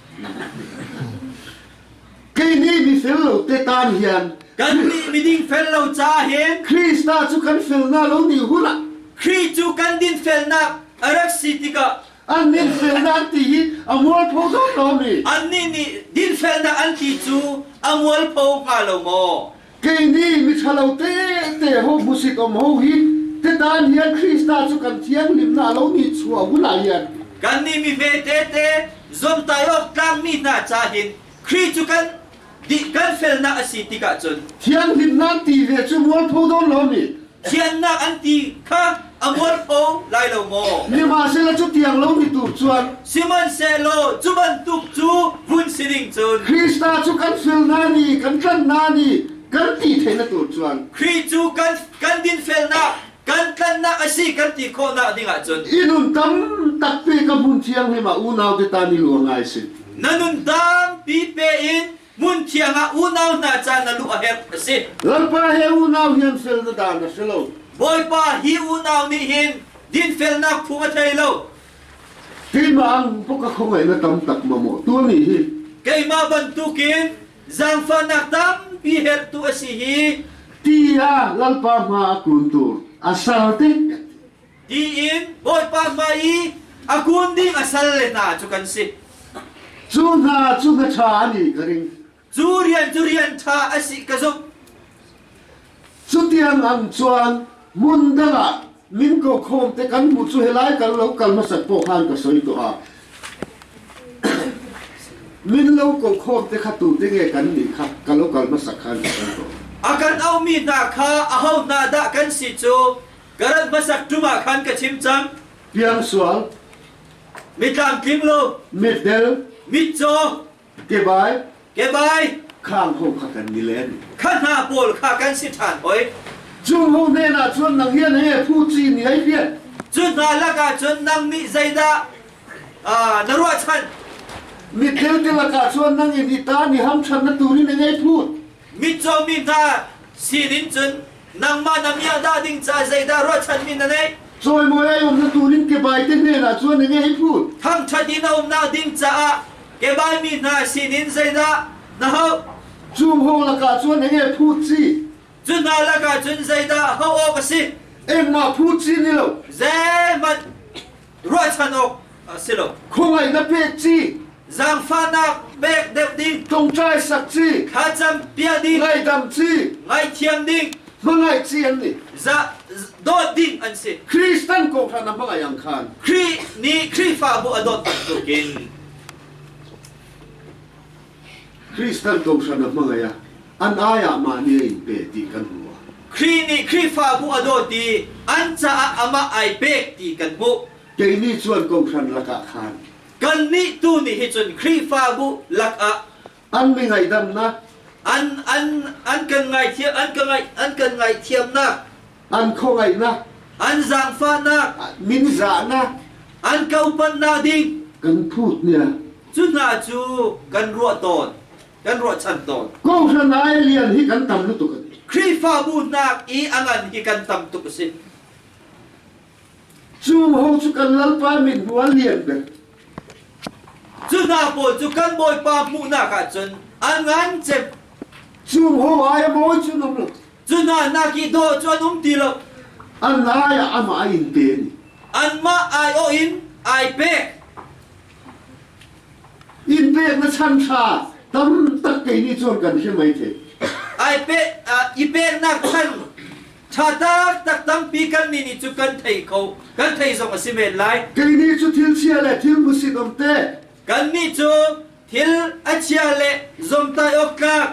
Kei nih mi fel lo te tan hian Kan nih miding fel lo ca hin Krista cu kan felnak lo ni hunah Khrih cu kan dinfelnak a rak si tikah an dinfelnak an ti hi a mualpho zong lo mi. Annih nih dinfelnak an ti cu a mualpho hnga lo maw? Kei nih miṭhalo te te ho hmusit om ho hi tetan hian Krista cu kan thianghlimnak lo ni chuah hun ah hian Kannih mi hme tete zomtai awk tlangmi hna ca hin Khrih cu kan dih kan felnak a si tikah cun thianghlimnak ti ve cu mualpho dawn lo mi thiannak an ti kha a mualpho lai lo maw? Sihmanhsehlaw cu tiang lo mi tu chuan Sihmanhsehlaw cu bantuk cu vun si ding cun Krista cu kan felnak ni kan tlannak ni kan ti theihna tur chuan Khrih cu kan kan dinfelnak kan tlannak a si kan ti khawhnak ding ahcun i nun tam takpi ka hmun thianghlim ah unau te ta ni lu ngai si na nun tampi pe in hmun thiang ah unau hna ca na luh a herh a si. Lalpa he unau hian fel na dan a si lo. Bawipa hi unau nih hin dinfelnak phung a thei lo. Keimah ang pawh ka khawngaih na tam tak ma maw tu nih hi. Keimah bantukin zaangfahnak tampi herhtu a si hi. Ti ah Lalpa hma a kun tur a sal te. Tiin Bawipa hmai i a kun ding a sal le hna cu kan si. Cu hna cu hna ṭha an i ka ring. Cu rian cu rian ṭha a si ka zumh. Cutiang ang chuan hmun dang ah min ko khawm te kan hmuh cu helai kal lo kal hmasat pawh khan ka soi tuah. Min lo ko khawm te kha tu te nge kan nih kha ka lo kal hmasak khan ka soi tuah. A kan aumi hna kha aho hna dah kan si cu Ka rat hmasak ṭum ah khan ka chim cang. Piangsual. Mitlamtling lo. Mitdel. Mitcaw. Kebai. Kebai. Khang ho kha kan ni len. Kha hna pawl kha kan si ṭhan hoi. Chung ho hnen ah cun nang hian he phu chi ni ai rian. Cu hna lakah cun nang nih zeidah na ruahchan? Mitthel te lakah cun nang in i ta ni ham ṭhan na turin na ngei phut. Mitcaw mi hna sinin cun nangmah na miah dah ding ca zeidah ruahchanmi na neih? Cawimawi ai um na turin kebai te hnenah cun na ngei phut. Thangṭhat in a umnak ding caah kebai mi hna sinin zeidah na hauh? Cung ho lakah cun enge phut ci? Cu hna lakah cun zeidah hauh awk a si? Engmah phut ci ni lo. Zeihmanh ruahchan awk a si lo. Khuangaih na pek ci. Zaangfahnak pek deuh ding. Tongṭai sak ci. Thlacam piah ding. Ngaidam ci. Ngaithiam ding. Hmangaih ci an ni. Za dawt ding an si. Kristan ko kha na hmangaih ang khan. Khrih nih Khrihfabu a dawt bantukin. Kristan ko kha na hmangaih a an ai ah mah nih a in pe ti kan hmu. Khrih nih Khrihfabu a dawt i an caah amah ai pek ti kan hmuh. Kei nih chuan kohhran lakah khan Kannih tu nih hi cun Khrihfabu lakah an mi ngaihdamnak an an an kan ngaithiam an ka ngaih an kan ngaihthiamnak an khawngaihnak an zaangfahnak min zahnak an kopannak ding kan phut nia cu hna cu kan ruah tawn kan ruahchan tawn. Kohhran ai lian hi kan tam lutuk a ti. Khrihfabu hnak i a ngan hi kan tam tuk a si. Cu ho cu kan lalpa min hnu an lian bik. Cu hna pawl cu kan Bawipa hmuhnak ah cun an ngan cem. Cu ho ai a mawi cu um lo. Cu hna nak i dawh cu an um ti lo. An ai ah amah in pe ni. Anmah ai awh in ai pek. In pek na chan ṭha tam tak kei nih cun kan hrim ai the. Ai pe i peknak chan ṭha taktak tampi kan nih nih cu kan thei kho kan thei zong a si men lai. Kei nih cu thil chia le thil musit um te. Kan nih cu thil a chia le zomtai awk tlak.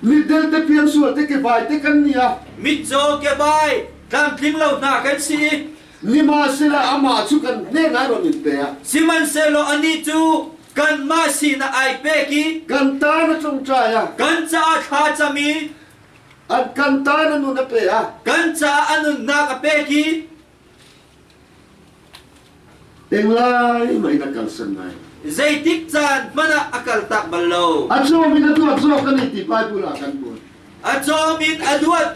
Mitdel te pian sual te ke bai te kan nia. Mitcaw ke bai tlamtling lo hna kan si. Nimahsela amah cu kan hnenah rawn in pe a. Sihmanhsehlaw anih cu kanmah sinah ai pek i kan tan a ṭongṭai a. Kan caah thla cam i an kan tan a nun a pe a. Kan caah a nunnak a pek i Englai mai na kalsan ngai. Zeitik caan hmanh ah a kaltak bal lo. A cawm in a duat zawk kan i ti Bible ah kan hmuh. A cawm in a duat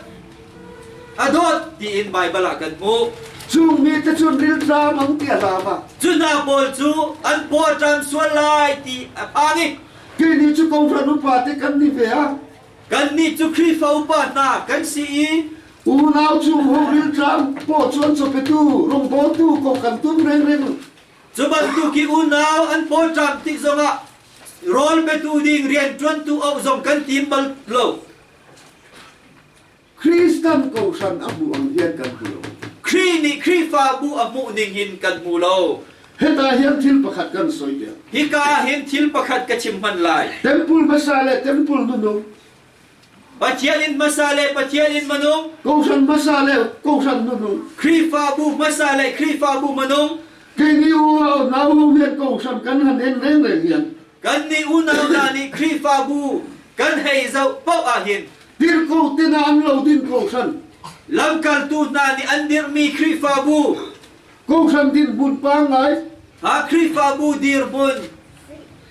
a dawt tiin Bible ah kan hmuh. Chung mi te cun rilṭam ang ti a hlam ah. Cu hna pawl cu an paw a ṭam sual lai ti a phang i. Kei nih cu kohhran upa te kan ni ve a. Kannih cu Khrihfa upa hna kan si i Unau chung ho rilṭam paw chuan chawpetu rawngbawltu ko kan tum rengreng. Cu bantuk i unau an pawṭam tik zongah rawl petu ding rianṭuantu auh zong kan tim bal lo. Kristan kohhran a hmuh ang hian kan hmu lo. Khrih nih Khrihfabu a hmuh ning hin kan hmu lo. Heta hian thil pakhat kan soi tiang. Hika hin thil pakhat ka chim hman lai. Temple hmasa le temple nunung. Pathian in hmasa le Pathian in manung. Kohhran hmasa le kohhran nunung. Khrihfabu hmasa le Khrihfabu manung. Kei ni u nau ho hian kohhran kan han en reng reng hian. Kan nih unau hna nih Khrihfabu kan hei zoh paoh ahhin Dirko tina an lo din kohhran. Lamkaltu hna nih an dirhmi Khrihfabu. Kohhran dinhmun pangai. Ha Khrihfabu dirhmun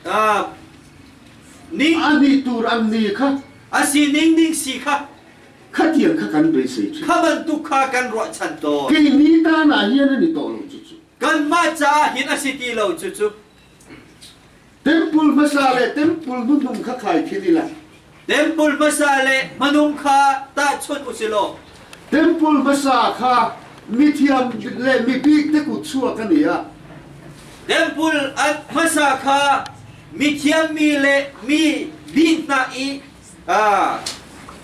ah ning a ni tur an ni kha a si ning ding si kha khatiang kha kan beisei thin kha bantuk kha kan ruahchan tawn kei ni ta na hian ani to lo chu chu kanmah caah hin a si ti lo cu cu temple hmasa le temple hnuhnung kha khai khin ila temple hmasa le hmanung kha tahchunh usilaw temple hmasa kha mithiam le mibik te kut chuak ani a temple an hmasa kha mithiam mi le mi bik hna i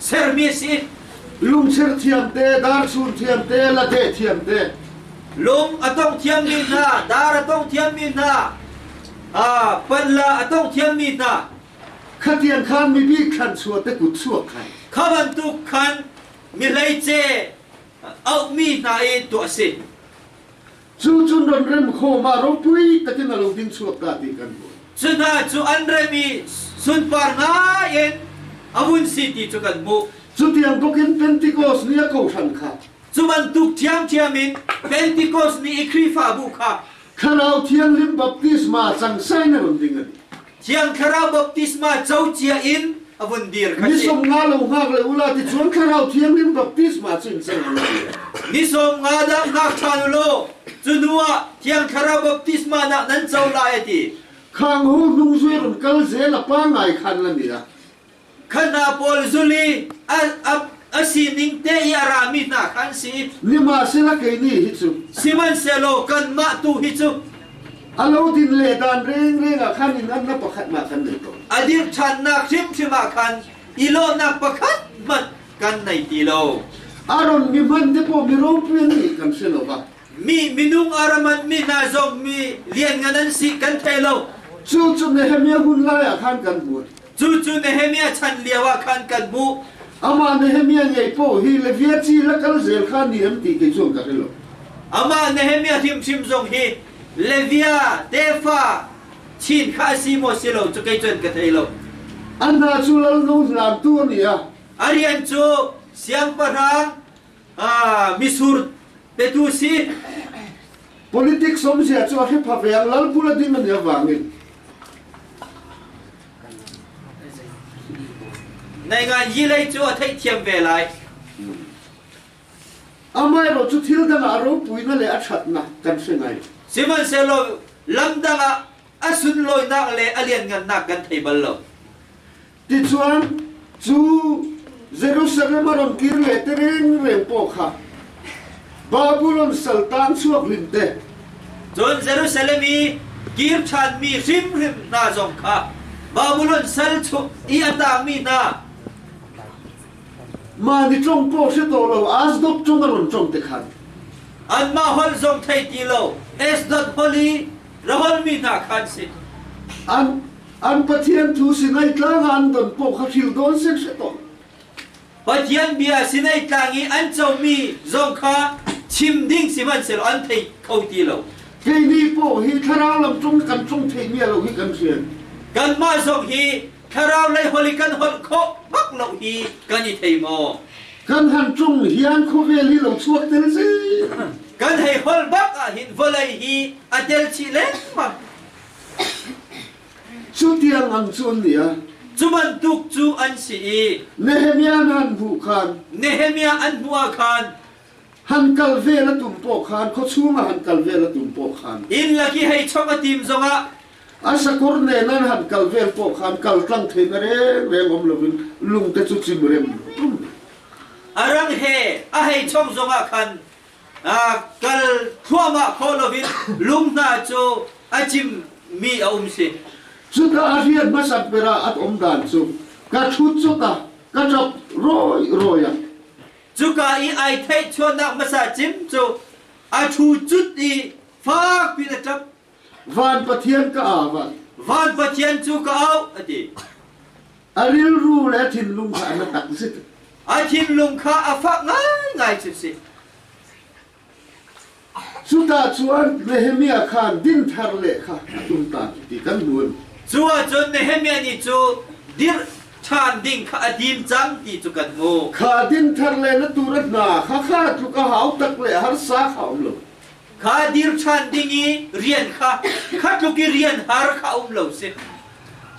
sermi a si lungchir thiam te darchun thiam te lade thiam te lung a tong thiammi hna dar a tong thiammi hna panla a tong thiammi hna Khatiang khan mibi khan chuah te kut chuak khan. Kha bantuk khan mi hleice auhmi hna i tuah a si. Cu cun ron rem khawm ah ropui takin a lo ding chuak ta ti kan hmuh. Cu hna cu an rem i sunpar ngai in a vun si ti cu kan hmuh. Cutiang bawkin Pentecost ni a kohhran kha. Cu bantuk ṭhiamṭhiam in Pentecost ni i Khrihfabu kha Thlarau Thianghlim baptisma cang sai na run ding a ni. Thiang Thlarau baptisma co cia in a vun dir kha si. Ni som nga lo ngak le ula ti chuan Thlarau Thianghlim baptisma cu in cang ang ti. Ni som nga dah ngak ṭhan u law cu hnu ah Thiang Thlarau baptisma nak nan co lai a ti. Khang hu hnung zui run kal zel a pa ngai khan la ni a. Kha pawl zul i a sining te i a rami hna kha an si. Nimahsela kei nih hi cu. Sihmanhsehlaw kanmah tu hi cu. A lo din le dan rengreng ah khan in an na pakhat mah kan nei tawn. A dir ṭhannak hrimhrim ah khan i lawhnak pakhat hmanh kan nei ti lo. Aron mi hman te pawh mi ropui an nih kan si lo va. Mi minung araman mi hna zong mi lianngan an si kan thei lo. Cu cu Nehemiah hun lai ah khan kan hmuh. Cucu Nehemiah chan lio ah khan kan hmuh. Amah Nehemiah ngei poh hi Levia ci la kal zel kha ni an ti kei chuan ka hrelo. Amah Nehemiah hrimhrim zong hi Levia tefa chin kha a si maw si lo cu kei cun ka thei lo. An hna cu lalnu hlantu an ni a. A rian cu siangpahrang misur petu si. Politics awmzia chu a hre pha ve ang lal bula ding ani avangin. Nei ngan yi lei cu a theihthiam ve lai. Amaherawh cu thil dang ah a ropuina le a ṭhatnak kan hre ngai. Sihmanhsehlaw lam dang ah a sunlawinak le a lianngannak kan thei bal lo. Tichuan cu Jerusalem a ron kir le te rengreng paw kha Babylon saltan chuak lim te. Cun Jerusalem i kir ṭhanmi hrimhrim hna zong kha Babylon sal chung i a tangmi hna Mah ni ṭong paw hre to lo Asdod ṭong a ron ṭong te khan. Anmah holh zong thei ti lo Asdod holh i ra holmi hna khan si. An An Pathian thu Sinai tlang ah an don paoh kha hril dawn seh hre tawn. Pathian bia Sinai tlang i an comi zong kha Chim ding sihmanhsehlaw an thei kho ti lo. Keini paoh hi thlarau lam cung kan cung theimi lo hi kan rian. Kanmah zong hi thlarau lei holh i kan holh khawh bak lo hi kan i thei maw? Kan han cung hian khuavel hi lo chuak tel si. Kan hei holh bak ah hin vawlei hi a tel chih lengmang. Cu tiang ang cu an nia. Cu bantuk cu an si i Nehemiah an hmuh khan Nehemiah an hmuh ah khan han kal vel a tum pawh khan khuachung ah han kal vel a tum pawh khan inn lak i hei chok a tim zongah a sakawr nen an han kal vel pawh khan kal tlang thei na reng reng om lovin lung te cu chim rem rum a rang he a hei chong zongah khan kal thluahmah khawh lovin lung hna cu a cim mi a um si cuka a rian hmasat ber ah at om dan cu ka thut cuka ka ṭap rawi rawi ah Cuka i ai theih chuahnak hmasa cim cu a ṭhu cut i fak piin a ṭap. Van Pathian ka au ah. Van Pathian cu ka auh a ti. A rilru le a thinlung kha a na tak zit. A thinlung kha a fak ngaingai cu si. Cuta cun Nehemiah khan dinthar le kha a tum ta ti kan hmun. Cu ahcun Nehemiah nih cu dirh ṭhan ding kha a dim cang ti cu kan hmu. Kha dinthar le na tur a hna kha kha tluk a hau tak le harsa kha um lo. Kha dir ṭhan ding i rian kha kha tluk i rian har kha um lo si.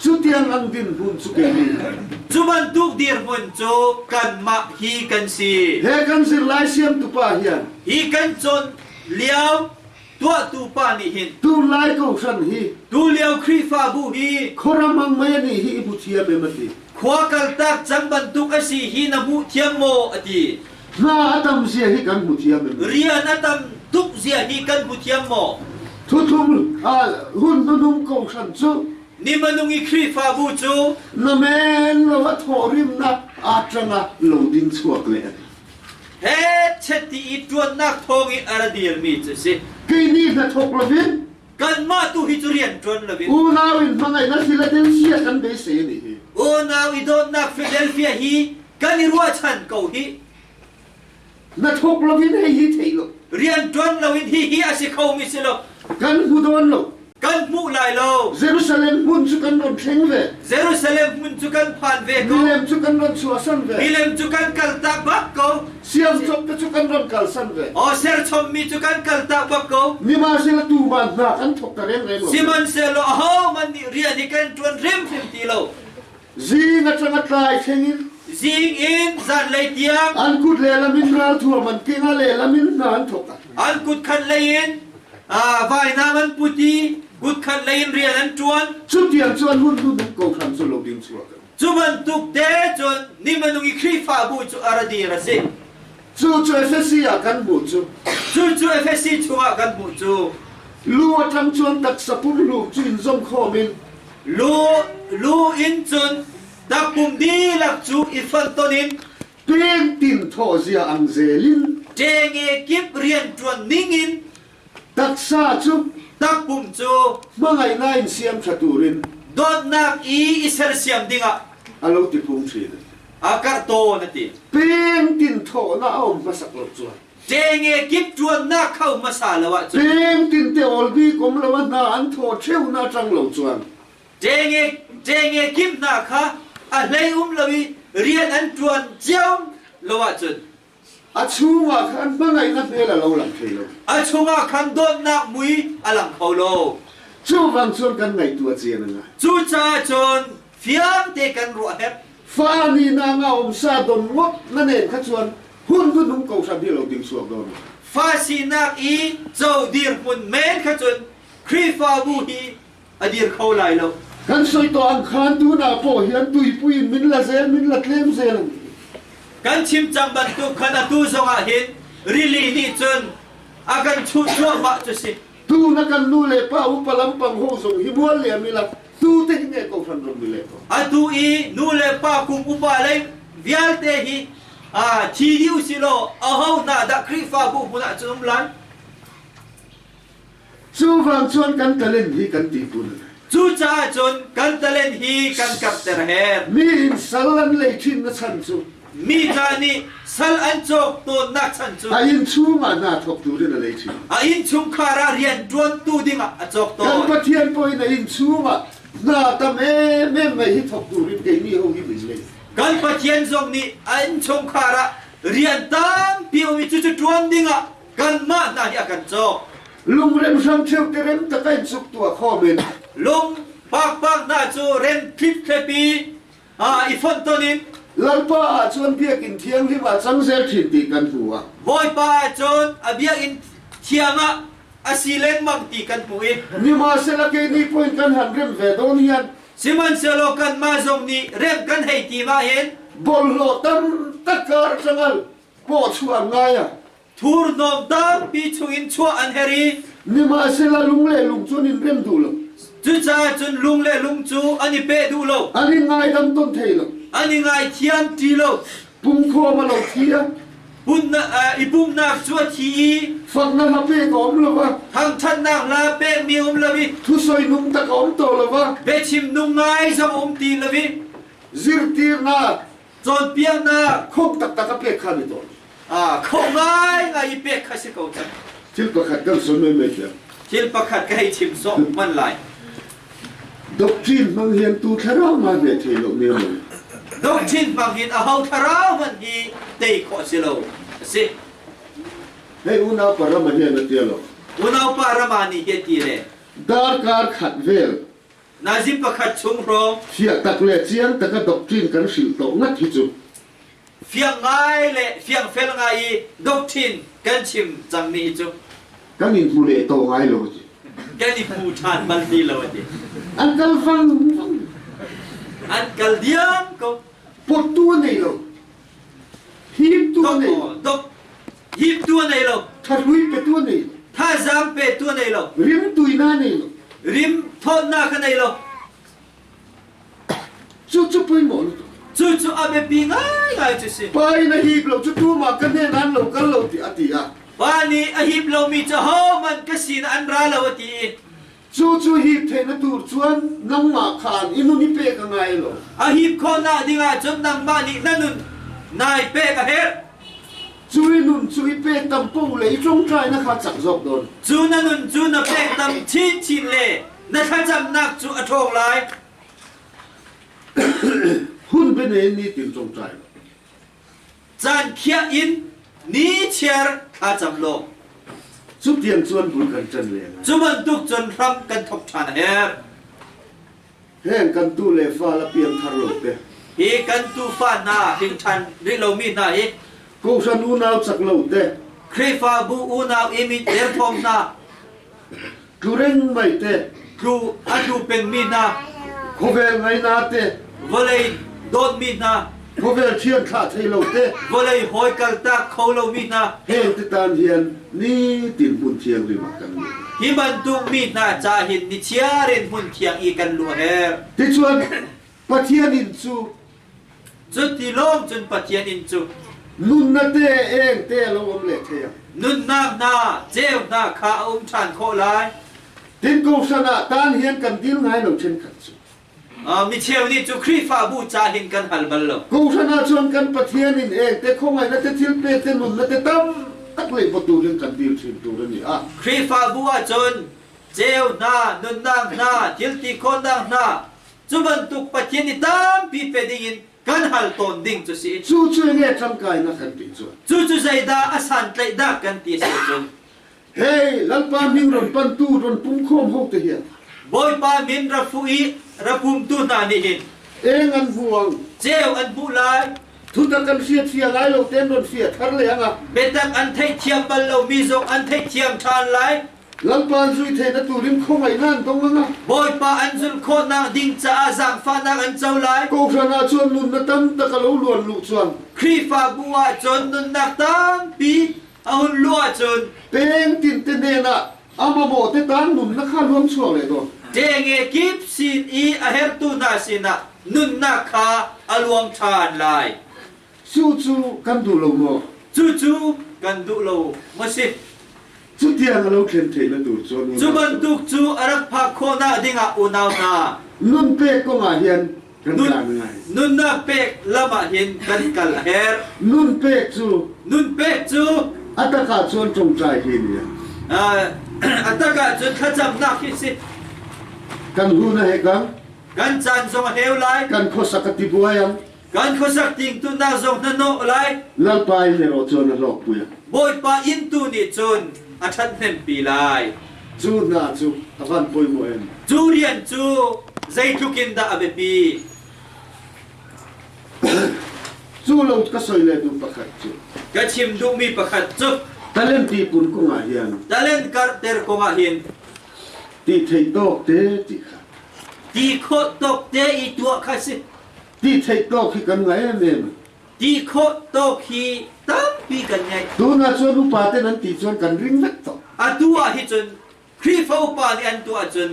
Cu tiang ang dinhmun cu kei nih. Cu bantuk dirhmun cu kanmah hi kan si. He kan zirlai siamtupa hian. Hi kan cawn lio tuahtu pa nih hin. Tunlai kohhran hi. Tulio Khrihfabu hi. Khuaram ang mei nih hi i hmu thiam em a ti. Khua kaltak cang bantuk a si hi na hmuh thiam maw a ti. Hna a tam zia hi kan hmu thiam em? Rian a tam tuk zia hi kan hmu thiam maw? Thuthum hun hnuhnung kohhran cu Nimanung i Khrihfabu cu na men lo a thawhrimnak aa ṭangah lo ding chuak le he chet ti i ṭuannak thawng i a ra dirmi cu si. Kei nih hna thawk lovin Kanmah tu hi cu rian ṭuan lovin unau in hmangaihnak Philadelphia kan beisei nih hi. Unau i dawtnak Philadelphia hi kan i ruahchan ko hi. Na thawk loin hei hi thei lo. Rian ṭuan loin hi hi a si khomi si lo. Kan hmu dawn lo. Kan hmuh lai lo. Jerusalem hmun cu kan ron thleng ve. Jerusalem hmun cu kan phan ve ko. Milem cu kan ron chuahsan ve. Milem cu kan kaltak bak ko. Siamcop te cu kan ron kalsan ve. Aw serchommi cu kan kaltak bak ko. Sihmanhsehlaw tu man hna kan thawk ta rengreng lo. Sihmanhsehlaw ahohmanh nih rian hi kan ṭuan hrimhrim ti lo. Zing atang a tlai thleng in Zing in zanlei tiang an kut lehlam in ralthuam an keng a lehlam in hna an thawk. An kut khat lei in vainam an put i kut khat lei in rian an ṭuan. Cutiang cu an hun hun ko hram cu lo ding chuak. Cu bantuk te cun nimanung i Khrihfabu cu a ra dir a si. Cu cu Efesi ah kan hmuh cu. Cu cu Efesi chungah kan hmuh cu. Lu a tang chuan taksa pumhlum cu in zom khawm in Lu lu in cun takpum dihlak cu i fonhton in peng tin thawh zia ang zel in ṭenge kip rianṭuan ning in taksa cu takpum cu hmangaihnak in siam ṭha turin dawtnak i i sersiam dingah a lo ti phung ṭhin. A karh tawn a ti. Peng tin thawhnak a um hmasak lo chuan. Ṭenge kip ṭuannak kho hmasa lo ahcun. Peng tin te ol bik um lo a hna an thaw ṭheu na ṭang lo chuan. Ṭenge ṭenge kip hna kha a hlei um lo i rian an ṭuan cio lo ahcun. A chungah khan hmangaihnak hmel a lo lang thei lo. A chungah khan dawtnak mui a lang kho lo. Cu bang cun kan ngaihtuah cian a ngai. Cucaah cun fiang te kan ruah herh. Fa nih na nga um sa don ngawt na nen kha chuan hun hun hung ko hram hi lo ding suak don. Fa sinak i co dirhmun men kha cun Khrihfabu hi a dir kho lai lo. Kan soi to ang khan tu na po hian tuipui in min la zel min la tlem zel. Kan chim cang bantuk khan atu zongah hin rili nih cun a kan chuh cuahmah cu si. Tu na kan nu le pa upa lampang ho zong hi mual le mi la tu te hi nge ko hran rom mi le ko. Atu i nu le pa kum upa lei vialte hi a thi dih usih law aho hna dah Khrihfabu hmun ah cun um lai? Cu vang cun kan talent hi kan ti kun. Cucaah cun kan talent hi kan karhter her. Mi in sal an lei ṭhin na chan cu. Mi hna nih sal an cawk tawnnak chan cu a innchung ah hna thawktu ding a lei chin. A innchungkhar ah rianṭuantu dingah a cawk Kan tawn. Pathian pawh in a innchung ah hna tam emem mai hi thawktu rin kei mi ho hi min lei. Kan Pathian zong nih a innchungkhar ah rian tampi um i cucu ṭuan dingah kanmah hna hi a kan cawk. Lungrem hram ṭheu te rem tak in suk tuah khawm in Lung pakpak hna cu rem thlip i i fonhton in Lalpa ah cun biakinn thianghlim ah cang zel ṭhin ti kan hmu a. Bawipa ah cun a biakinn thiang ah a si lengmang ti kan hmuh i Nimahsela keini pawh kan han rem ve dawn hian Sihmanhsehlaw kanmah zong nih rem kan hei ti ma hin bawlhhlawh tam tak kar aṭangal pawhchuah an ngai a. Thurhnawm tampi chungin chuah an herh i Nimahsela lung le lung cu an in rem duh lo. Cucaah cun lung le lung cu an i peh duh lo. An i ngaidam ton thei lo. An i ngaithiam ti lo. Pumkhuam a lo thi a. I pumnak cu a thi i Faknak a pek a um lo a. Thangṭhatnak hla pekmi um lo i Thusoi nung tak a um to lo a. Biachim nung ngai zong a um ti lo i Zirtirnak Cawnpiaknak khuk taktak a pek kha ni tawn. Kho ngaingai i pek kha si ko cang. Thil pakhat kan son mai mai thiam. Thil pakhat ka hei chim sawh hman lai. Doctrine hmang hian tu thlarau ma ve thei lo ne mo. Doctrine hmang hin a ho thlarau hmanh hi tei khawh si lo a si. Hei unau pa rama hian a tia lo. Unau pa rama nih hi a ti le. Darkar khat vel Nazi pakhat chung hrawng Fiah tak le chiang tak a doctrine kan hrilh tawh ngat hi cu. Fiang ngai le fiang fel ngai i doctrine kan chim cangmi hi cu kan in hmu leh tawh ngai lo ti. Kan i hmu ṭhan bal ti lo a ti. An kal fang fang. An kal diam ko. Pottu a nei lo. Hiptu a nei lo. Dok hiptu a nei lo. Thahrui petu a nei lo. Thazaang petu a nei lo. Rimtuina a nei lo. Rim thawtnak a nei lo. Cu cu pawimawh lutuk. Cu cu a biapi ngaingai cu si. Pa in a hip lo cu tu ma ka hnen an lo kal lo ti a ti a. Pa nih a hip lomi cu hohmanh ka sin an ra lo a ti i Cu cu hip theih na tur chuan nangmah khan i nun i pek a ngai lo. A hip khawhnak dingah cun nangmah nih na nun nai pek a herh. Cu i nun cu i pek tam po le i ṭongṭai na kha cak zawk dawn. Cu na nun cu na pek tam chinchin le na thlacamnak cu a ṭhawng lai. Hun bene ni tin ṭongṭai lo. Caan khiah in ni chiar thla cam law. Cu tiang cun bul kan ṭan leng. Cu bantuk cun hram kan thok ṭhan a herh. Heng kan tu le fa la piangthar lo te. Hi kan tufa hna hringṭhan rih lomi hna hi Kohhran unau cak lo te. Khrihfabu unau i min derthawm hna. Tlu reng mai te. Tlu a tlu pengmi hna. Khuavel ngaina te. Vawlei dawtmi hna. Khuavel thian thlah thei lo te. Vawlei hawi kaltak kho lomi hna. Heng te tan hian nitin hmun thianghlim ah kan luh. Hi bantuk mi hna ca hin ni chiar in hmun thiang i kan luh a herh. Tichuan Pathian inn cu Cuti lawng cun Pathian inn cu nunnak te eng te lo um le thei Nunnak hna ceu hna kha a um ṭhan khawh lai. Tin kohhran ah tan hian kan dil ngai lo ṭhenkhat cu. Mi cheu nih cu Khrihfabu ca hin kan hal bal lo. Kohhran ah cun kan Pathian in eng te khawngaih na te thil pe te nun na te tam tak lei batu in kan dil ṭhin tur ani a. Khrihfabu ah cun ceu hna, nunnak hna, thil ti khawhnak hna, Cu bantuk Pathian i tampi pe dingin kan hal tawn ding cu si. Cu cu nge ṭangkainak kan ti cu. Cu cu zeidah a santlaih dah kan ti a si cun. Hei Lalpa min ron pantu ron pumkhawm ho te hian. Bawipa min ra fuh i ra pumtu hna nih hin. Eng an hmuang. Ceu an hmuh lai. Thutak kan hriat fia lai lo ten ron fia thar le anga. Biatak an theihthiam bal lomi zong an theihthiam ṭhan lai. Lalpa an zui the na turin khawngaihnak an dong anga. Bawipa an zulh khawhnak ding caah zaangfahnak an co lai. Kohhran ah cun nunnak tam tak a lo luan luh chuan. Khrihfabu ah cun nunnak tampi a hun luh ahcun. Peng tin te hnen ah a mamawh te tan nunnak kha luang chuak le dawn. Ṭenge kip sin i a hertu hna sinah nunnak kha a luang ṭhan lai. Cu cu kan duh lo maw? Cucu kan duh lo maw si? Cutiang a lo thlen thei na tur cun Cu bantuk cu a rak phak khawhnak dingah unau hna. Nun pek kong ah hin. Kan tlan ngai. Nunnak pek lam ah hin kan kal a herh. Nun pek cu Nun pek cu a tak ah cun ṭongṭai hi ni. A tak ah cun thlacamnak hi si. Kan hun a hek ang. Kan caan zong a heu lai. Kan khuasak a ti buai ang. Kan khuasak tingtunnak zong na nawh lai. Lalpa in erawh cun a hlawkpui ang. Bawipa inn tu nih cun a ṭhathnempi lai. Cu hna cu a van pawimawh em. Cu rian cu zeitluk in dah a biapi? Cu lo ka soi le duh pakhat cu. Ka chim duhmi pakhat cu. Talent ti pun kong ah hin. Talent karhter kong ah hin. Ti theih tawk te ti kha. Ti khawh tawk te i tuah kha si. Ti theih tawk hi kan ngai em em. Ti khawh tawk hi tampi kan ngeih. Tun ah cun upa te nan ti cun kan ring vek tawh. Atu ah hi cun Khrihfa upa nih an tuah cun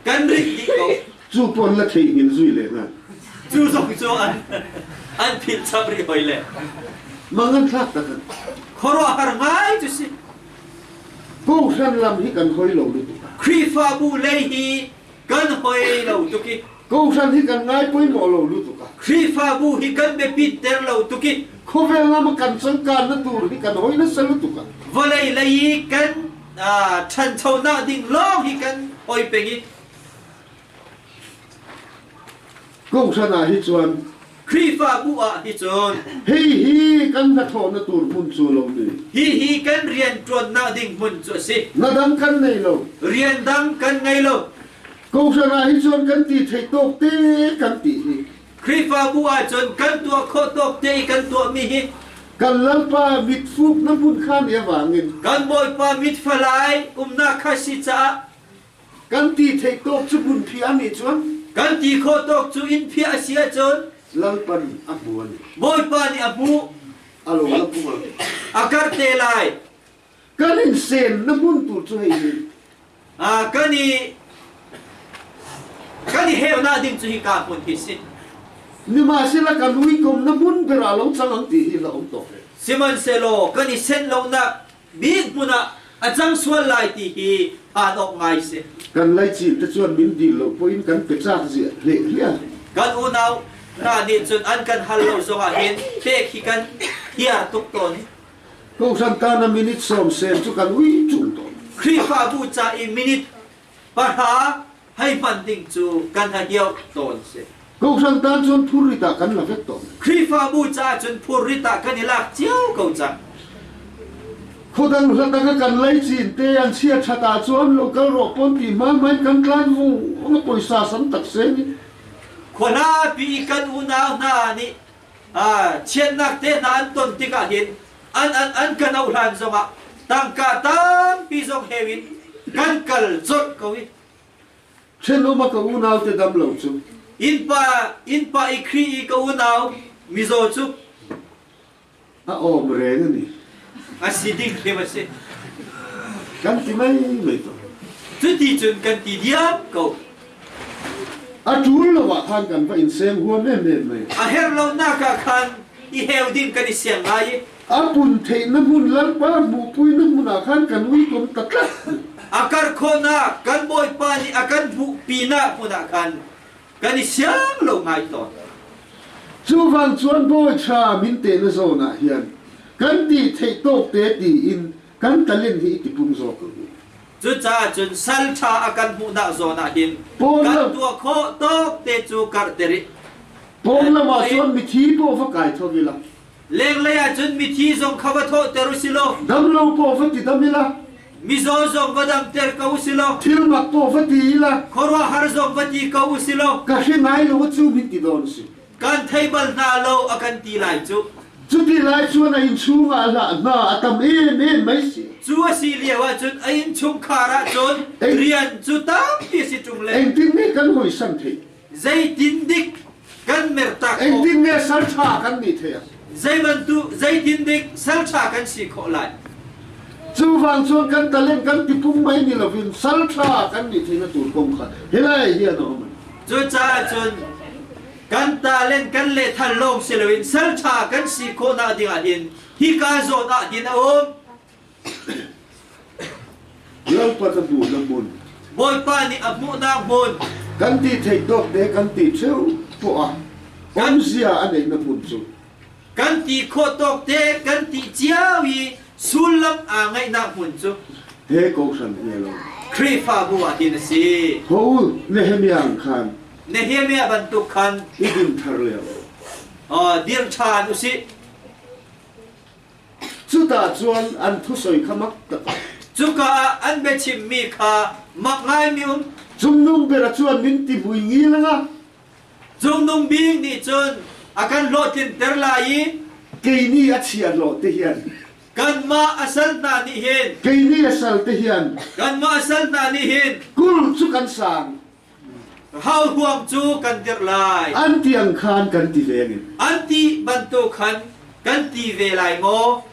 kan ring dih ko. Cu pon la thei ngin zui le na. Cu zong cu an an philh chap rih hoi le. Mangan thlak tak an. Khuaruahhar ngai cu si. Kohhran lam hi kan hoi lo lutuk. Khrihfabu lei hi kan hoi lo tuk i Kohhran hi kan ngai pawimawh lo lutuk a. Khrihfabu hi kan biapit ter lo tuk i Khawvel lam kan changkan na tur hi kan hoi nasa lutuk a. Vawlei lei i kan ṭhanchonak ding lawng hi kan hoi peng i Kohhran ah hi chuan Khrihfabu ah hi cun hei hi kan hnathawh na tur hmun cu lo ni. Hi hi kan rian ṭuannak ding hmun cu a si. Na dang kan nei lo. Rian dang kan ngei lo. Kohhran ah hi cun kan ti theih tawk te kan ti hi. Khrihfabu ah cun kan tuah khawh tawk te i kan tuahmi hi kan Lalpa mitfuk na hmun kha ni awangin kan Bawipa mitfalai umnak kha si caah kan ti theih tawk cu hmun phiah nih cun kan ti khawh tawk cu inn phiah a si ahcun Lalpan a hmu ani. Bawipa nih a hmuh. A lo la pung a karh te lai. Kan in sem na hmun tu cu hei hi. Kan i kan i heunak ding cu hika hmun hi si. Nimahsela ka lui kom na hmun ber ah lo cang ang ti hi la um tawk he. Sihmanhsehlaw kan i senh lonak bik hmun ah a cang sual lai ti hi phan awk ngai si. Kan laicin te chuan min dil lo poin kan pe chak zia hle hlia. Kan unau hna nih cun an kan hal lo zongah hin pek hi kan hiar tuk tawn. Kohhran tan a minute sawm sen cu kan ui chung tawn. Khrihfabu ca i minute pahra hei hman ding cu kan ha hiau tawn si. Kohhran tan cun phurrit ah kan la vek tawn. Khrihfabu ca cun phurrit ah kan i lak cio ko cang. Khuadang hlatang a kan leicin te an chia that ah cun local rawh pawn ti hma hmain kan tlan vung a poisa sam tak sen i. Khuala pi kan unau hna nih chiatnak te hna an ton tikah hin an an an kan auh hlan zongah tangka tampi zong heu in kan kal colh ko i Ṭhenum a ka unau te dam lo cu. Innpa innpa i Khrih i ka unau mizaw cu a awm reng ani. A si ding hrim a si. Kan ti mai mai to. Cuti cun kan ti diam ko. A ṭul lo ah khan kan va in seng huam em em mai. A herh lo nak ah khan i heu ding kan i siang ngai i. A pun theih na hmun lalpa hmuhpui na hmun ah khan kan ui kom ta tlat. A kar khawhnak kan Bawipa nih a kan hmuhpinak hmun ah khan kan i siang lo ngai tawn. Cuvang chuan bawi ṭha min te na zawn ah hian kan ti theih tawk te tiin kan talent hi i tipung zawk ko u. Cucaah cun sal ṭha a kan hmuhnak zawn ah hin kan tuah khawh tawk te cu karhter i Pawn lam ah cun mithi paoh va kai tho ila. Lenglei ah cun mithi zong kha va thawhter u si law. Damlo paoh va ti dam ila. Mizaw zong va damter ko u si law. Thil mak paoh va ti ila. Khuaruahhar zong va ti ko u si law. Ka hri ngai lo cu min ti dawn si. Kan thei bal hna lo a kan ti lai cu. Cuti lai cun a innchung ah hlah hna a tam em em mai si. Cu a si lio ahcun a innchungkhar ahcun rian cu tampi a si ṭung le. Engtin nih kan hawisan theih? Zeitin dik kan mertak khawh? Engtin nge sal ṭha kan nih theih? Zeibantuk zeitin dik sal ṭha kan si khawh lai? Cuvang cun kan talent kan tipung mai ni lovin sal ṭha kan nih theih na tur kong kha helai hi an um. Cucaah cun kan talent kan lehthal lawng si loin sal ṭha kan si khawhnak dingah hin hika zawn ah hin a um. Lalpa na bu na hmun. Bawipa nih a hmuhnak hmun. Kan ti theih tawk te kan ti ṭheu. pawh ah awmzia a neihna hmun chu. Kan ti khawh tawk te kan ti cio i sullam aa ngaihnak hmun cu. He kohhran hi a lo. Khrihfabu ah hin a si. Ho u Nehemiah ang khan. Nehemiah bantuk khan. I din thar lio. Dir ṭhan usih. Cutah cun an thusawi kha mak tak a. Cuka ah an biachimmi kha mak ngaimi um. Cungnung ber a cuan min ti mui ngil anga. Cungnung bik nih cun a kan hlawhtlinter lai i. Kei nih a chia hlawh te hian. Kanmah a sal hna nih hin. Kei nih a sal te hian. Kanmah a sal hna nih hin. Kul cu kan sang. Hauhuang cu kan dirh lai. An tiang khan kan ti ve ning. An ti bantuk khan kan ti ve lai maw?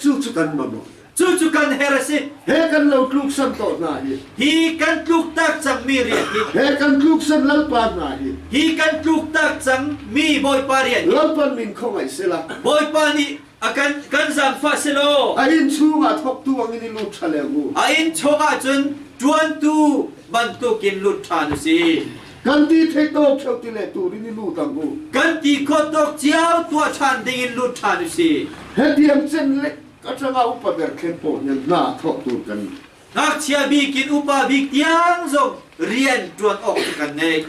Cu cu kan mamawh. Cu cu kan her a si. He kan lo tluk san to hna hi. Hi kan tluk tak cang mi rian hi. He kan tluk san lalpa hna hi. Hi kan tluk tak cang mi Bawipa rian hi. Lalpan min khawngaih sela. Bawipa nih a kan kan zaangfah selaw. A inn chungah thawktu angin i lut ṭha leng u. A inn chungah cun ṭuantu bantukin lut ṭhan u si. Kan ti theih tawk ṭheo ti le turin i lut ang u. Kan ti khawh tawk cio tuah ṭhan dingin lut ṭhan u si. Hetiang cen le ka ṭangah upa ber khen pawh hian hna thawh tur kan Ngakchia bik in upa bik tiang zong rian ṭuan awk cu kan nei.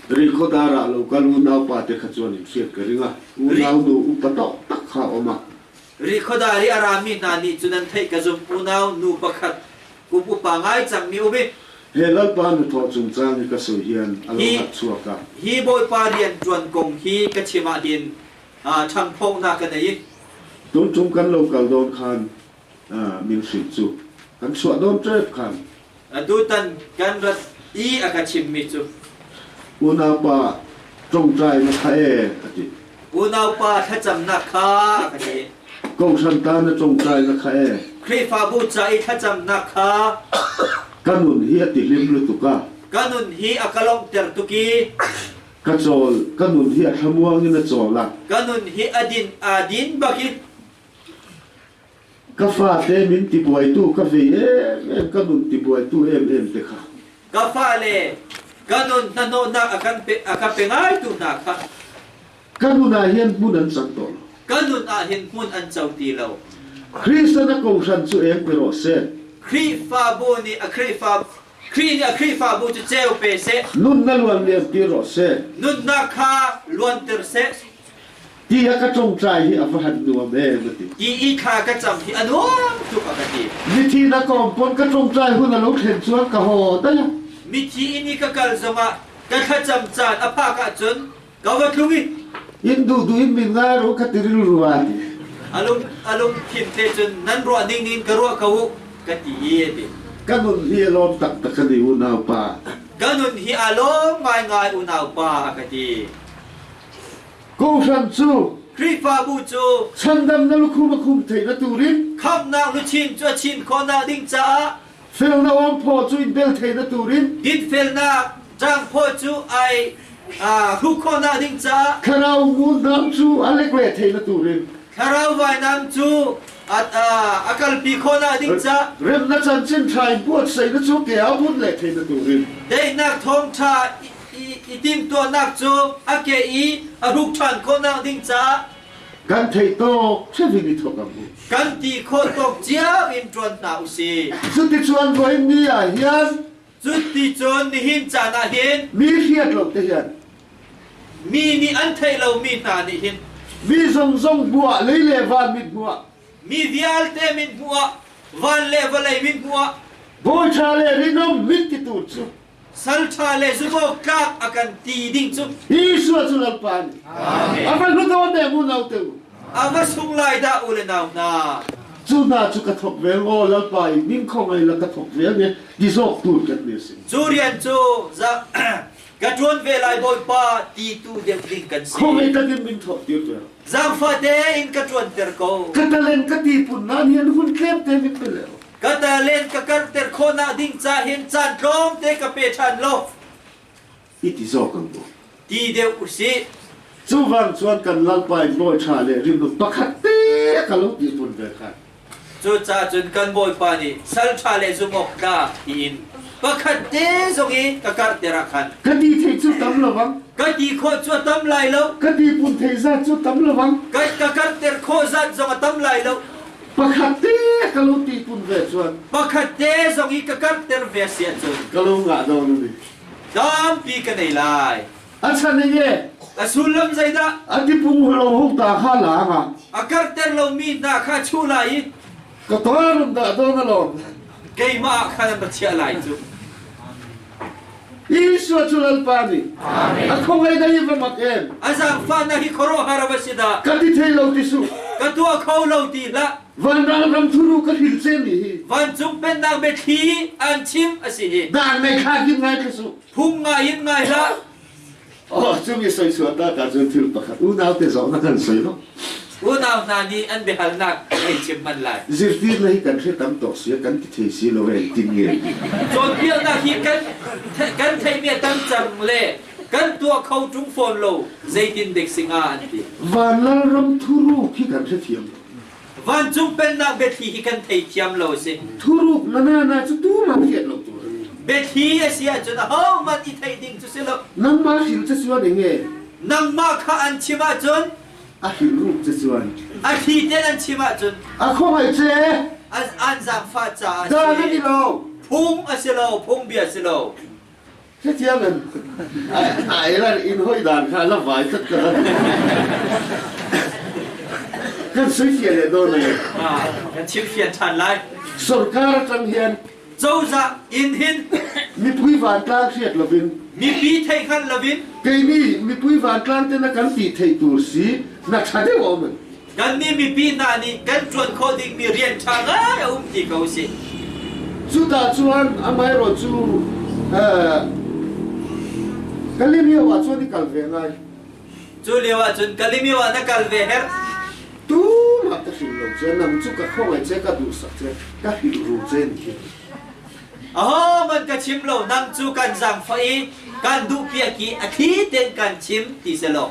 Rikhodar ah local unau pa te kha chuan in hriat ka ring a. Unau nu upa tok tak kha a um a. Rikhodar i a rami hna nih cun an theih ka zumh unau nu pakhat kum upa ngai cangmi um i He lalpa nu thawh chungchang hi ka sawi hian a lo ngat chuak a. Hi Bawipa rian ṭuan kong hi ka chim ah hin ṭhangphawknak ka nei i. Tumtum kan lo kal dawn khan min hrilh cu kan chuah dawn ṭep khan. Tutan kan rat i a ka chimmi cu. Unaupa ṭongṭai na kha e a ti. Unaupa thlacamnak kha a ka ti. Kohhran ta na ṭongṭai na kha e. Khrihfabu ca i thlacamnak kha. Ka nun hi a ti hlim lutuk a. Ka nun hi a ka lawmhter tuk i. Ka cawl ka nun hi a thlamuang in a cawl a. Ka nun hi a din aa din bak i. Ka fate min tibuaitu ka vei em em ka nun tibuaitu em em te kha. Ka fale ka nun hnahnawhnak a kan pe a ka pe ngaitu hna kha. Ka nun ah hin hmun an cang to lo. Ka nun ah hin hmun an co ti lo. Khrihsan a kohhran cu eng pe rawh seh. Khrihfabu nih a Khrihfa Khrih nih a Khrihfabu cu ceu pe seh. Nun na luan liam ti rawh seh. Nunnak kha luanter seh. Ti a ka ṭongṭai hi a va han nuam em a ti. Ti i thla ka cam hi a nuam tuk a ka ti. Mithi na kawm pon ka ṭongṭai hun a lo thlen chuan ka haw daih a. Mithi inn i ka kal zongah ka thlacam caan a phak ahcun ka va tlung i. Inn duh duh in min ngai ru ka ti rilru a ti. Alung alung thin te cun nan ruah ning ning ka ruah ko u ka ti i a ti. Ka nun hi a lawm taktak a ni unau pa. Ka nun hi a lawm ngaingai unau pa a ka ti. Kohhran cu Khrihfabu cu chandam na lukhum a khum theih na turin khamhnak luchin cu a chin khawhnak ding caah felna awmphaw cu in bel thei na turin dinfelnak ṭangphaw cu ai hruh khawhnak ding caah thlarau ngunam cu a lek le thei na turin thlarau vainam cu a kalpi khawhnak ding caah remna chanchin ṭha in buatsaih na cu ke a vun le thei na turin daihnak thawngṭha i timhtuahnak cu a ke i a hruk ṭhan khawhnak ding caah kan theih tawk ṭhevin i thawk ang u. Kan ti khawh tawk cio in ṭuan hna u sih. Cuticun voin ni ah hin Cuticun nihin caan ah hin mi hriat lo te hian mi nih an theih lomi hna nih hin mi zongzong hmuah lei le van mit hmuah mi vialte min hmuh ah van le vawlei min hmuh ah bawi ṭha le rinawm mit ti tur cu Salṭha le zumawk tlak a kan ti ding cu. Isua cu Lalpa nih a va hlu dawn deng unau te u. A va sung lai dah u le nau hna. Cu hna cu ka thawk ve aw Lalpa i min kho ngai la ka thawk ve ne ti zawk tur kan ni si. Cu rian cu za ka ṭuan ve lai Bawipa ti tu deuh ding kan si. Kho ngai takin min thawk tir ve. Zaangfah tein ka ṭuanter ko. Ka talen ka ti pun na ni an hun tlem te min pe leo. Ka talent ka karter khawhnak ding ca hin caan tlawmte ka pe ṭhan lo. I ti zawk ang u. Ti deuh usih. Cuvang chuan kan lalpa in bawi ṭha le rimnung pakhat te ka lo ti pun ve khan. Cucaah cun kan Bawipa nih sal ṭha le zumh awk tlak tiin pakhat te zong i ka karhter ah khan. Ka ti thei cu tam lo bang. Ka ti khawh cu a tam lai lo. Ka ti pun thei zat cu tam lo ang. Ka ka karter khawh zat zong a tam lai lo. Pakhat te ka lo ti pun ve chuan. Pakhat te zong i ka karter ve si ahcun. Ka lo ngah dawn ani. Tampi ka nei lai. A chan enge. A sullam zeidah? A ti pung lo hung ta kha la nga. A karter lomi hna kha chu lai i. Ka tarum dah dawn alawm. Keimah ah khan an ra chiah lai cu. Isua cu Lalpa nih a khawngaih na hi va mak em. A zaangfahnak hi khuaruahhar a va si dah. Ka ti thei lo ti su. Ka tuah kho lo ti hlah. Vanrang ram thuru ka hril cemi hi. Vancung pennak biathli an chim a si hi. Dan mei thla hin ngai thla su. Phung ngai in ngai hlah. Oh, cumi soi suat ta ka cun thil pakhat unau te zong na kan soi lo. Unau hna nih an biahalnak hei chim hman lai. Zirtir na hi kan hre tam tok si kan ti thei si lo en tin nge. Cawnpiaknak hi kan kan theihmi a tam cang le kan tuah kho ṭung fawn lo zeitin dek si hnga an ti. Vanlal ram thuruk hi kan hrethiam lo. Vancung pennak biathli hi kan theithiam lo a si. Thuruk na na na cu tu ma hriat lo tu. Biathli a si ahcun ahohmanh i theih ding cu si lo. Nangmah hril ca chuan enge. Nangmah kha an chim ahcun a hril ruk ca chuan. A thli ten an chim ahcun a khawngaih ce. An zaangfah caah Da na ni lo. Phung a si lo, phung bia si lo. Hetiang in ai lan in hoi dan kha la vai tat ka kan sui fian le do ne. Kan chim fian than lai. Sarkar atang hian cozah in hin mipui vantlang hriat lovin mipi thei hngal lovin keini mipui vantlang te na kan ti thei tur si na tha deuh om Kan nih mipi hna nih kan ṭuan khawh dingmi rian ṭha ngai a um ti ko sih. Cuta chuan amaherawh cu Kalimio ah cun i kal ve ngai. Cu lio ah cun Kalimio ah na kal ve herh. Tumah ka hrilh lo che, nang cu ka khawngaih che, ka duhsak che, ka hrilh ru che ni hi. Ahohmanh ka chim lo, nang cu kan zaangfah i kan duhpiak i a thli tein kan chim ti selaw.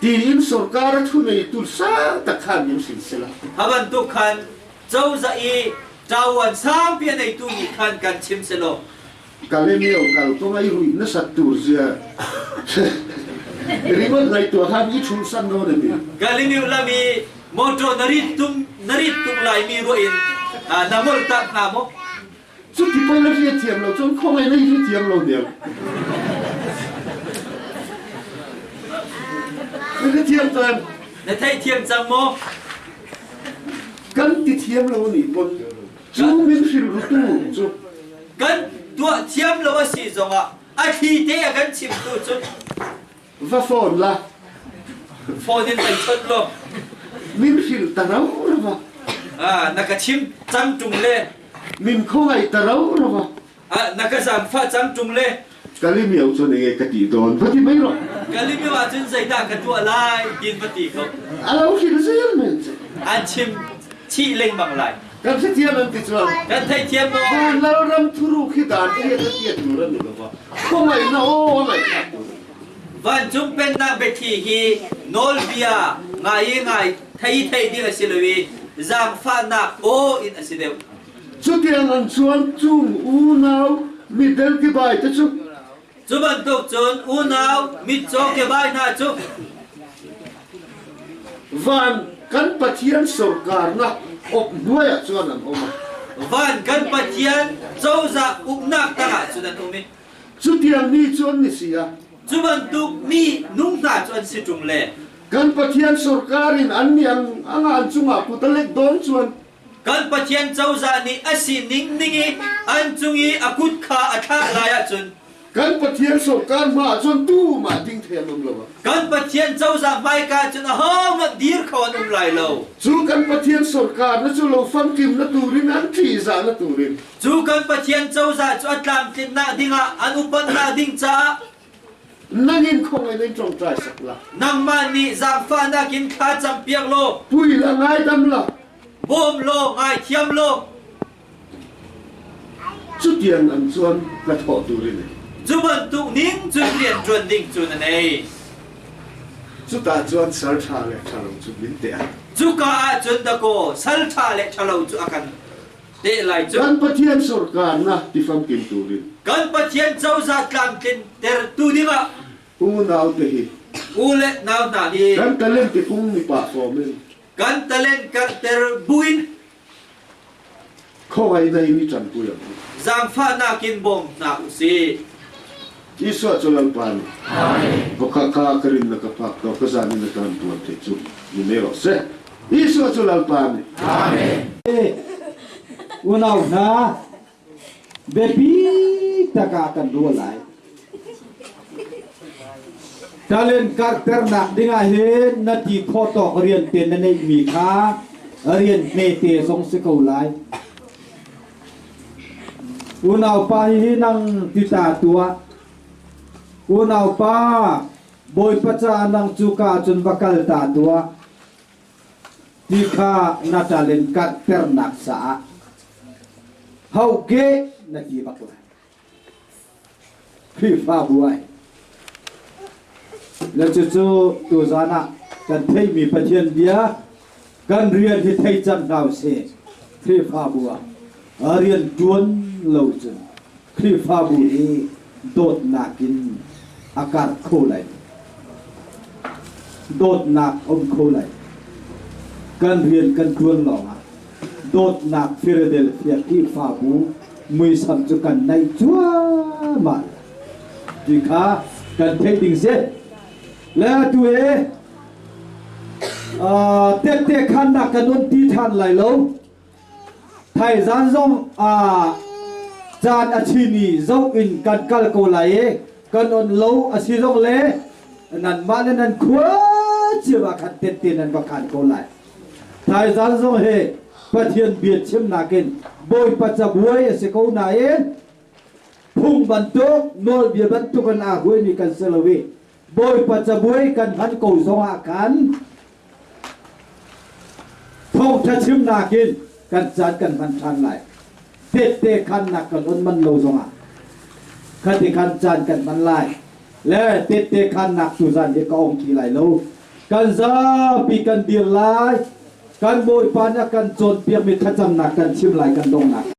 Tiin sorkar a thu neitu sang tak khan min hrin sela. Ha bantuk khan cozah i ṭawan sangpi a neitu nih khan kan chim selaw. Kalemio kal kong ai rui na sat tur zia ringot ngaihtuah khan i thul san nawn ani. Kalemio lam i motor na rit tum na rit tum lai mi ruah in na ngol tak hnga maw? Cuti pei na hria thiam lo cun khuangai na hri thiam lo niam. Na hri thiam tuan. Na thei thiam cang maw? Kan ti thiam lo nih pon cu min hril rutu cu. Kan tuah thiam lo a si zongah a thli te a kan chimtu cu Va phone la. Phone in kan chawnh law. Min hril ta rau rava. Ah, na ka chim cang tung le. Min khawngaih ta rau rava. Ah, na ka zaangfah cang tung le. Kalimio cu enge ka ti dawn va ti mai ro. Kalimio ah cun zeidah ka tuah lai tin va ti ko. A lo hril zel men cu. An chim chih lengmang lai. Kan thiam an ti chuan. Kan thei thiam maw? Van lal ram thuru khi dan ti ta tiat tur an ni lo va. Khawngaih na aw ngai khak tur. Vancung pennak biathli hi nawlbia ngai i ngai thei thei ding a si lo i zaangfahnak aw in a si deuh. Cutiang an chuan chung unau mitdel kebai te cu Cu bantuk cun unau mitcaw kebai hna cu van kan Pathian sorkarnak op hnuai ah cun an um. Van kan Pathian cozah uknak tangah cun an um i Cutiang mi cu an ni si ah Cu bantuk mi nung hna cu an si ṭung le kan Pathian sorkar in an nih an an cungah kut a lek dawn chuan kan Pathian cozah nih a sining ning i an cung i a kut kha a thlah lai ahcun kan Pathian sorkar hma ahcun tu mah ding thei an um lo. Kan Pathian cozah hmaika cun ahohmanh dir kho an um lai lo. Cu kan Pathian sorkar na cu lo famkim na turin an ṭihzah na turin Cu kan Pathian cozah cu a tlamtlinnak dingah an upatnak ding caah nangin khong in in ṭongṭai sak la. Nangmah nih zaangfahnak in thla campiak law pui la ngaidam la bawm law ngaithiam law Cutiang an chuan ka thawh turin Cu bantuk ning cun rian ṭuan ding cu na nei. Cuta chuan sal ṭha le ṭhalo cu min te ah. Cuka ah cun dakaw sal ṭha le ṭhalo cu a kan te lai cu. Kan Pathian sorkarnak ti famkim turin. Kan Pathian cozah tlamtlin tertu dingah. Unau te hi. U le nau hna hi. Kan talent ti pung mi pa fawm in. Kan talent karhter buin. Khawngaih na in i ṭanpui ang u. Zaangfahnak in bawm hna u sih. Isua cu Lalpa nih. Vaka ka ka rin na ka phak to ka zan in na ka tuan te cu ni me rawh seh. Isua cu Lalpa nih. Amen. Unau hna, biapi tak ah kan ruah lai. Talent karhternak dingah hin na ti khawh tawk rian te na neihmi kha rian hmete zong si ko lai. Unaupa hihi nang tita tuah. Unaupa, Bawipa caah nang cu ka cun va kal ta tuah. Ti kha na talent karhternak caah hauke na ti bak lai. Khrihfabu ai. Le cucu tuzan ah kan theihmi Pathian bia kan rian hi thei cang hna usih. Khrihfabu ah rian ṭuan lo cun Khrihfabu hi dawtnak in a karh kho lai. Dawtnak a um kho lai. Kan rian kan ṭuan lawngah dawtnak Philadelphia Khrihfabu muisam cu kan naih cuahmah ti kha kan theih ding si. Le atu he tette khannak kan on ti ṭhan lai lo. Thaizan zong caan a chimi zoh in kan kal ko lai i kan on lo a si zong le nanmah le nan khua cio ah khan tette nan va khan ko lai. Thaizan zong hi Pathian bia chimnak in Bawipa cabuai a si ko nain phung bantuk nawlbia bantuk in aa huaimi kan si lo i Bawipa cabuai kan hman ko zong ah khan thawngṭha chimnak in kan caan kan hman ṭhan lai. Tette khannak kan on man lo zongah khati khan caan kan hman lai. Le tette khannak tu zan hi ka ong ti lai lo. Kan zapi kan dir lai. Kan Bawipa nih a kan cawnpiakmi thlacamnak kan chim lai kan dongnak.